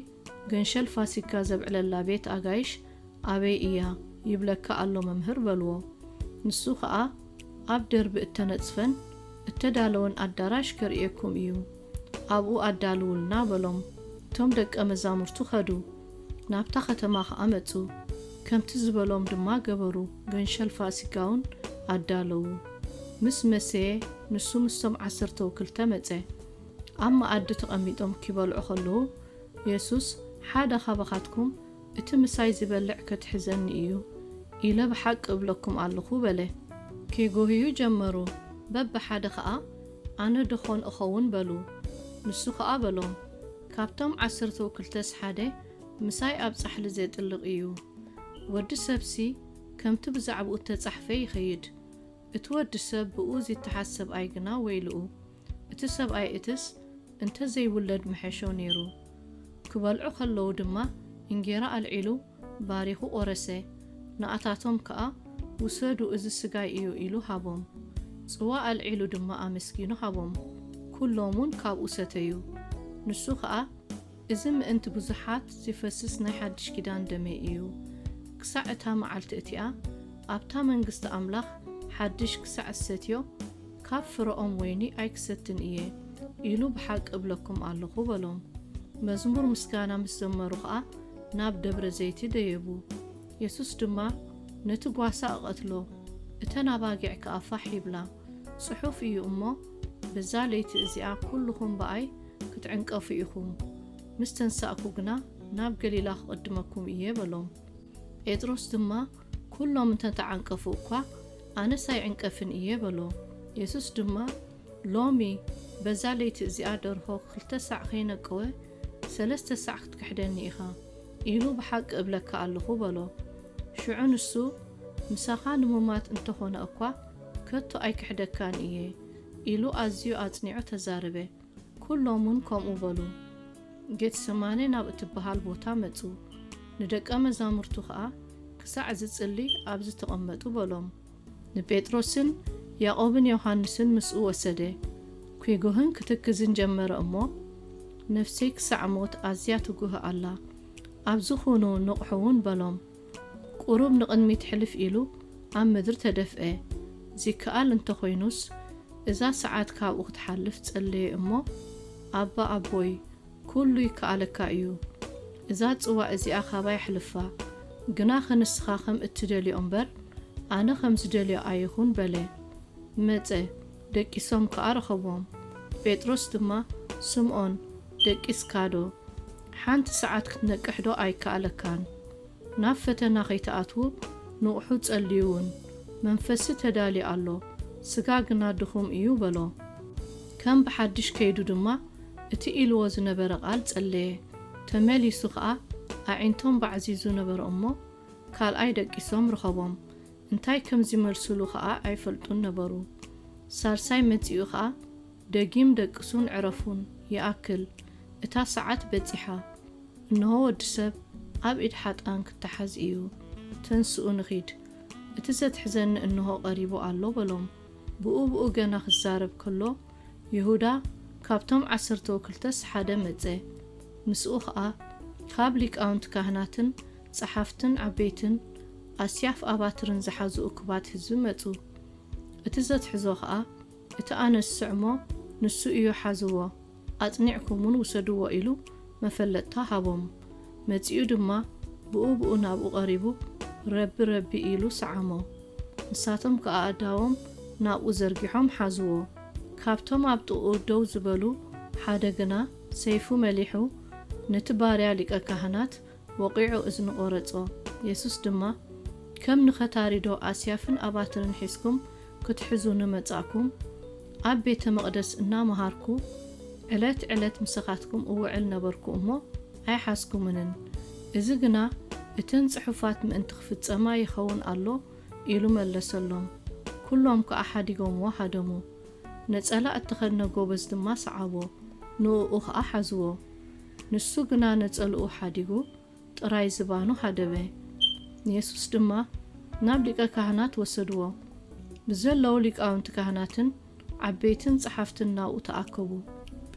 ገንሸል ፋሲካ ዘብዕለላ ቤት ኣጋይሽ ኣበይ እያ? ይብለካ ኣሎ መምህር" በልዎ። ንሱ ኸኣ፣ "ኣብ ደርቢ እተነጽፈን እተዳለወን ኣዳራሽ ከርእየኩም እዩ፣ ኣብኡ ኣዳልውልና" በሎም። እቶም ደቀ መዛሙርቱ ኸዱ፣ ናብታ ኸተማ ኸኣ መጹ። ከምቲ ዝበሎም ድማ ገበሩ፣ ገንሸል ፋሲካውን ኣዳለዉ። ምስ መሰየ፣ ንሱ ምስቶም ዓሰርተው ክልተ መጸ። ኣብ መኣዲ ተቐሚጦም ኪበልዑ ኸለዉ፣ የሱስ፣ "ሓደ ኻባኻትኩም እቲ ምሳይ ዚበልዕ ከትሕዘኒ እዩ፣ ኢለ ብሓቂ እብለኩም ኣለኹ" በለ። ኬጎህዩ ጀመሩ። በብሓደ ኸኣ፣ "ኣነ ደኾን እኸውን?" በሉ። ንሱ ኸኣ በሎም፣ "ካብቶም ዓሰርተው ክልተስ ሓደ ምሳይ ኣብ ጻሕሊ ዜጥልቕ እዩ። ወዲ ሰብሲ ከምቲ ብዛዕባኡ እተጻሕፈ ይኸይድ። እቲ ወዲ ሰብ ብኡ ዚተሓዝ ሰብኣይ ግና ወይልኡ! እቲ ሰብኣይ እትስ እንተ ዘይውለድ ምሐሾ ነይሩ።" ክበልዑ ኸለዉ ድማ እንጌራ ኣልዒሉ ባሪኹ ቖረሰ፣ ንኣታቶም ከኣ፣ "ውሰዱ፣ እዚ ስጋይ እዩ" ኢሉ ሃቦም። ጽዋ ኣልዒሉ ድማ ኣመስጊኑ ሃቦም። ኩሎም እውን ካብኡ ሰተዩ። ንሱ ኸኣ፣ "እዚ ምእንቲ ብዙሓት ዚፈስስ ናይ ሓድሽ ኪዳን ደመይ እዩ። ክሳዕ እታ መዓልቲ እቲኣ ኣብታ መንግስቲ ኣምላኽ ሓድሽ ክሳዕ እሰትዮ፣ ካብ ፍረኦም ወይኒ ኣይክሰትን እየ" ኢሉ ብሓቂ እብለኩም ኣለኹ በሎም። መዝሙር ምስጋና ምስ ዘመሩ ኸኣ ናብ ደብረ ዘይቲ ደየቡ። የሱስ ድማ፣ "ነቲ ጓሳ እቐትሎ፣ እተን ኣባጊዕ ከኣ ፋሕ ይብላ። ጽሑፍ እዩ እሞ፣ በዛ ለይቲ እዚኣ ኩልኹም ብኣይ ክትዕንቀፉ ኢኹም። ምስ ተንሳእኩ ግና ናብ ገሊላ ክቕድመኩም እየ" በሎም። ጴጥሮስ ድማ፣ "ኩሎም እንተ ተዓንቀፉ እኳ፣ ኣነስ ኣይዕንቀፍን እየ" በሎ። የሱስ ድማ፣ "ሎሚ በዛ ለይቲ እዚኣ ደርሆ ክልተ ሳዕ ከይነቀወ፣ ሰለስተ ሳዕ ክትክሕደኒ ኢኻ" ኢሉ ብሓቂ እብለካ ኣለኹ በሎ። ሽዑ ንሱ፣ "ምሳኻ ንሙማት እንተኾነ እኳ፣ ከቶ ኣይክሕደካን እየ" ኢሉ ኣዝዩ ኣጽኒዑ ተዛረበ። ኩሎም እውን ከምኡ በሉ። ጌትሰማኔ ናብ እትበሃል ቦታ መጹ። ንደቀ መዛሙርቱ ኸኣ፣ "ክሳዕ ዝጽሊ ኣብዚ ተቐመጡ" በሎም። ንጴጥሮስን ያዕቆብን ዮሃንስን ምስኡ ወሰደ። ኪጉህን ክትክዝን ጀመረ እሞ፣ "ነፍሰይ ክሳዕ ሞት ኣዝያ ትጉህ ኣላ። ኣብዚ ኹኑ፣ ንቕሑ እውን" በሎም። ቁሩብ ንቕድሚት ሕልፍ ኢሉ ኣብ ምድሪ ተደፍኤ። ዚከኣል እንተ ኾይኑስ፣ እዛ ሰዓት ካብኡ ክትሓልፍ ጸለየ እሞ፣ "ኣባ ኣቦይ፣ ኩሉ ይከኣለካ እዩ። እዛ ጽዋእ እዚኣ ኻባይ ኣሕልፋ። ግናኸ ንስኻ ከም እትደልዮ እምበር፣ ኣነ ከም ዝደልዮ ኣይኹን" በለ። መጸ፣ ደቂሶም ከኣ ረኸቦም። ጴጥሮስ ድማ፣ "ስምኦን፣ ደቂስካዶ? ሓንቲ ሰዓት ክትነቅሕዶ ኣይከኣለካን? ናብ ፈተና ኸይትኣትዉ ንቕሑ ጸልዩ እውን። መንፈስሲ ተዳልዩ ኣሎ፣ ስጋ ግና ድኹም እዩ" በሎ። ከም ብሓድሽ ከይዱ ድማ እቲ ኢልዎ ዝነበረ ቃል ጸለየ። ተመሊሱ ኸኣ ኣዒንቶም ባዕዚዙ ነበረ እሞ፣ ካልኣይ ደቂሶም ረኸቦም። እንታይ ከም ዚመልሱሉ ኸኣ ኣይፈልጡን ነበሩ። ሳልሳይ መጺኡ ኸኣ፣ "ደጊም ደቅሱን ዕረፉን፣ ይኣክል፣ እታ ሰዓት በጺሓ። እንሆ ወዲ ሰብ ኣብ ኢድ ሓጥኣን ክተሓዝ እዩ። ተንስኡ ንኺድ። እቲ ዘትሕዘኒ እንሆ ቀሪቡ ኣሎ" በሎም። ብኡ ብኡ ገና ክዛረብ ከሎ፣ ይሁዳ ካብቶም ዓሰርተው ክልተስ ሓደ መጸ። ምስኡ ኸኣ ካብ ሊቃውንቲ ካህናትን ጸሓፍትን ዓበይትን ኣስያፍ ኣባትርን ዝሓዙ እኩባት ህዝቢ መጹ። እቲ ዘትሕዞ ኸኣ፣ "እቲ ኣነ ዝስዕሞ ንሱ እዩ፣ ሓዝዎ፣ ኣጽኒዕኩም እውን ውሰድዎ" ኢሉ መፈለጥታ ሃቦም። መጺኡ ድማ ብኡ ብኡ ናብኡ ቀሪቡ፣ "ረቢ፣ ረቢ" ኢሉ ሰዓሞ። ንሳቶም ከኣ ኣእዳዎም ናብኡ ዘርጊሖም ሓዝዎ። ካብቶም ኣብ ጥቕኡ ደው ዝበሉ ሓደ ግና ሰይፉ መሊሑ ነቲ ባርያ ሊቀ ካህናት ወቒዑ እዝኑ ቖረጾ። የሱስ ድማ፣ ከም ንኸታሪዶ ኣስያፍን ኣባትርን ሒዝኩም ክትሕዙኒ መጻእኩም? ኣብ ቤተ መቕደስ እናመሃርኩ ዕለት ዕለት ምሳኻትኩም እውዕል ነበርኩ እሞ ኣይሓዝኩምንን። እዚ ግና እተን ጽሑፋት ምእንቲ ክፍጸማ ይኸውን ኣሎ ኢሉ መለሰሎም። ኩሎም ከኣ ሓዲጎምዎ ሃደሙ። ነጸላ እተኸድነ ጎበዝ ድማ ሰዓቦ፣ ንእኡ ኸኣ ሓዝዎ። ንሱ ግና ነጸልኡ ሓዲጉ ጥራይ ዝባኑ ሃደመ። ንየሱስ ድማ ናብ ሊቀ ካህናት ወሰድዎ። ብዘለዉ ሊቃውንቲ ካህናትን ዓበይትን ጸሓፍትን ናብኡ ተኣከቡ።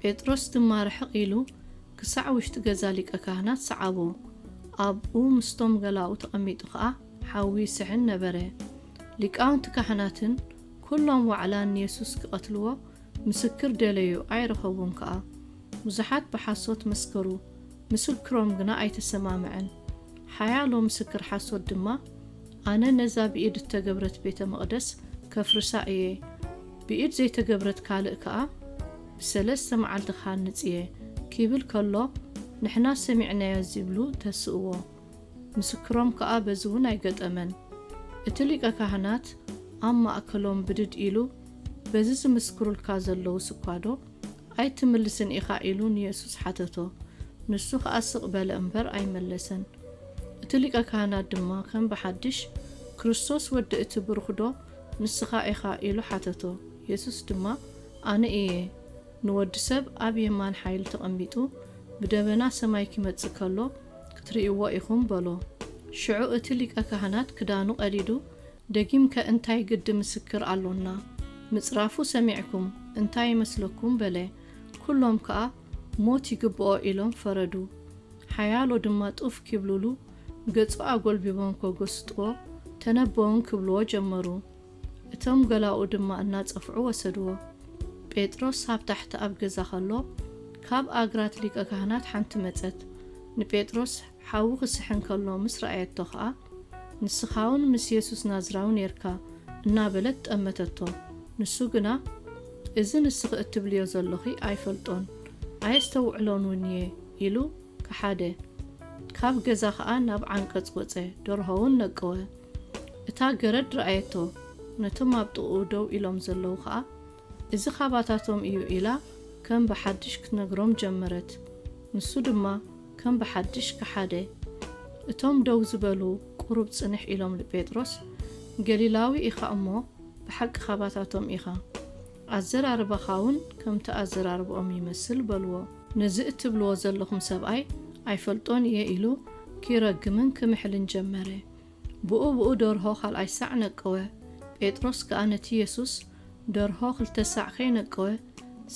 ጴጥሮስ ድማ ርሕቕ ኢሉ ክሳዕ ውሽጢ ገዛ ሊቀ ካህናት ሰዓቦ። ኣብኡ ምስቶም ገላኡ ተቐሚጡ ኸኣ ሓዊ ይስሕን ነበረ። ሊቃውንቲ ካህናትን ኩሎም ዋዕላን ንየሱስ ክቐትልዎ ምስክር ደለዩ፣ ኣይረኸቡን ከኣ። ብዙሓት ብሓሶት መስከሩ፣ ምስክሮም ግና ኣይተሰማምዐን። ሓያሎ ምስክር ሓሶት ድማ፣ ኣነ ነዛ ብኢድ እተገብረት ቤተ መቕደስ ከፍርሳ እየ፣ ብኢድ ዘይተገብረት ካልእ ከኣ ብሰለስተ መዓልቲ ክሃንጽ እየ ኪብል ከሎ፣ ንሕና ሰሚዕናዮ ዚብሉ ተስእዎ። ምስክሮም ከኣ በዚ እውን ኣይገጠመን። እቲ ሊቀ ካህናት ኣብ ማእከሎም ብድድ ኢሉ፣ በዚ ዝምስክሩልካ ዘለዉ ስኳዶ ኣይትምልስን ኢኻ ኢሉ ንየሱስ ሓተቶ። ንሱ ኸኣ ስቕ በለ እምበር ኣይመለሰን። እቲ ሊቀ ካህናት ድማ ከም ብሓድሽ፣ ክርስቶስ ወዲ እቲ ብሩኽዶ ንስኻ ኢኻ ኢሉ ሓተቶ። የሱስ ድማ ኣነ እየ። ንወዲ ሰብ ኣብ የማን ሓይሊ ተቐሚጡ ብደበና ሰማይ ኪመጽእ ከሎ ክትርእይዎ ኢኹም በሎ። ሽዑ እቲ ሊቀ ካህናት ክዳኑ ቀዲዱ፣ ደጊምከ እንታይ ግዲ ምስክር ኣሎና? ምጽራፉ ሰሚዕኩም እንታይ ይመስለኩም? በለ። ኩሎም ከኣ ሞት ይግብኦ ኢሎም ፈረዱ። ሓያሎ ድማ ጡፍ ኪብሉሉ ገጹ ኣጎልቢቦም ከጎስጥዎ ተነበውን ክብልዎ ጀመሩ። እቶም ገላኡ ድማ እናጸፍዑ ወሰድዎ። ጴጥሮስ ኣብ ታሕቲ ኣብ ገዛ ከሎ፣ ካብ ኣግራት ሊቀ ካህናት ሓንቲ መጸት። ንጴጥሮስ ሓዊ ክስሕን ከሎ ምስ ረኣየቶ ኸኣ፣ ንስኻውን ምስ የሱስ ናዝራዊ ኔርካ እናበለት ጠመተቶ። ንሱ ግና፣ እዚ ንስኺ እትብልዮ ዘሎኺ ኣይፈልጦን፣ ኣየስተውዕሎን እውን እየ ኢሉ ከሓደ። ካብ ገዛ ኸኣ ናብ ዓንቀጽ ወጸ፣ ደርሆ እውን ነቀወ። እታ ገረድ ረኣየቶ፣ ነቶም ኣብ ጥቕኡ ደው ኢሎም ዘለዉ ኸኣ፣ እዚ ኻባታቶም እዩ ኢላ ከም ብሓድሽ ክትነግሮም ጀመረት። ንሱ ድማ ከም ብሓድሽ ከሓደ። እቶም ደው ዝበሉ ቁሩብ ጽንሕ ኢሎም ንጴጥሮስ፣ ገሊላዊ ኢኻ እሞ ብሓቂ ኻባታቶም ኢኻ። ኣዘራርባኻ እውን ከምቲ ኣዘራርባኦም ይመስል በልዎ። ነዚ እትብልዎ ዘለኹም ሰብኣይ ኣይፈልጦን እየ ኢሉ ኪረግምን ክምሕልን ጀመረ። ብኡ ብኡ ደርሆ ካልኣይ ሳዕ ነቀወ። ጴጥሮስ ከኣ ነቲ የሱስ ደርሆ ክልተ ሳዕ ከይነቀወ፣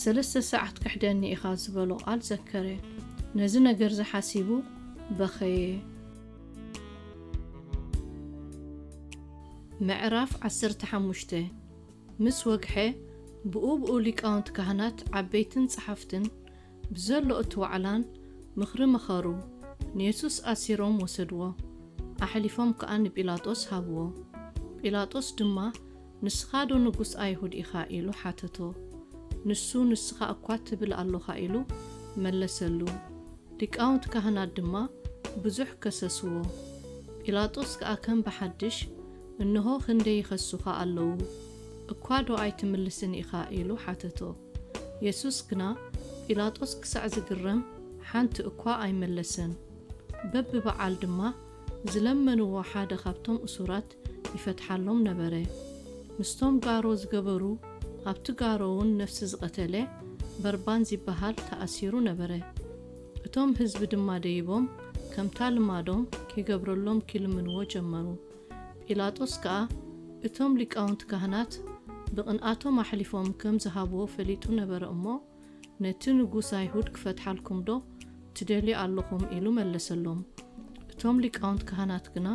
ሰለስተ ሳዕ ክትክሕደኒ ኢኻ ዝበሎ ቃል ዘከረ። ነዚ ነገርዚ ሓሲቡ በኸየ። ምዕራፍ ዓሰርተ ሓሙሽተ። ምስ ወግሐ፣ ብኡ ብኡ ሊቃውንቲ ካህናት ዓበይትን ጸሓፍትን ብዘሎ እቲ ዋዕላን ምኽሪ መኸሩ። ንየሱስ ኣሲሮም ወሰድዎ፣ ኣሕሊፎም ከኣ ንጲላጦስ ሃብዎ። ጲላጦስ ድማ፣ ንስኻዶ ንጉስ ኣይሁድ ኢኻ? ኢሉ ሓተቶ። ንሱ፣ ንስኻ እኳ ትብል ኣሎኻ ኢሉ መለሰሉ። ሊቃውንቲ ካህናት ድማ ብዙሕ ከሰስዎ። ጲላጦስ ከኣ ከም ብሓድሽ፣ እንሆ ክንደይ ይኸሱኻ ኣለዉ፣ እኳዶ ኣይትምልስን ኢኻ? ኢሉ ሓተቶ። የሱስ ግና ጲላጦስ ክሳዕ ዝግረም ሓንቲ እኳ ኣይመለሰን። በብበዓል ድማ ዝለመንዎ ሓደ ካብቶም እሱራት ይፈትሓሎም ነበረ። ምስቶም ጋሮ ዝገበሩ፣ ኣብቲ ጋሮውን ነፍሲ ዝቐተለ በርባን ዚበሃል ተኣሲሩ ነበረ። እቶም ህዝቢ ድማ ደይቦም፣ ከምታ ልማዶም ኪገብረሎም ኪልምንዎ ጀመሩ። ጲላጦስ ከኣ እቶም ሊቃውንቲ ካህናት ብቕንኣቶም ኣሕሊፎም ከም ዝሃብዎ ፈሊጡ ነበረ እሞ፣ ነቲ ንጉስ ኣይሁድ ክፈትሓልኩምዶ ትደልዩ ኣለኹም? ኢሉ መለሰሎም። እቶም ሊቃውንቲ ካህናት ግና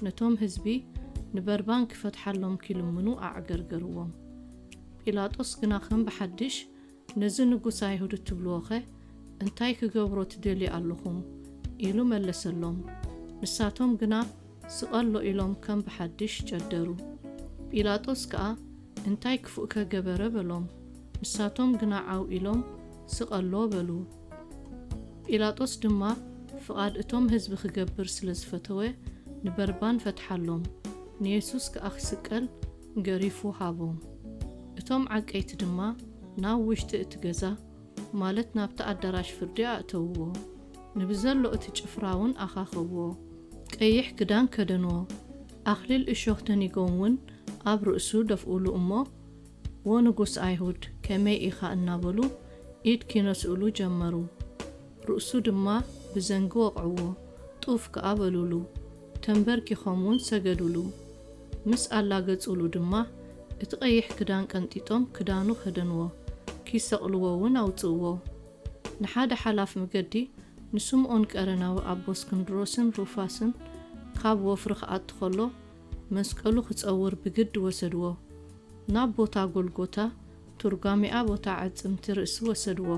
ነቶም ህዝቢ ንበርባን ክፈትሓሎም ኪልምኑ ኣዕገርገርዎም። ጲላጦስ ግና ከም ብሓድሽ፣ ነዚ ንጉስ ኣይሁድ እትብልዎኸ እንታይ ክገብሮ ትደልዩ ኣለኹም? ኢሉ መለሰሎም። ንሳቶም ግና ስቐሎ ኢሎም ከም ብሓድሽ ጨደሩ። ጲላጦስ ከኣ እንታይ ክፉእከ ገበረ? በሎም። ንሳቶም ግና ዓው ኢሎም ስቐሎ በሉ። ጲላጦስ ድማ ፍቓድ እቶም ህዝቢ ክገብር ስለ ዝፈተወ ንበርባን ፈትሓሎም። ንየሱስ ከኣ ክስቀል ገሪፉ ሃቦም። እቶም ዓቀይቲ ድማ ናብ ውሽጢ እቲ ገዛ፣ ማለት ናብቲ ኣዳራሽ ፍርዲ ኣእተውዎ። ንብዘሎ እቲ ጭፍራ እውን ኣኻኸብዎ። ቀይሕ ክዳን ከደንዎ። ኣኽሊል እሾኽ ተኒጎም እውን ኣብ ርእሱ ደፍኡሉ እሞ፣ "ዎ ንጉስ ኣይሁድ፣ ከመይ ኢኻ?" እናበሉ ኢድ ኪነስእሉ ጀመሩ። ርእሱ ድማ ብዘንጊ ወቕዕዎ፣ ጡፍ ከኣ በሉሉ። ተንበርኪኾም እውን ሰገዱሉ። ምስ ኣላገጹሉ ድማ እቲ ቀይሕ ክዳን ቀንጢጦም ክዳኑ ከደንዎ፣ ኪሰቕልዎ እውን ኣውጽእዎ። ንሓደ ሓላፍ መገዲ ንስምኦን ቀረናዊ ኣቦ እስክንድሮስን ሩፋስን ካብ ወፍሪ ክኣቱ ኸሎ መስቀሉ ክጸውር ብግዲ ወሰድዎ። ናብ ቦታ ጎልጎታ፣ ትርጓሜኣ ቦታ ዓጽምቲ ርእሲ ወሰድዎ።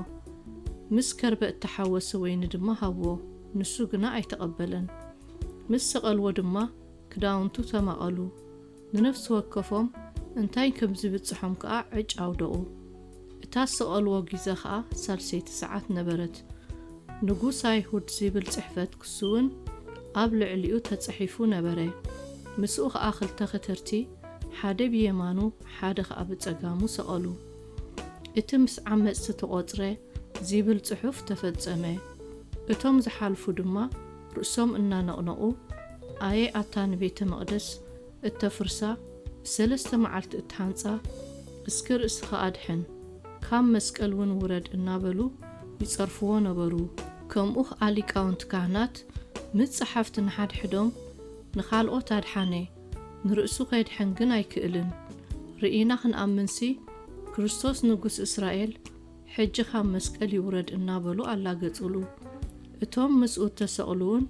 ምስ ከርበ እተሓወሰ ወይኒ ድማ ሃብዎ፣ ንሱ ግና ኣይተቐበለን። ምስ ሰቐልዎ ድማ ክዳውንቱ ተማቐሉ። ንነፍሲ ወከፎም እንታይ ከም ዝብጽሖም ከኣ ዕጭ ኣውደቑ። እታ ዝሰቐልዎ ግዜ ኸኣ ሳልሰይቲ ሰዓት ነበረት። ንጉስ ኣይሁድ ዚብል ጽሕፈት ክስውን ኣብ ልዕሊኡ ተጻሒፉ ነበረ። ምስኡ ኸኣ ክልተ ከተርቲ፣ ሓደ ብየማኑ ሓደ ኸኣ ብጸጋሙ ሰቐሉ። እቲ ምስ ዓመጽቲ ተቖጽረ ዚብል ጽሑፍ ተፈጸመ። እቶም ዝሓልፉ ድማ ርእሶም እናነቕነቑ፣ "ኣየ ኣታ ንቤተ መቕደስ እተፍርሳ፣ ብሰለስተ መዓልቲ እትሃንጻ፣ እስኪ ርእስኻ ኣድሕን፣ ካብ መስቀል እውን ውረድ" እናበሉ ይጸርፍዎ ነበሩ። ከምኡ ኸኣ ሊቃውንቲ ካህናት ምስ ጸሓፍቲ ንሓድሕዶም፣ "ንኻልኦት ኣድሓነ፣ ንርእሱ ኼድሕን ግን ኣይክእልን። ርኢና ኽንኣምንሲ፣ ክርስቶስ ንጉስ እስራኤል ሕጂ ኻብ መስቀል ይውረድ" እናበሉ ኣላገጹሉ። እቶም ምስኡ እተሰቕሉ እውን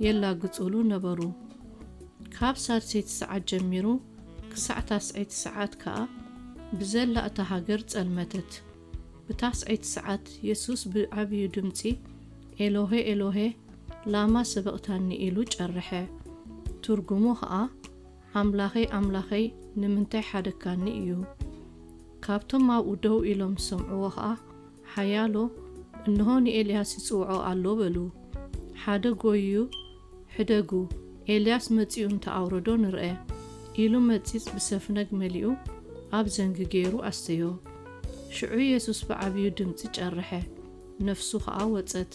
የላግጹሉ ነበሩ። ካብ ሳልሰይቲ ሰዓት ጀሚሩ ክሳዕ ታስዐይቲ ሰዓት ከኣ ብዘላ እታ ሃገር ጸልመተት። ብታስዐይቲ ሰዓት የሱስ ብዓብዩ ድምጺ፣ "ኤሎሄ፣ ኤሎሄ፣ ላማ ሰበቕታኒ?" ኢሉ ጨርሐ። ትርጉሙ ኸኣ፣ "ኣምላኸይ፣ ኣምላኸይ፣ ንምንታይ ሓደግካኒ?" እዩ። ካብቶም ኣብኡ ደው ኢሎም ዝሰምዕዎ ኸኣ፣ ሓያሎ፣ "እንሆ ንኤልያስ ይጽውዖ ኣሎ" በሉ። ሓደ ጎይዩ፣ "ሕደጉ፣ ኤልያስ መጺኡ እንተ ኣውረዶ ንርአ" ኢሉ መጺጽ ብሰፍነግ መሊኡ ኣብ ዘንጊ ገይሩ ኣስተዮ። ሽዑ የሱስ ብዓብዩ ድምጺ ጨርሐ፣ ነፍሱ ኸኣ ወጸት።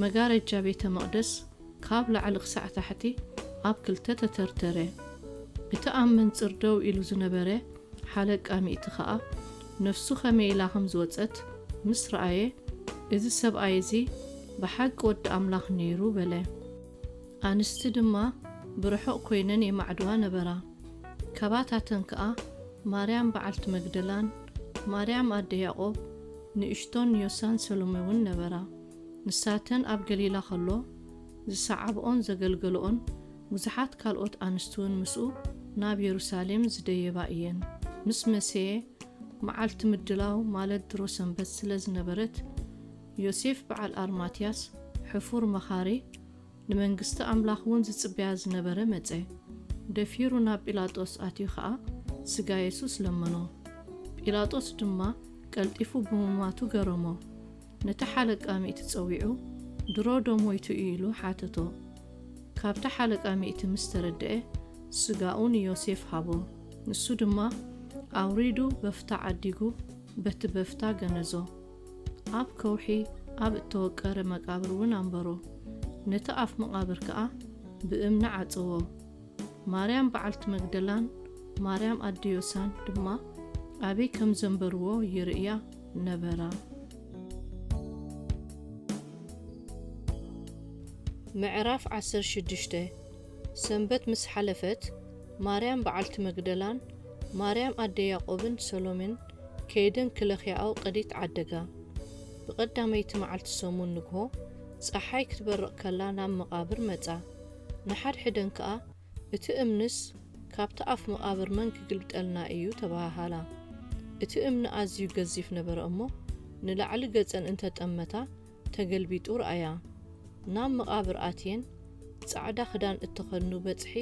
መጋረጃ ቤተ መቕደስ ካብ ላዕሊ ክሳዕ ታሕቲ ኣብ ክልተ ተተርተረ። እቲ ኣብ መንጽር ደው ኢሉ ዝነበረ ሓለቃ ሚእቲ ኸኣ፣ ነፍሱ ኸመይ ኢላ ኸም ዝወጸት ምስ ረኣየ፣ "እዚ ሰብኣይ እዚ ብሓቂ ወዲ ኣምላኽ ነይሩ" በለ። ኣንስቲ ድማ ብርሑቕ ኰይነን የማዕድዋ ነበራ። ካባታተን ከኣ ማርያም በዓልቲ መግደላን፣ ማርያም ኣደ ያዕቆብ ንእሽቶን ዮሳን ሰሎሜ እውን ነበራ። ንሳተን ኣብ ገሊላ ኸሎ ዝሰዓብኦን ዘገልገለኦን ብዙሓት ካልኦት ኣንስቲ እውን ምስኡ ናብ የሩሳሌም ዝደየባ እየን። ምስ መሰየ፣ መዓልቲ ምድላው ማለት ድሮ ሰንበት ስለ ዝነበረት፣ ዮሴፍ በዓል ኣርማትያስ፣ ሕፉር መኻሪ፣ ንመንግስቲ ኣምላኽ እውን ዝጽበያ ዝነበረ መጸ። ደፊሩ ናብ ጲላጦስ ኣትዩ ኸኣ ስጋ የሱስ ለመኖ። ጲላጦስ ድማ ቀልጢፉ ብምማቱ ገረሞ። ነቲ ሓለቃ ሚእቲ ጸዊዑ፣ "ድሮ ዶ ሞይቱ እዩ?" ኢሉ ሓተቶ። ካብቲ ሓለቃ ሚእቲ ምስ ተረድኤ፣ ስጋኡ ንዮሴፍ ሃቦ። ንሱ ድማ ኣውሪዱ በፍታ ዓዲጉ በቲ በፍታ ገነዞ። ኣብ ከውሒ ኣብ እተወቀረ መቃብር እውን ኣንበሮ። ነቲ ኣፍ መቓብር ከኣ ብእምኒ ዓጸዎ። ማርያም በዓልቲ መግደላን ማርያም ኣደ ዮሳን ድማ ኣበይ ከም ዘንበርዎ ይርእያ ነበራ። ምዕራፍ ዓሰርተ ሽዱሽተ። ሰንበት ምስ ሓለፈት፣ ማርያም በዓልቲ መግደላን ማርያም ኣደ ያዕቆብን ሰሎሜን ከይደን ክለኽያኦ ቅዲት ዓደጋ። ብቐዳመይቲ መዓልቲ ሰሙን ንግሆ፣ ጸሓይ ክትበርቕ ከላ ናብ መቓብር መጻ። ንሓድሕደን ከኣ፣ "እቲ እምንስ ካብቲ ኣፍ መቓብር መን ክግልብጠልና እዩ?" ተባሃሃላ። እቲ እምኒ ኣዝዩ ገዚፍ ነበረ እሞ፣ ንላዕሊ ገጸን እንተ ጠመታ፣ ተገልቢጡ ረኣያ። ናብ መቓብር ኣትየን፣ ጻዕዳ ክዳን እተኸድኑ በጽሒ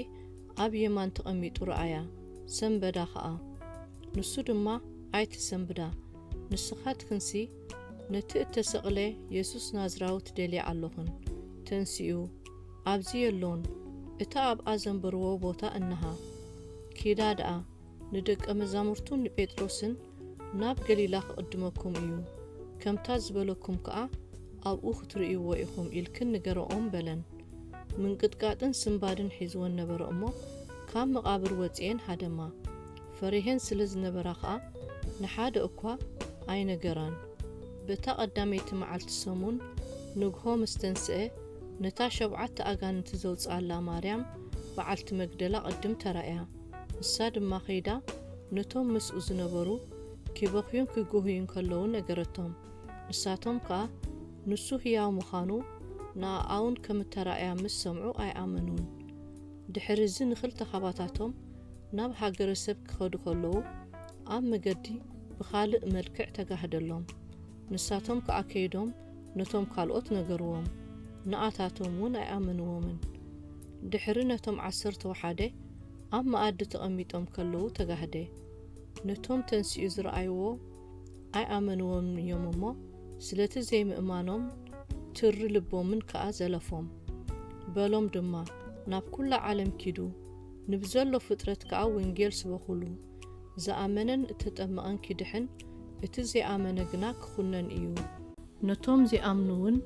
ኣብ የማን ተቐሚጡ ረኣያ፣ ሰንበዳ ኸኣ። ንሱ ድማ፣ "ኣይትሰንብዳ፣ ንስኻትክንሲ ነቲ እተሰቕለ የሱስ ናዝራዊ ትደልያ ኣለኽን። ተንሲኡ፣ ኣብዚ የሎን፣ እታ ኣብኣ ዘንበርዎ ቦታ እንሃ፣ ኪዳ ደኣ ንደቀ መዛሙርቱን ንጴጥሮስን ናብ ገሊላ ክቕድመኩም እዩ፣ ከምታ ዝበለኩም ከኣ ኣብኡ ክትርእይዎ ኢኹም ኢልክን ንገረኦም በለን። ምንቅጥቃጥን ስንባድን ሒዝወን ነበረ እሞ፣ ካብ መቓብር ወጺኤን ሃደማ። ፈሪሄን ስለ ዝነበራ ኸኣ ንሓደ እኳ ኣይነገራን። በታ ቀዳመይቲ መዓልቲ ሰሙን ንግሆ ምስ ተንስአ፣ ነታ ሸብዓተ ኣጋንንቲ ዘውጽኣላ ማርያም በዓልቲ መግደላ ቅድም ተራእያ። ንሳ ድማ ከይዳ ነቶም ምስኡ ዝነበሩ ኪበኽዩን ኪጉህዩን ከለዉ ነገረቶም። ንሳቶም ከኣ ንሱ ህያው ምዃኑ ንኣኣውን ከም እተራእያ ምስ ሰምዑ ኣይኣመኑን። ድሕሪ እዚ ንኽልተ ኻባታቶም ናብ ሃገረ ሰብ ክኸዱ ከለዉ ኣብ መገዲ ብኻልእ መልክዕ ተጋህደሎም። ንሳቶም ከኣ ከይዶም ነቶም ካልኦት ነገርዎም። ንኣታቶም እውን ኣይኣመንዎምን። ድሕሪ ነቶም ዓሰርተ ወሓደ ኣብ መኣዲ ተቐሚጦም ከለዉ ተጋህደ። ነቶም ተንሲኡ ዝረኣይዎ ኣይኣመንዎምን እዮም እሞ፣ ስለቲ ዘይምእማኖም ትሪ ልቦምን ከኣ ዘለፎም። በሎም ድማ፣ ናብ ኩላ ዓለም ኪዱ፣ ንብዘሎ ፍጥረት ከኣ ወንጌል ስበኹሉ። ዝኣመነን እተጠመቐን ኪድሕን፣ እቲ ዘይኣመነ ግና ክኹነን እዩ። ነቶም ዚኣምኑ እውን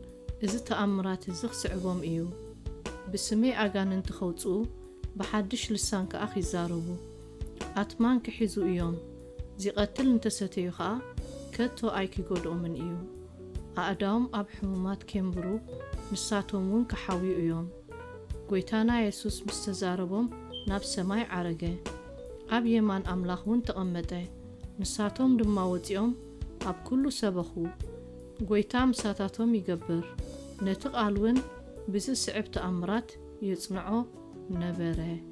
እዚ ተኣምራት እዚ ኽስዕቦም እዩ። ብስመይ ኣጋንንቲ ኸውጽኡ፣ ብሓድሽ ልሳን ከኣ ኺዛረቡ፣ ኣትማን ኪሒዙ እዮም። ዚቐትል እንተ ሰተዩ ኸኣ፣ ከቶ ኣይኪጎድኦምን እዩ። ኣእዳዎም ኣብ ሕሙማት ኬንብሩ፣ ንሳቶም እውን ኪሓውዩ እዮም። ጐይታና የሱስ ምስ ተዛረቦም፣ ናብ ሰማይ ዓረገ። ኣብ የማን ኣምላኽ እውን ተቐመጠ። ንሳቶም ድማ ወጺኦም ኣብ ኩሉ ሰበኹ። ጐይታ ምሳታቶም ይገብር፣ ነቲ ቓል እውን ብዝስዕብ ተኣምራት የጽንዖ ነበረ።